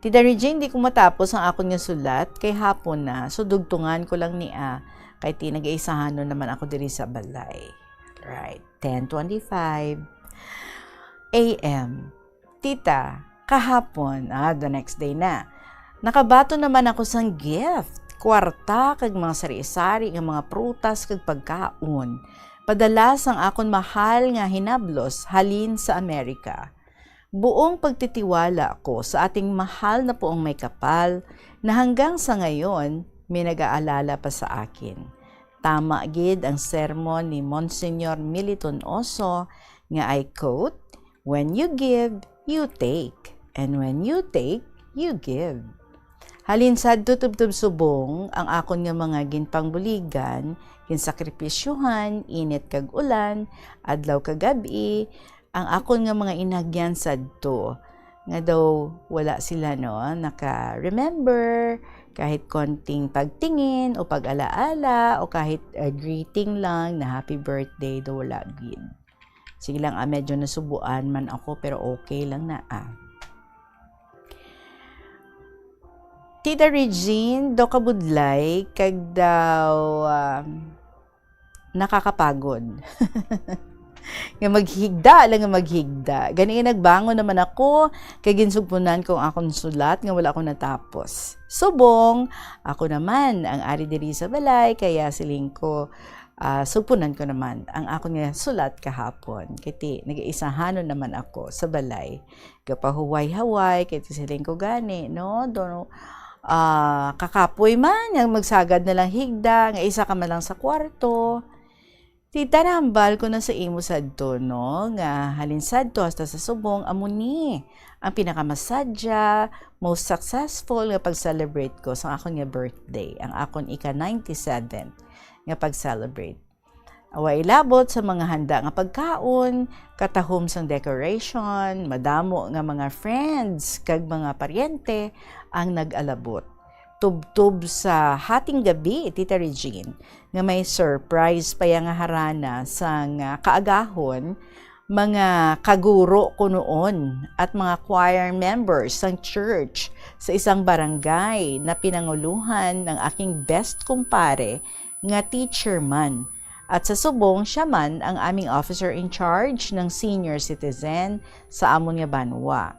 Tita Regine, di ko matapos ang akon nga sulat kay hapon na, so dugtungan ko lang ni, ah, kay ti nagaisahanon naman ako diri sa balay. Right, ten twenty-five A M. Tita, kahapon, ah, the next day na, nakabaton naman ako sang gift, kwarta kag mga sari-sari nga mga prutas kag pagkaon. Padala sang akon mahal nga hinablos halin sa Amerika. Buong pagtitiwala ko sa ating mahal na Poong Maykapal na hanggang sa ngayon may nag-aalala pa sa akin. Tama gid ang sermon ni Monsignor Militon Oso nga, I quote, "When you give, you take. And when you take, you give." Halin sadto tubtob subong ang akon nga mga ginpangbuligan, ginsakripisyuhan, init kag ulan, adlaw kag gab-i, ang akon nga mga inagyan sadto, nga daw wala sila, no, naka-remember, kahit konting pagtingin o pag-alaala, o kahit, uh, greeting lang na happy birthday, daw wala gid. Sige lang, ah, medyo nasubuan man ako, pero okay lang na, ah. Tita Regine, daw kabudlay, kag daw, um, nakakapagod. Nga maghigda lang nga maghigda. Gani nga nagbangon naman ako, kay ginsugpunan ko ang akon sulat nga wala ko natapos. Subong, ako naman ang ari diri sa balay, kaya siling ko, ah, sugpunan ko naman ang akon nga sulat kahapon. Kay ti, nagaisahanon naman ako sa balay. Gapahuway-haway, kay ti siling ko gani, no? Do, ah, kakapoy man, nga magsagad na lang higda, nga isa ka man lang sa kwarto. Tita, nahambal ko na sa imo sadto, no, nga halin sadto hasta sa subong, amo ni ang pinakamasadya, most successful nga pag-celebrate ko sa akon nga birthday, ang akon ika ninety-seventh nga pag-celebrate. Away labot sa mga handa nga pagkaon, katahom sang decoration, madamo nga mga friends kag mga paryente ang nag-alabot. Tubtob sa hating gabi, Tita Regine, nga may surprise pa ya nga harana sang, ah, kaagahon, mga kaguro ko noon at mga choir members sang church sa isang barangay na pinanguluhan ng aking best kumpare nga teacher man. At sa subong, siya man ang aming officer in charge ng senior citizen sa amon nga banwa.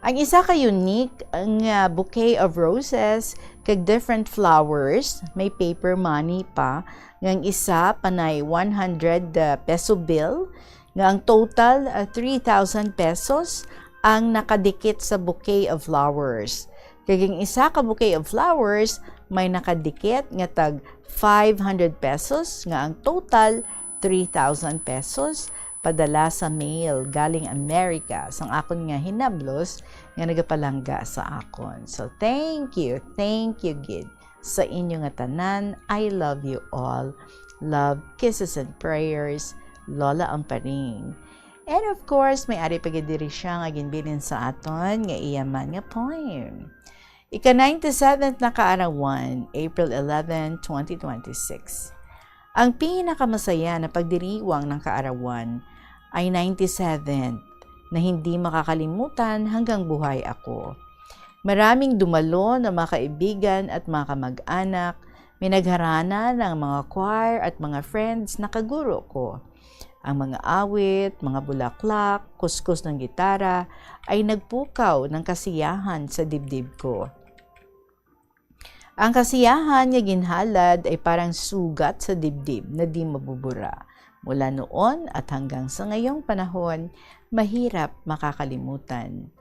Ang isa ka unique nga bouquet of roses kag different flowers, may paper money pa, nga ang isa panay one hundred, uh, peso bill, nga ang total, uh, three thousand pesos ang nakadikit sa bouquet of flowers. Kag ang isa ka bouquet of flowers may nakadikit nga tag five hundred pesos, nga ang total three thousand pesos, padala sa mail galing Amerika sang akon nga hinablos nga nagapalangga sa akon. So, thank you, thank you gid sa inyo nga tanan. I love you all. Love, kisses, and prayers, Lola Amparing. And of course, may ari pa gid diri siya nga ginbilin sa aton nga iya man nga poem. Ika ninety-seventh na kaarawan, April eleven, twenty twenty-six. Ang pinakamasaya na pagdiriwang ng kaarawan ay ninety-seven na hindi makakalimutan hanggang buhay ako. Maraming dumalo na mga kaibigan at mga kamag-anak, may nagharana ng mga choir at mga friends na kaguro ko. Ang mga awit, mga bulaklak, kuskus ng gitara ay nagpukaw ng kasiyahan sa dibdib ko. Ang kasiyahan nga ginhalad ay parang sugat sa dibdib na di mabubura. Mula noon at hanggang sa ngayong panahon, mahirap makakalimutan.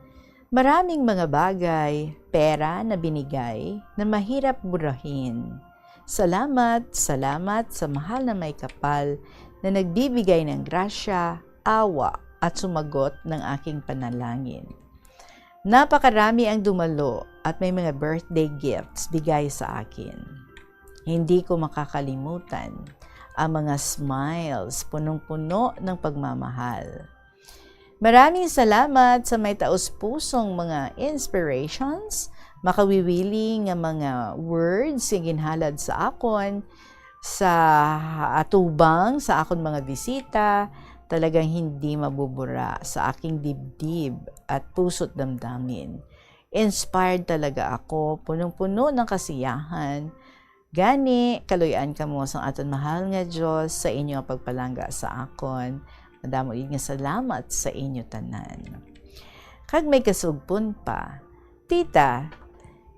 Maraming mga bagay, pera na binigay na mahirap burahin. Salamat, salamat sa mahal na may kapal na nagbibigay ng grasya, awa, at sumagot ng aking panalangin. Napakarami ang dumalo at may mga birthday gifts bigay sa akin. Hindi ko makakalimutan ang mga smiles punong-puno ng pagmamahal. Maraming salamat sa may taus-pusong mga inspirations, makawiwili nga mga words nga ginhalad sa akon, sa atubang sa akon mga bisita, talagang hindi mabubura sa aking dibdib at puso't damdamin. Inspired talaga ako, punong-puno ng kasiyahan. Gani, kaluy-an kamo sang aton mahal nga Dios sa inyo nga pagpalangga sa akon. Madamo gid nga salamat sa inyo tanan. Kag may kasugpon pa, Tita,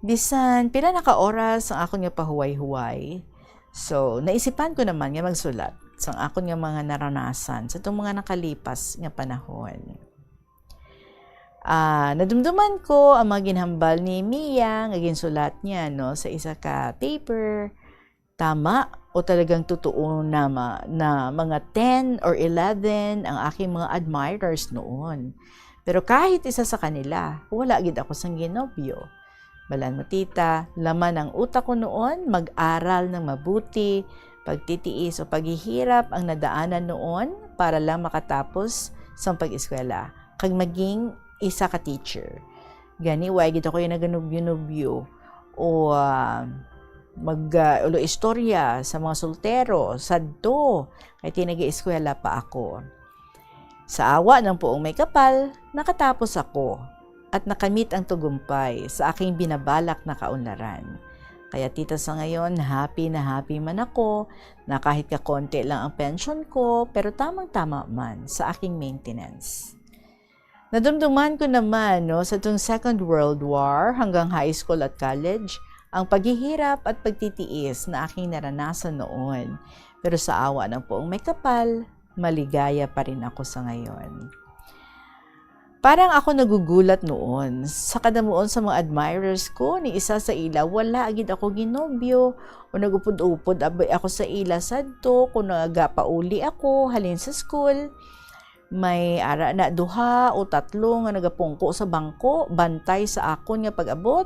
bisan pila na ka oras ang akon nga pahuway-huway, so naisipan ko naman nga magsulat sang akon nga mga naranasan sa itong mga nakalipas nga panahon. Ah, nadumduman ko ang mga ginhambal ni Mia nga ginsulat niya, no, sa isa ka paper. Tama o talagang totoo na, ma- na mga ten or eleven ang aking mga admirers noon. Pero kahit isa sa kanila, wala gid ako sang ginobyo. Balan mo, tita, laman ang utak ko noon, mag-aral ng mabuti, pagtitiis o paghihirap ang nadaanan noon para lang makatapos sang pag-eskwela kag maging isa ka teacher. Gani, wa gid ako yung naganubyo-nubyo o, ah, mag, ah, ulo istorya sa mga soltero, sadto, kay ti nag-eskwela pa ako. Sa awa ng Poong May Kapal, nakatapos ako at nakamit ang tagumpay sa aking binabalak na kaunlaran. Kaya, tita, sa ngayon, happy na happy man ako na kahit kakonti lang ang pensyon ko, pero tamang-tama man sa aking maintenance. Nadumduman ko naman, no, sa tung Second World War hanggang high school at college, ang paghihirap at pagtitiis na aking naranasan noon. Pero sa awa ng Poong May Kapal, maligaya pa rin ako sa ngayon. Parang ako nagugulat noon sa kadamuon sa mga admirers ko, ni isa sa ila, wala gid ako ginobyo o nagupod-upod abi ako sa ila sadto kung nagapauli ako halin sa school. May ara na duha o tatlo nga nagapungko sa bangko, bantay sa akon nga pag-abot.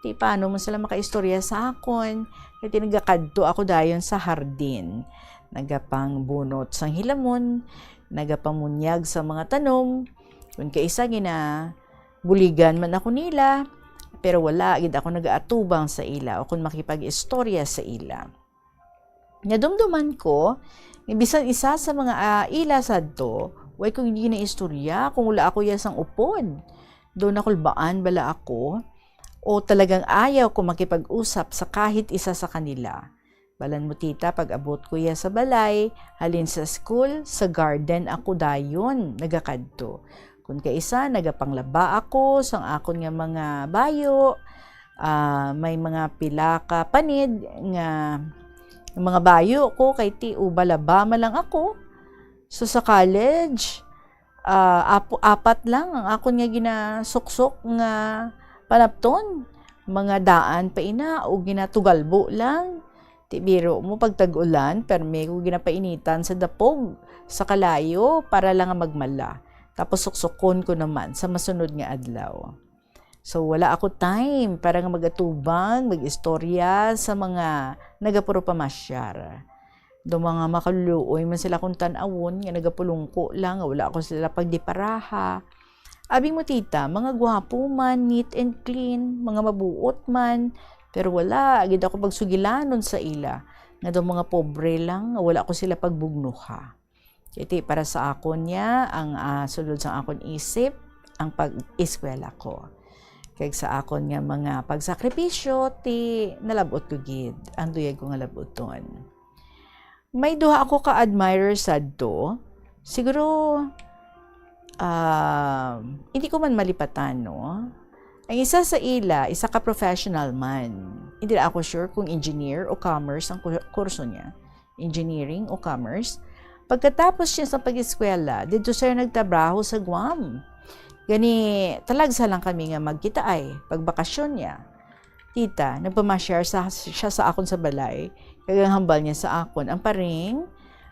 Ti paano man sila makaistorya sa akon? Kay ti nagakadto ako dayon sa hardin. Nagapangbunot sang hilamon, nagapamunyag sa mga tanom. Kun kaisa gina-, buligan man ako nila, pero wala gid ako nagaatubang sa ila o kun makipag-istorya sa ila. Nadumduman ko nga bisan isa sa mga, ah, ila sadto, way ko ginaistorya kung wala ako iya sang upod. Daw nakulbaan bala ako, o talagang ayaw ko makipag-usap sa kahit isa sa kanila. Balan mo, tita, pag-abot ko iya sa balay, halin sa school, sa garden ako dayon nagakadto. Kun kaisa, nagapanglaba ako sang akon nga mga bayo, ah, may mga pila ka panid nga mga bayo ko, kay ti uba laba man lang ako. So, sa college, ah, apo-, apat lang ang akon nga ginasuksok nga panapton. Mga daan pa ina o ginatugalbo lang. Ti biro mo, pag tag-ulan, permi ko ginapainitan sa dapog, sa kalayo, para lang nga magmala. Tapos suksukon ko naman sa masunod nga adlaw. So, wala ako time para nga mag-atubang, mag-istorya sa mga nagapuro pamasyar. Do mga makaluluoy man sila kung tan-awon, nga nagapulungko lang, nga wala ako sila pagdiparaha. Abi mo, tita, mga gwapo man, neat and clean, mga mabuot man, pero wala gid ako pagsugilanon sa ila, nga daw mga pobre lang, nga wala ko sila pagbugnuha. Iti para sa akon niya ang, ah, sulod sang akon isip, ang pag-eskwela ko. Kag sa akon nga mga pagsakripisyo, ti nalab-ot ko gid ang duyag ko nga lab-uton. May duha ako ka admirer sadto. Siguro, ah, hindi ko man malipatan, no? Ang isa sa ila, isa ka professional man. Hindi na ako sure kung engineer o commerce ang kur-, kurso niya. Engineering o commerce. Pagkatapos niya sa pag-eskwela, didto siya nagtrabaho sa Guam. Gani, talagsa lang kami nga magkita ay pagbakasyon niya. Tita, nagpamasyar sa, siya sa akon sa balay, kag ang hambal niya sa akon, "Ang paring,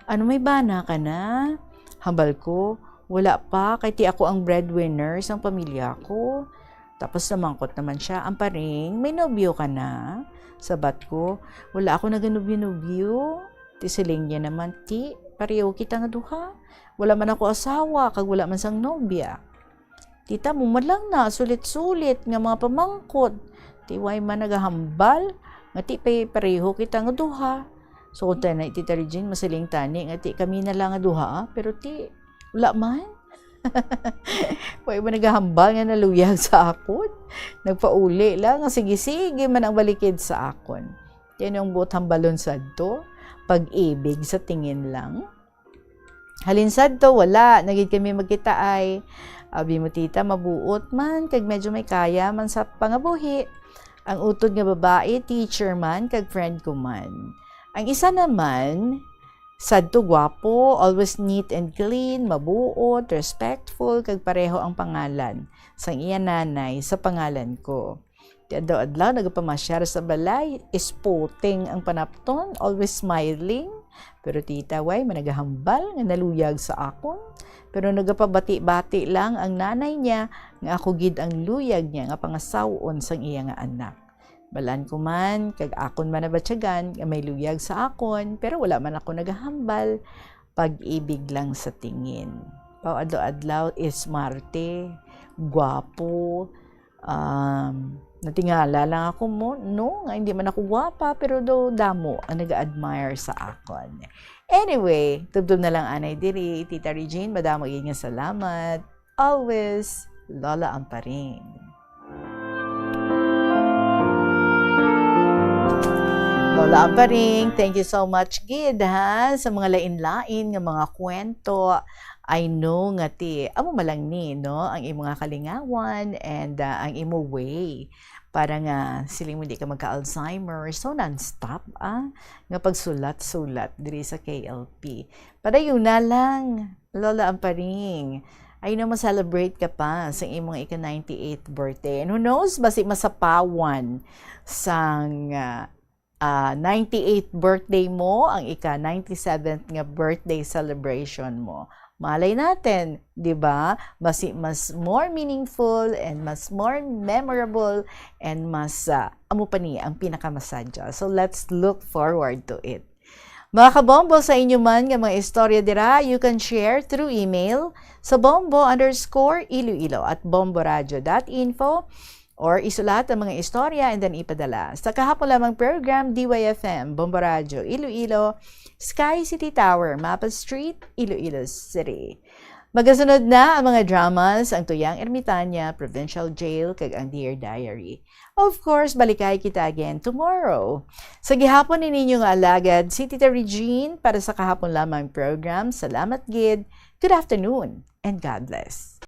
ano, may bana ka na?" Hambal ko, "Wala pa, kay ti ako ang breadwinner sang pamilya ko." Tapos namangkot naman siya, "Ang paring, may nobyo ka na?" Sabat ko, "Wala ako naganobyo-nobyo." Ti siling niya naman, "Ti, pareho kita nga duha. Wala man ako asawa, kag wala man sang nobya." Tita mo man lang na sulit-sulit nga mga pamangkot. Ti way man nagahambal nga ti pay pareho kita nga duha. So, kung tanan ni Tita Regine, masiling tani nga ti kami na lang nga duha, ah, pero ti, wala man. Way man nagahambal nga naluyag sa akon. Nagpauli lang nga sige-sige man ang balikid sa akon. Yan yung buot hambalon sadto, pag-ibig sa tingin lang. Halin sadto, wala na gid kami magkitaay. Abi mo, tita, mabuot man, kag medyo may kaya man sa pangabuhi. Ang utod nga babayi, teacher man, kag friend ko man. Ang isa naman, sadto gwapo, always neat and clean, mabuot, respectful, kag pareho ang pangalan sang iya nanay sa pangalan ko. Ti adlaw-adlaw nagapamasyar sa balay, isputing ang panapton, always smiling. Pero tita, way man nagahambal nga naluyag sa akon. Pero nagapabati-bati lang ang nanay niya nga ako gid ang luyag niya nga pangasawon sang iya nga anak. Balaan ko man, kag akon man nabatyagan nga may luyag sa akon, pero wala man ako nagahambal, pag-ibig lang sa tingin. Pag adlaw-adlaw, ismarte, gwapo, um, natingala lang ako mo, no, nga hindi man ako gwapa, pero do damo ang nag-admire sa akon. Anyway, tubtob na lang anay diri, Tita Regine, madamo gid nga salamat. Always, Lola Amparing. Lola Amparing, thank you so much gid, ha, sa mga lain-lain nga mga kwento. I know nga ti, amo man lang ni, no, ang imo nga kalingawan and, ah, ang imo way para nga siling mo di ka magka-Alzheimer. So, non-stop, ah, nga pagsulat-sulat diri sa K L P. Padayon na lang, Lola Amparing. I know, ma-celebrate ka pa sa imong ika ninety-eighth birthday. And who knows, basi masapawan sang, ah, ah, ninety-eighth birthday mo, ang ika ninety-seventh nga birthday celebration mo. Malay natin, di ba? Basi mas more meaningful and mas more memorable and mas, ah, amo pa ni ang pinakamasadya. So, let's look forward to it. Mga kabombo, sa inyo man nga mga istorya dira, you can share through email sa bombo underscore iloilo at bomboradio dot info. Or isulat ang mga istorya and then ipadala sa kahapon lamang program, D Y F M, Bombo Radyo, Iloilo, Sky City Tower, Mapa Street, Iloilo City. Magasunod na ang mga dramas, ang Tuyang Ermitaña, Provincial Jail, kag ang Dear Diary. Of course, balikay kita again tomorrow. Sa gihapon ni ninyo nga alagad, si Tita Regine para sa kahapon lamang program. Salamat gid. Good afternoon and God bless.